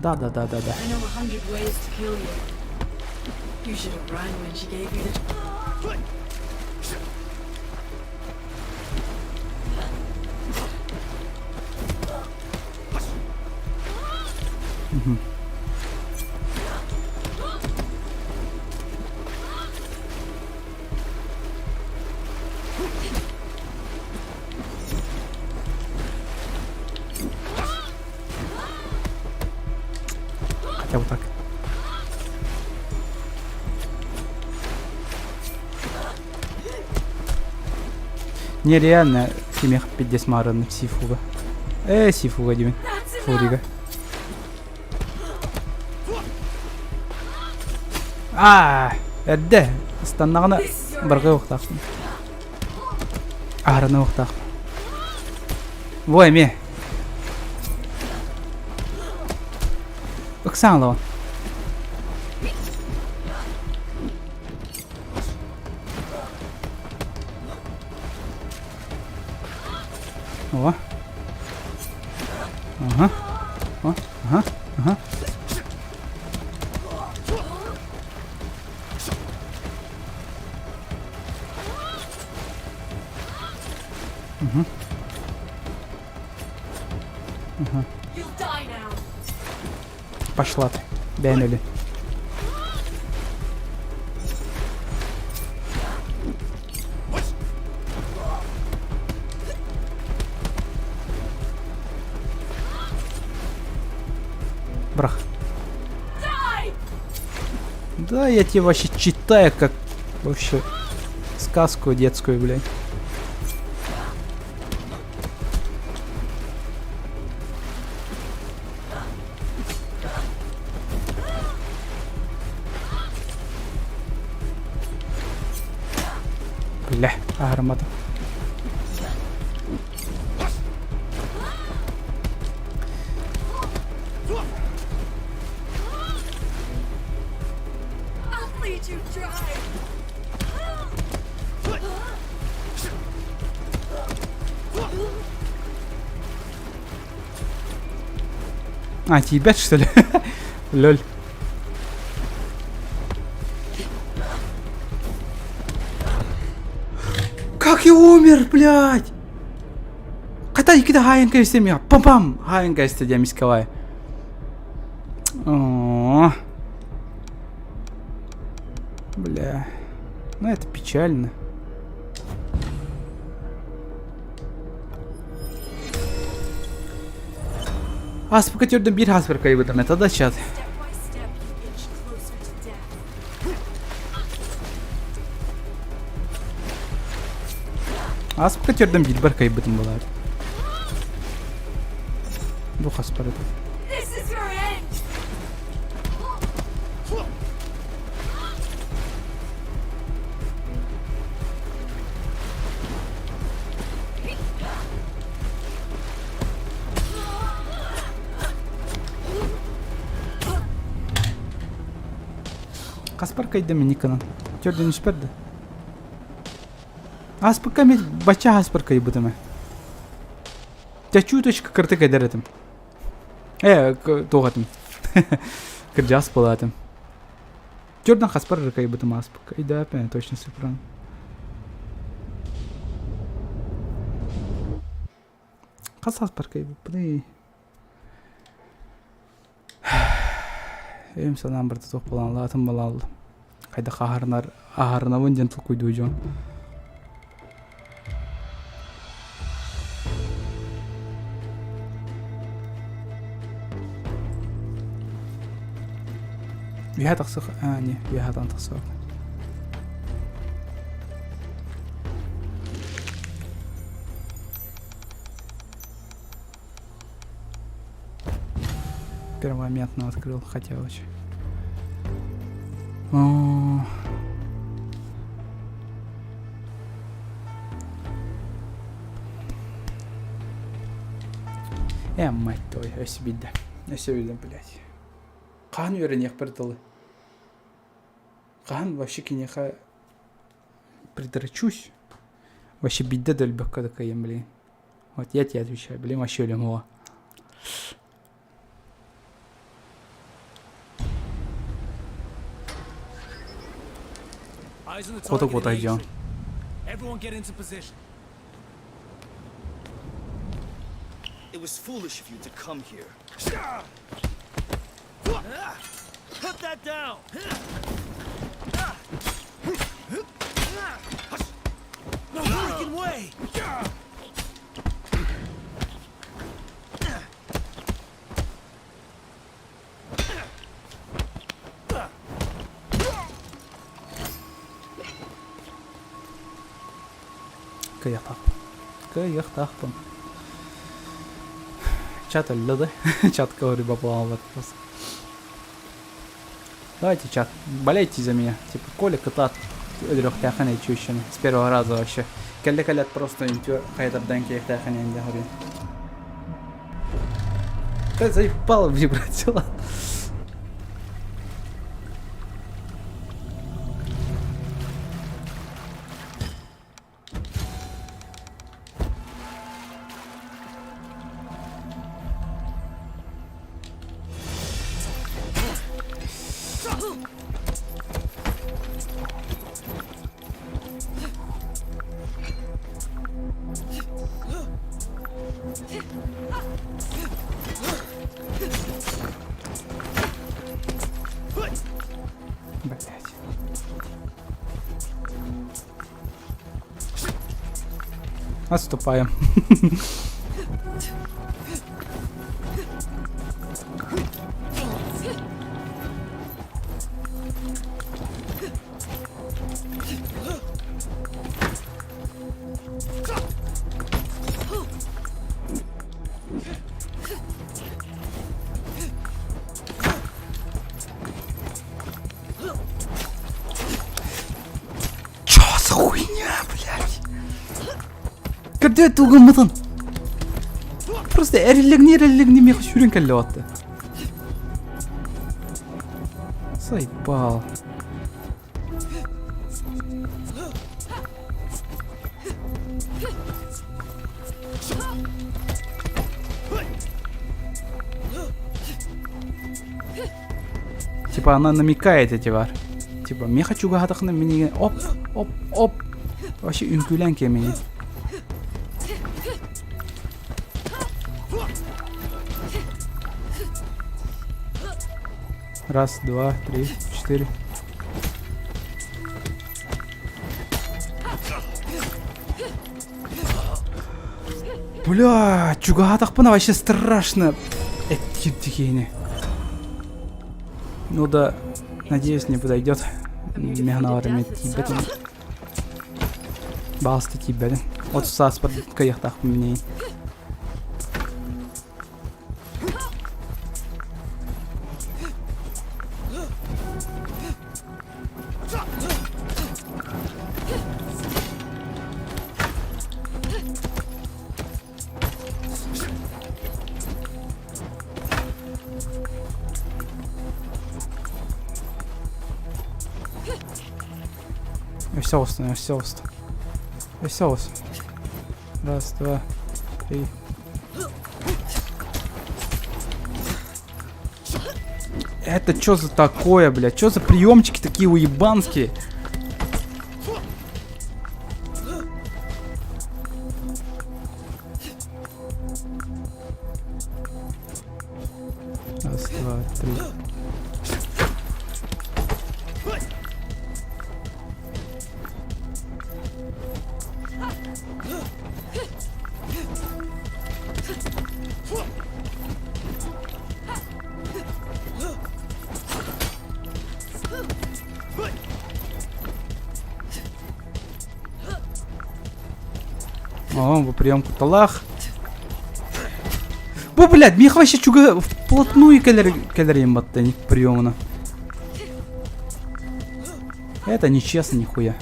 Speaker 1: Да, да, да, да, да.
Speaker 5: I know 100 ways to kill you. You should have run when she gave you the.
Speaker 1: Хотя вот так. Нереально кимиэх пиздец маарыннык сифуга. Ээ, сифуга диибин. Фурига. Аа, эрдэ ыстаннаҕына барҕыахтаахпын. Аһарыныахтаахпын. Во эмиэ. Ыксаан ылабын. О. Ага. О, ага, ага. Угу. Угу. Пошла ты. Бэйэн Брах. Да, я тебе вообще читаю, как вообще сказку детскую, блядь. Бля, аромата. А, тебя что ли? Лёль. Как я умер, блядь? Хата иккитэ хаайан кэбистэ миэхэ пам-пам хаайан кэбистэ диэн мискалай. О, бля. Ну это печально. Ааспыкка төрдөн биир ааспар кыайбытым это да чат. Ааспыкка төрдөн биирбэр кыайбытым буолаар. Бу хаспар это. Хаспар кыйда мин иккынан. Төрдөн испэр да. Ааспыкка эмиэ бачча ааспар кыйбытым ээ. Дьэ чуточка кыртык эдэр этим. Э, туох этим. Кырдьаҕас буолаатым. Төрдөн хаспар кыйбытым ааспыкка. Да, точно сыпран. Хас сааспар кыйбыппыный? Өйүм санаам барыта суох буолан лаатын балааллым. Хайдах аһарынар аһарынабын диэн толкуйдуу дьон. Үһэ тахсых аа не үһэ тахсыах. Первомоментно открыл, хотя очень. О. Э, мать твою, өссө биирдэ. Өссө биирдэ, блядь. Хаһан үөрэниэхпэр дылы. Хаһан вообще киниэхэ придрачусь. Вообще биирдэ да өлбөккө да кыайан, блин. Вот я тебе отвечаю, блин, вообще өлөм оҕо.
Speaker 9: Eyes on the
Speaker 1: Куота
Speaker 9: target in
Speaker 1: куота дьон.
Speaker 9: A3. Everyone get into position.
Speaker 7: It was foolish of you to come here. Put that down! No freaking way!
Speaker 1: Кыайыахтаахпын. Кыайыахтаахпын. Чат өллө да. Чатка рыба плавала просто. Давайте, чат, болейте за меня. Типа, Коля кытаат өлөрүөхтээххин эчүүщүнү. С первого раза вообще. Кэллэ кэлэт просто үтүө хайдардан киэхтээххин инде хоруйун. Да заебало вибратила. Блять. Отступаем. Чё за хуйня, блядь? Когда это угомытын? Просто эриллигни эриллигни меха сүүрэн кэллэ батты. Заебал. Типа она намекает эти var. Типа меха чугаһатахына миниге оп оп оп вообще үҥкүүлээн киэмини. Раз, два, три, четыре. Бля, чугаһатахпына вообще страшно. Эттиир Ну да, надеюсь, не подойдет. Механалар эмиэ тиийбэтин. Баҕаста тиийбэтин. От сааспар кыайыахтаахпын миниин. Өссө оҕустун, өссө оҕустун. Өссө оҕус. Раз, два, три. Это что за такое, блядь? Что за приемчики такие уебанские? Раз, два, три. О, бу прием кутталаах. Бу, блядь, миэхэ вообще чуга вплотную кэлэр кэлэр батта ник приемuna. Это нечестно нихуя.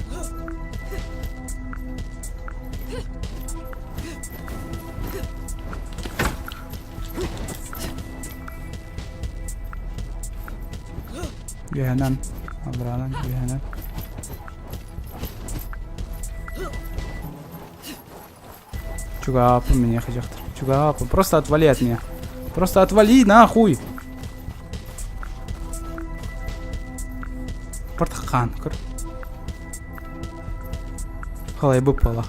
Speaker 1: Үөһэнэн, аллараанан, үөһэнэн. Чугааппын миэхэ дьахтар. Чугааппын. Просто отвали от меня. Просто отвали нахуй! Портхан. Көр. Халай быппалах.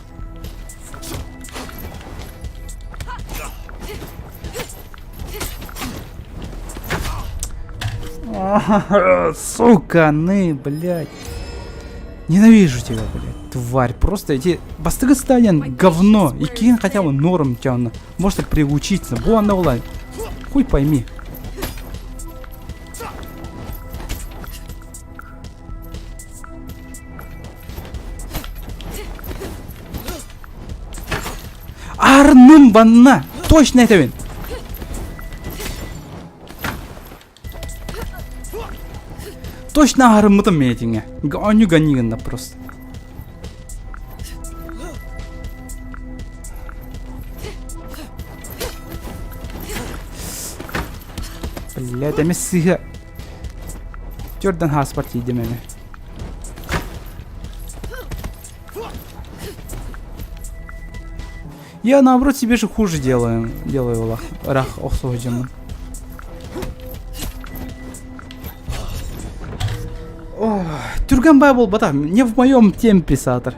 Speaker 1: Сука, ны, блядь. Ненавижу тебя, блядь, тварь. Просто эти бастыгы станен говно. И кинь хотя бы норм тебя. Может приучиться. Бу она Хуй пойми. Арным банна! Точно этэбин! Точно аһарыммытым мен этиҥэ. Оонньуу гони гынна просто. Блядь, эмис сыыһа. Төрдөн хааспар тиийдим эми. Я наоборот себе же хуже делаю, делаю лах, рах охсуһудьаммын. Түргэн баа буолбатах, не в моем темпе саатар.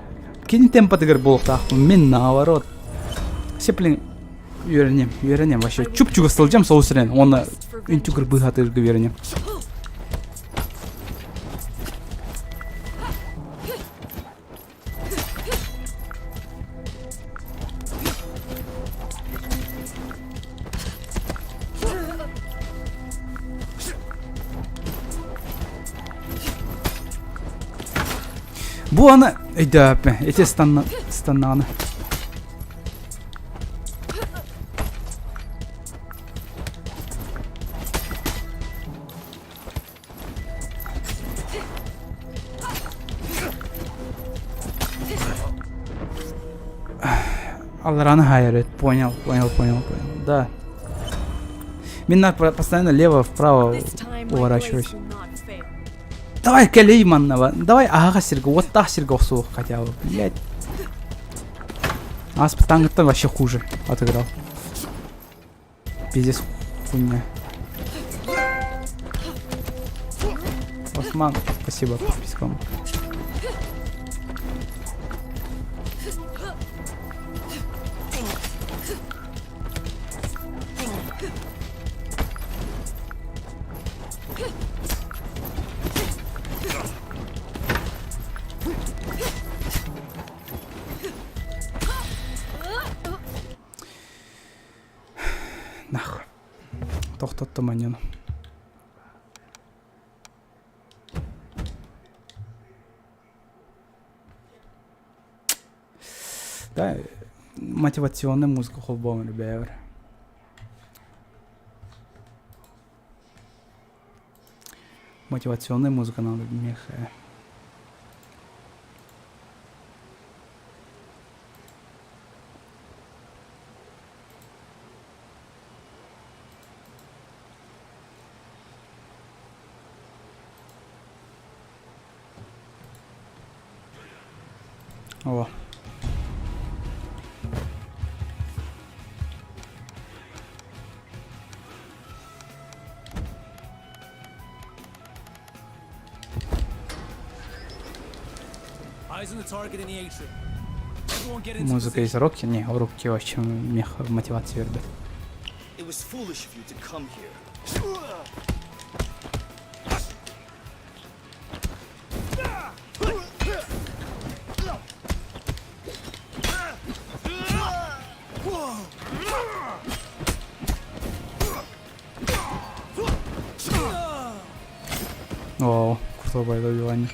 Speaker 1: Кини темпатыгар буолуохтаахпын, мин наоборот. Сеплин үөрэнем, үөрэнем вообще. Чуп-чугас сылдьам соус сирэн, уонна үнтүгүр быыһатыырга үөрэнем. Бу аны өйдөөппүн. Ити станна станнаҕына. Алран хайрит. Понял, понял, понял, понял. Да. Мин постоянно лево-вправо уворачиваюсь. Давай кэлэй маннаба. Давай аһаҕа сиргэ, уоттаах сиргэ охсуох хотя бы, блядь. Ааспыт таңыттан вообще хуже отыграл. Пиздец хуйня. Осман, спасибо подпискам. Нахуй. Тохтоттум анньаны. Да, мотивационная музыка холбоон бэйэбэр. Мотивационная музыка надо меха. О. Музыка из Рокки? Не, в Рокки вообще мех мотивация ребят. О, крутой добивание.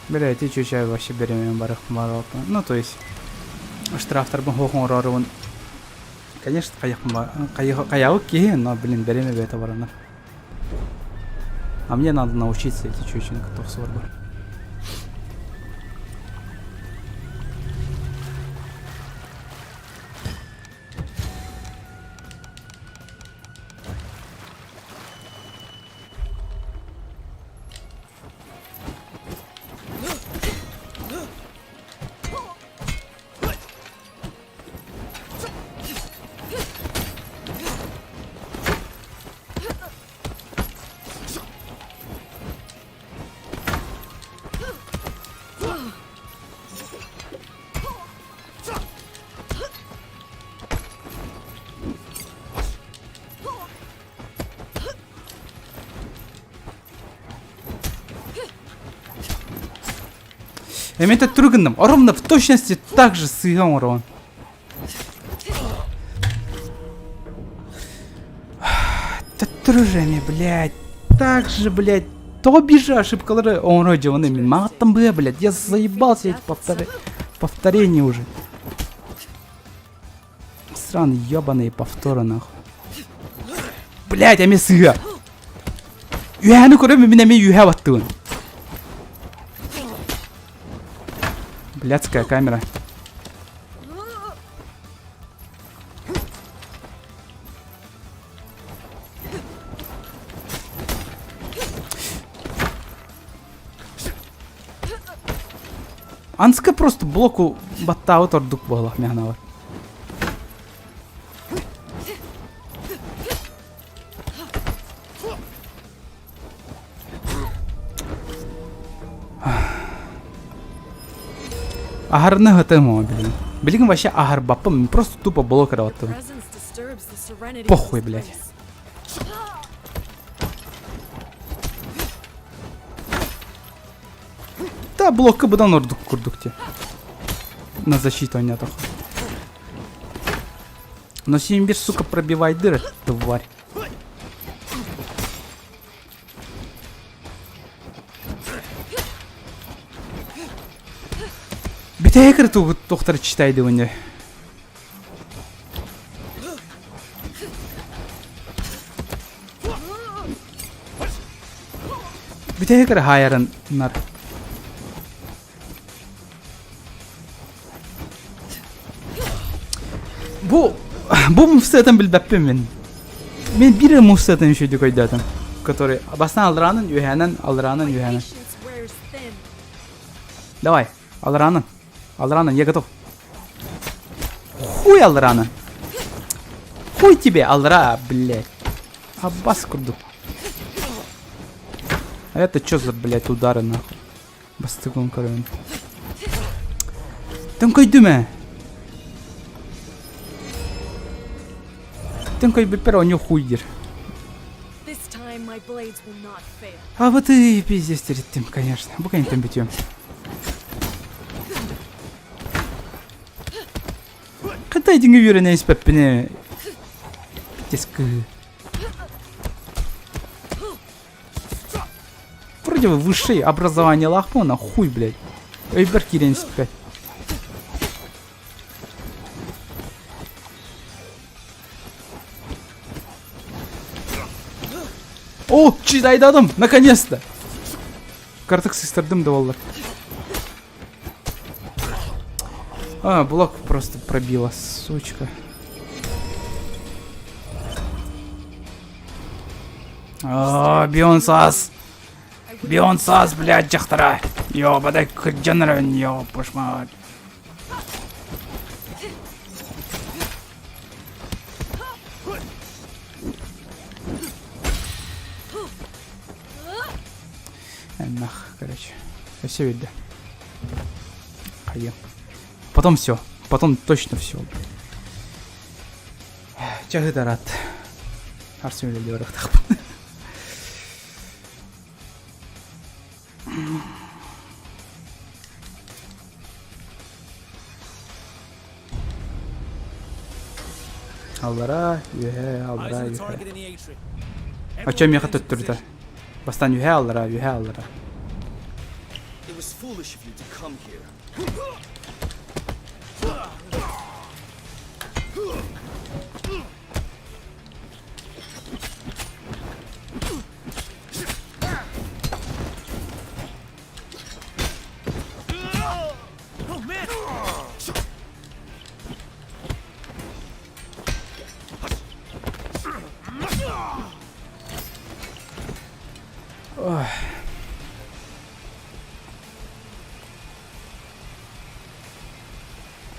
Speaker 1: Бля, ити чучай вообще беременна барых Ну, то есть, штрафтарбын хохон оҥорорун Конечно, хайахпын киһи, но, блин, береме бэйэтэ баранар. А мне надо научиться эти чучины тохсуорбар. Эмиэ төттөрү гынным. Ровно в точности так же сыыһа оҥороҕун. Төттөрү же эмиэ, блядь. Так же, блядь. Тоҕо биржа ошибкалары оҥоро дьону мин маҕаттан быа, блядь. Я заебался эти повторять. Повторение уже. Сраные ебаные повторы нахуй. Блять, эмиэ сыыһа. Үөһэни көрөмүн мин эмиэ үөһэ баттыбын. Блядская камера. Анска просто блоку баттаабыт ордук буолах механалар. Аһарны хатым о билигин. Билигин вообще аһарбаппын, просто тупо блок эрэ Похуй, блядь. Да, блокка быдан ордук курдук те. На защиту они атах. Но Симбир, сука, пробивай дыры, тварь. Бүтэһик туохтар читайдыбын Бүтэһик эрэ хаайарын нар. Бу бу муфсатын билбэппин мин. Мен биир муфсатын үчүгдүк өйдөөтүм. Который бастан алраанын үөһээнэн, алраанын үөһээнэн. Давай, алраанын. Алраанын, я готов. Хуй алраанын. Хуй тебе, алра, блядь. Аббас курдук. А это что за, блядь, удары нахуй? Бастыгын көрөбүн. Төҥкөйдүм ээ. Төҥкөйбүппэр оонньуу хуй диир. А вот и пиздец тириттим, конечно. Бу кэнниттэн бүтүөм. Хата итингэ үөрэнэ испэппин Пиздец кыһыы. Вроде бы высшее образование лахпына, хуй, блядь. Өйбөр киирэн испэт. О, читайдадым, наконец-то! Картык сыстырдым да боллар. А, блок просто пробила, сучка. А, Бионсас! Бионсас, блядь, дьахтара! Ёбадай кырдьан эрэн, ёппушмат. Нах, короче. Все видно. Хайа. Потом все. Потом точно все. Чаһы рад. Арсен үлэлии барыахтаахпын. Аллара, үөһэ, аллара, үөһэ. Оччо миэхэ төттөрүтэ. Бастаан үөһэ аллара, үөһэ аллара.
Speaker 7: It was foolish of you to come here.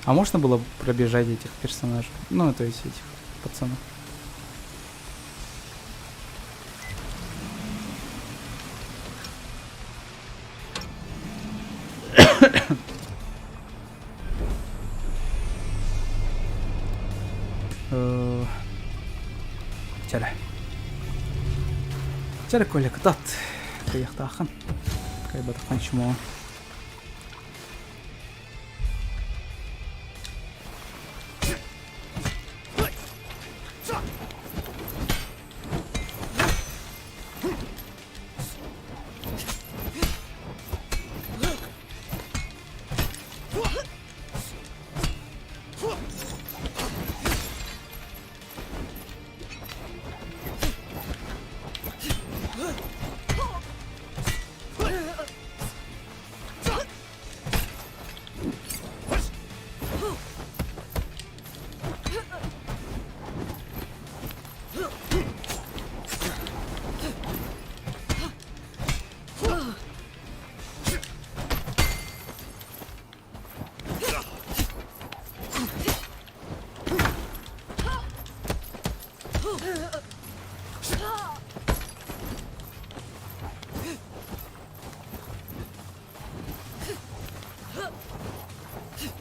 Speaker 1: А можно было пробежать этих персонажей? Ну, то есть этих пацанов. Чэрэ. Чэрэ Коля кытат. Кыйахтаахын. Кайбатахан чмо.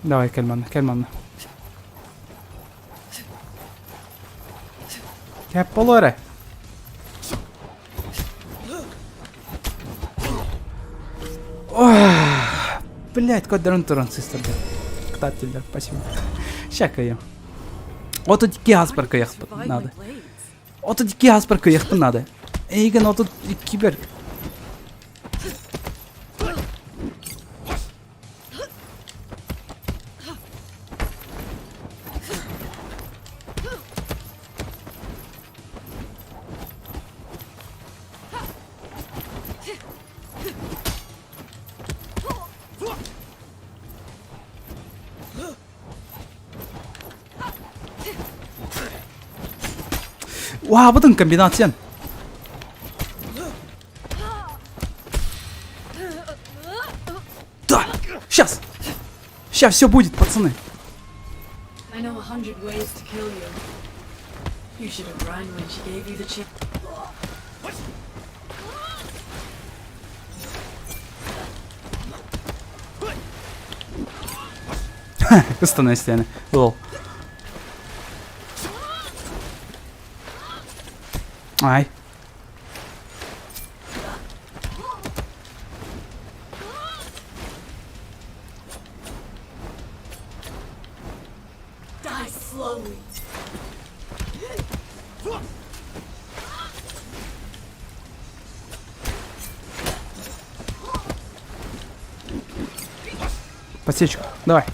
Speaker 1: Давай, кэл манна, кэл манна. Кэп боло эрэ. Блять, көрдөрөн туран сыстырды. Кытаат спасибо. Ща кыйым. 32 хаспар кыйахпыт
Speaker 5: Survive my
Speaker 1: надо.
Speaker 5: blades.
Speaker 1: 32 хаспар кыйахпын надо. Эйген 32 бер. Уаабытын комбинациян. Да! Сейчас! Сейчас все будет, пацаны.
Speaker 5: I know 100 ways to kill you. You should have run when she gave you the chance.
Speaker 1: Ыстана истиэни. Лол. Ай.
Speaker 5: Die slowly.
Speaker 1: Подсечку. Давай.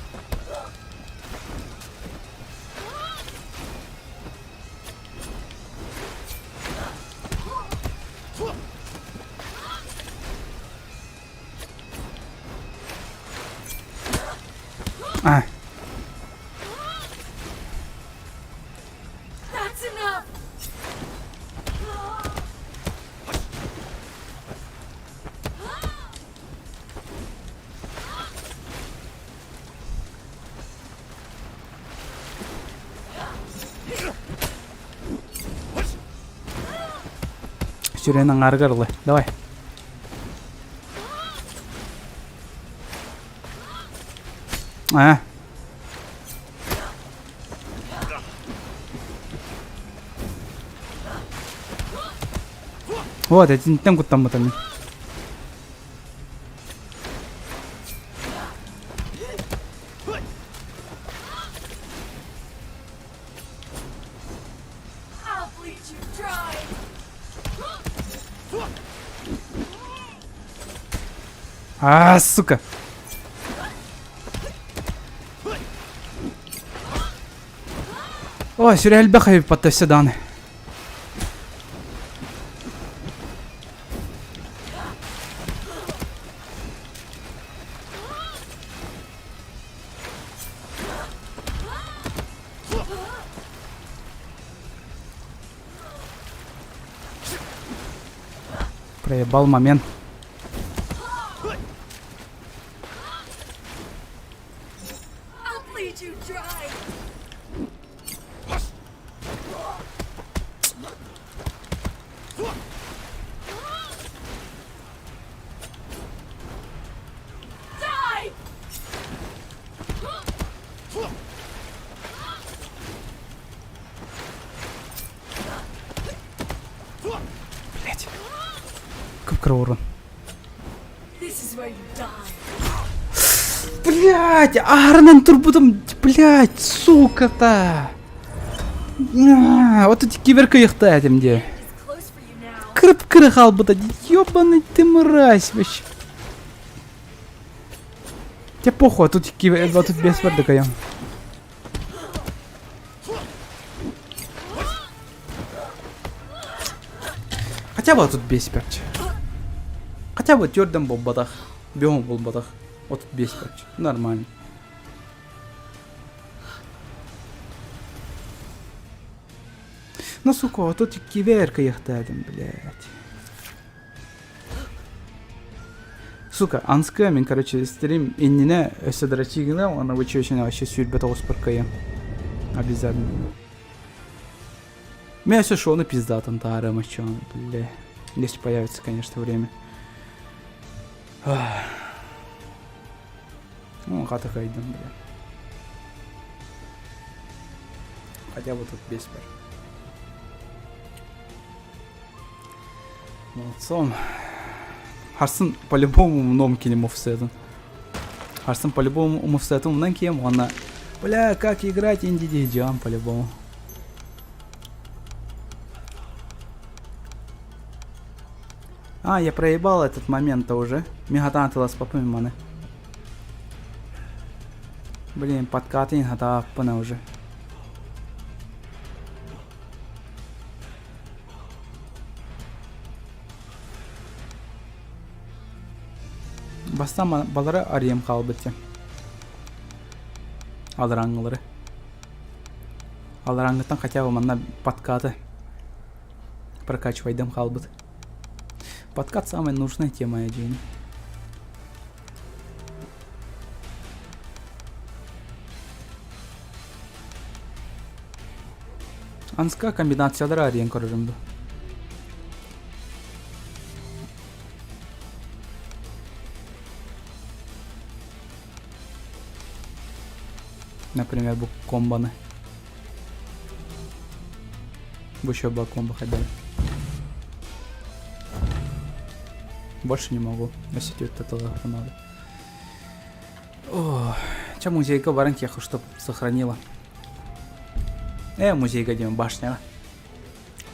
Speaker 1: А,
Speaker 3: That's enough!
Speaker 1: Сүрэн аҥаарыгар ылы. Давай. А. Вот, итинтэн куттаммытым мин.
Speaker 3: I'll bleed you dry!
Speaker 1: А, сука. Ой, сүрэ элбэх эбит өссө даҕаны. Проебал момент.
Speaker 3: I'll bleed you dry! Die!
Speaker 1: Блять. Кып-кыра урон.
Speaker 5: This is where you die.
Speaker 1: Блять, аарынан турбутум, блять, сука-то. Вот эти киберкайықта этим де.
Speaker 3: It's close for you now.
Speaker 1: Кырып-кыры хаалбыта, ёбаный ты мразь вообще. Тебе похуй, а тут кибер, а тут без вардакаем. Хотя бы тут бес перчи. Хотя бы твердым буолбатах. Бөҕө буолбатах. Вот тут бес перчи. Нормально. Ну, сука, а тут киверка яхтадым, блядь. Сука, анскы мин, короче, стрим иннинэ өссө дрочигина, уонна вычечена вообще сүүрбэ тоҕус паркайым. Обязательно. Меня все шо на пиздатом тарам, а чё, бля. Если появится, конечно, время. Ах. Ну, хата хайдам, бля. Хотя бы тут бес бар. Молодцом. Харсын по-любому умном кинем офсетын. Харсын по-любому умовсетын умнан кием, она... Бля, как играть инди джам по-любому. А, я проебал этот момент-то уже. Мегатан тылас маны. Блин, подкаты хатааппына уже. Бастан балары арыйым хаалбыт Алараңылары. Алараңыттан хотя бы манна подкаты прокачивайдым хаалбыт. Подкат самая нужная тема, я день. Анска комбинациялары арыйан көрөрүм ду. Например, бу комбаны. Бу еще была комбо хотя Больше не могу. Если это надо. О, чем музейга баран кеху, чтоб сохранила. Э, музейга диэн башня.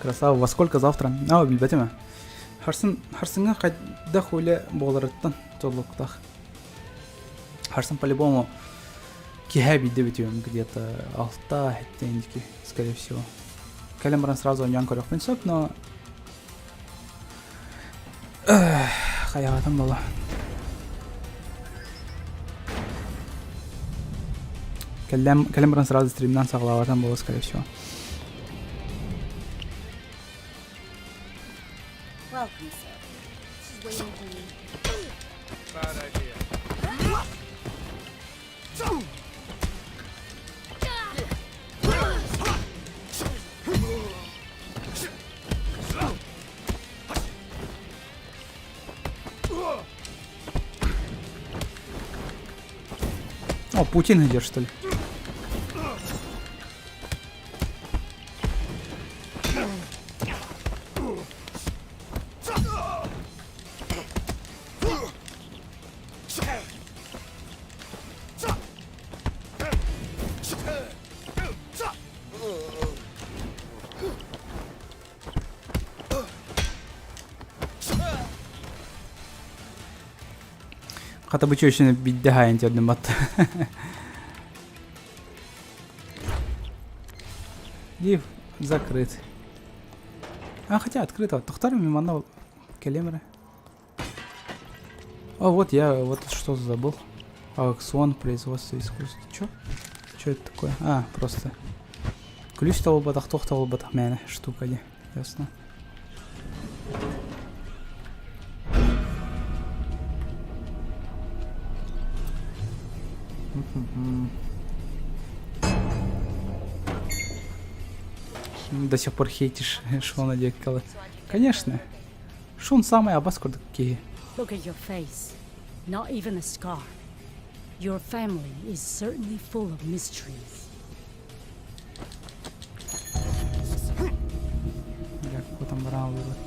Speaker 1: Красава, во сколько завтра? А, билбэтим. Харсын, харсыҥҥа хайдах үлэ буоларыттан тутулуктаах. Харсын по-любому киһэ биирдэ бүтүөм где-то алта хэттэники, скорее всего. Кэлэн баран сразу оонньоон көрүөхпүн сөп, но хайаҕатым буолла. Кэллэм, кэлэн баран сразу стримнан саҕалаабатым буолуо, скорее всего.
Speaker 3: Welcome, sir. She's waiting for me.
Speaker 10: Bad idea.
Speaker 1: О, Путин идет, что ли? Хата бу чүөчүнү бидде хаайан төрдүм батта. Лифт закрыт. А, хотя открыто. Тохтар манна кэлиэм А вот я вот что забыл. Аукцион производства искусств. Чё? Чё это такое? А, просто. Ключ тоболбатах, туох тоболбатах мээнэ штука дии. Ясно. До сих пор хейтишь Шона диэккалы. Конечно. Шон самый абас курдук киһи.
Speaker 11: Look at your face. Not even a scar. Your family is certainly full of mysteries.
Speaker 1: Бля, там брал вот.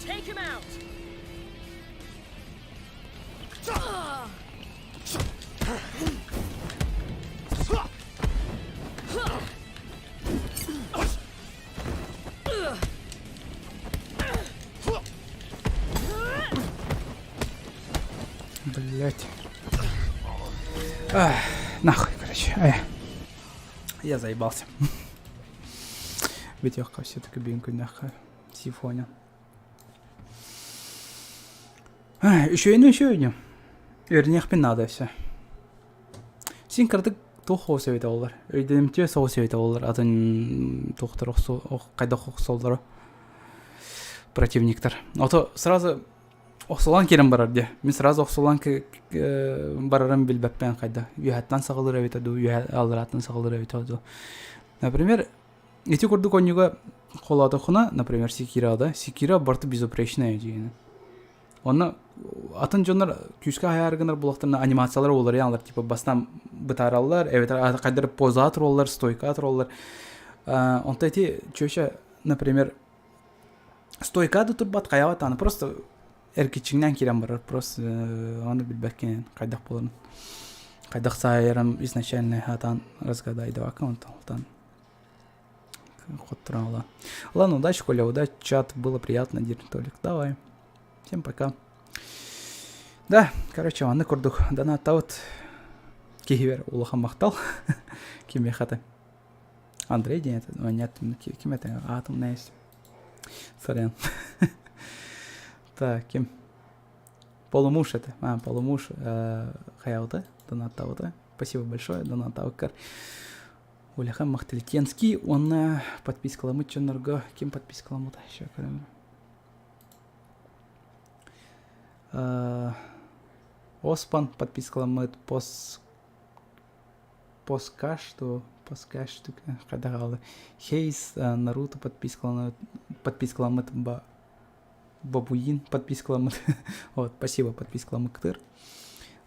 Speaker 3: Take him out!
Speaker 1: Блять. Ах, нахуй, короче. Ай. Я заебался. Ведь все-таки бинку нахуй. Сифоня. Үчүгэйни үчүгэйни. Үөрэниэхпин наада өссө. Син кыратык туох оҕус эбитэ буоллар. Өйдөнүмтүө соҕус эбитэ буоллар атын туохтар хайдах охсоллоро противниктар. Ото сразу охсулан киирэн барар дии. Мин сразу охсулан барарын билбэппин хайда. Үөһэттэн саҕалыыр эбитэ дуу, үөһэ алларааттан саҕалыыр эбитэ дуу. Например, ити курдук оонньууга холоотоххуна, например, Секира да, Секира барыта безупречная диэни. Онно атын дьоннор күүскэ аһаары гынар буоллахтарына анимациялар уларыйаллар, типа бастаан бытаараллар, эбэтэр хайдары позаҕа тураллар, стойкаҕа тураллар. Онто ити чүөчэ, например, стойкаҕа да турбат хайаҕа даҕаны просто эргиччиҥнээн киирэн барар, просто ону билбэккин хайдах буоларын. Хайдах саайарым изначально хатаан разгадайдабакка онтон алтан хотторон Ладно, удачи, Коля, удачи, чат, было приятно, диир Толик. Давай. Всем пока. Да, короче, маннык курдук донаттаабыт киһибэр улахан махтал. Кимиэхэ Андрей диэн это, нет, ким это, атомная есть. Сорян. Так, ким? Полумуж это, а, полумуж э, хайаабыта, донаттаабыта. Спасибо большое, донаттаабыккар. Улахан махтал уонна подпискаламмыт дьоннорго ким подпискаламмыта еще көрөмүн. Оспан подпискаламмыт пос поскашту поскашту хайдах Хейс Наруто подпискаламмыт подпискаламмыт ба Бабуин подпискаламмыт. Вот, спасибо подпискаламмыккытыгар.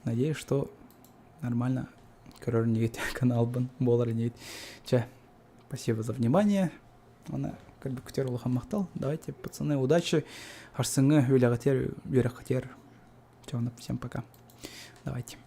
Speaker 1: Надеюсь, что нормально көрөр инигит каналбын буолар инигит. Чэ, спасибо за внимание. Аны көрбүккүтүгэр улахан махтал. Давайте, пацаны, удачи. Арсыҥҥы үлэҕитигэр, үөрэххитигэр. Всем пока. Давайте.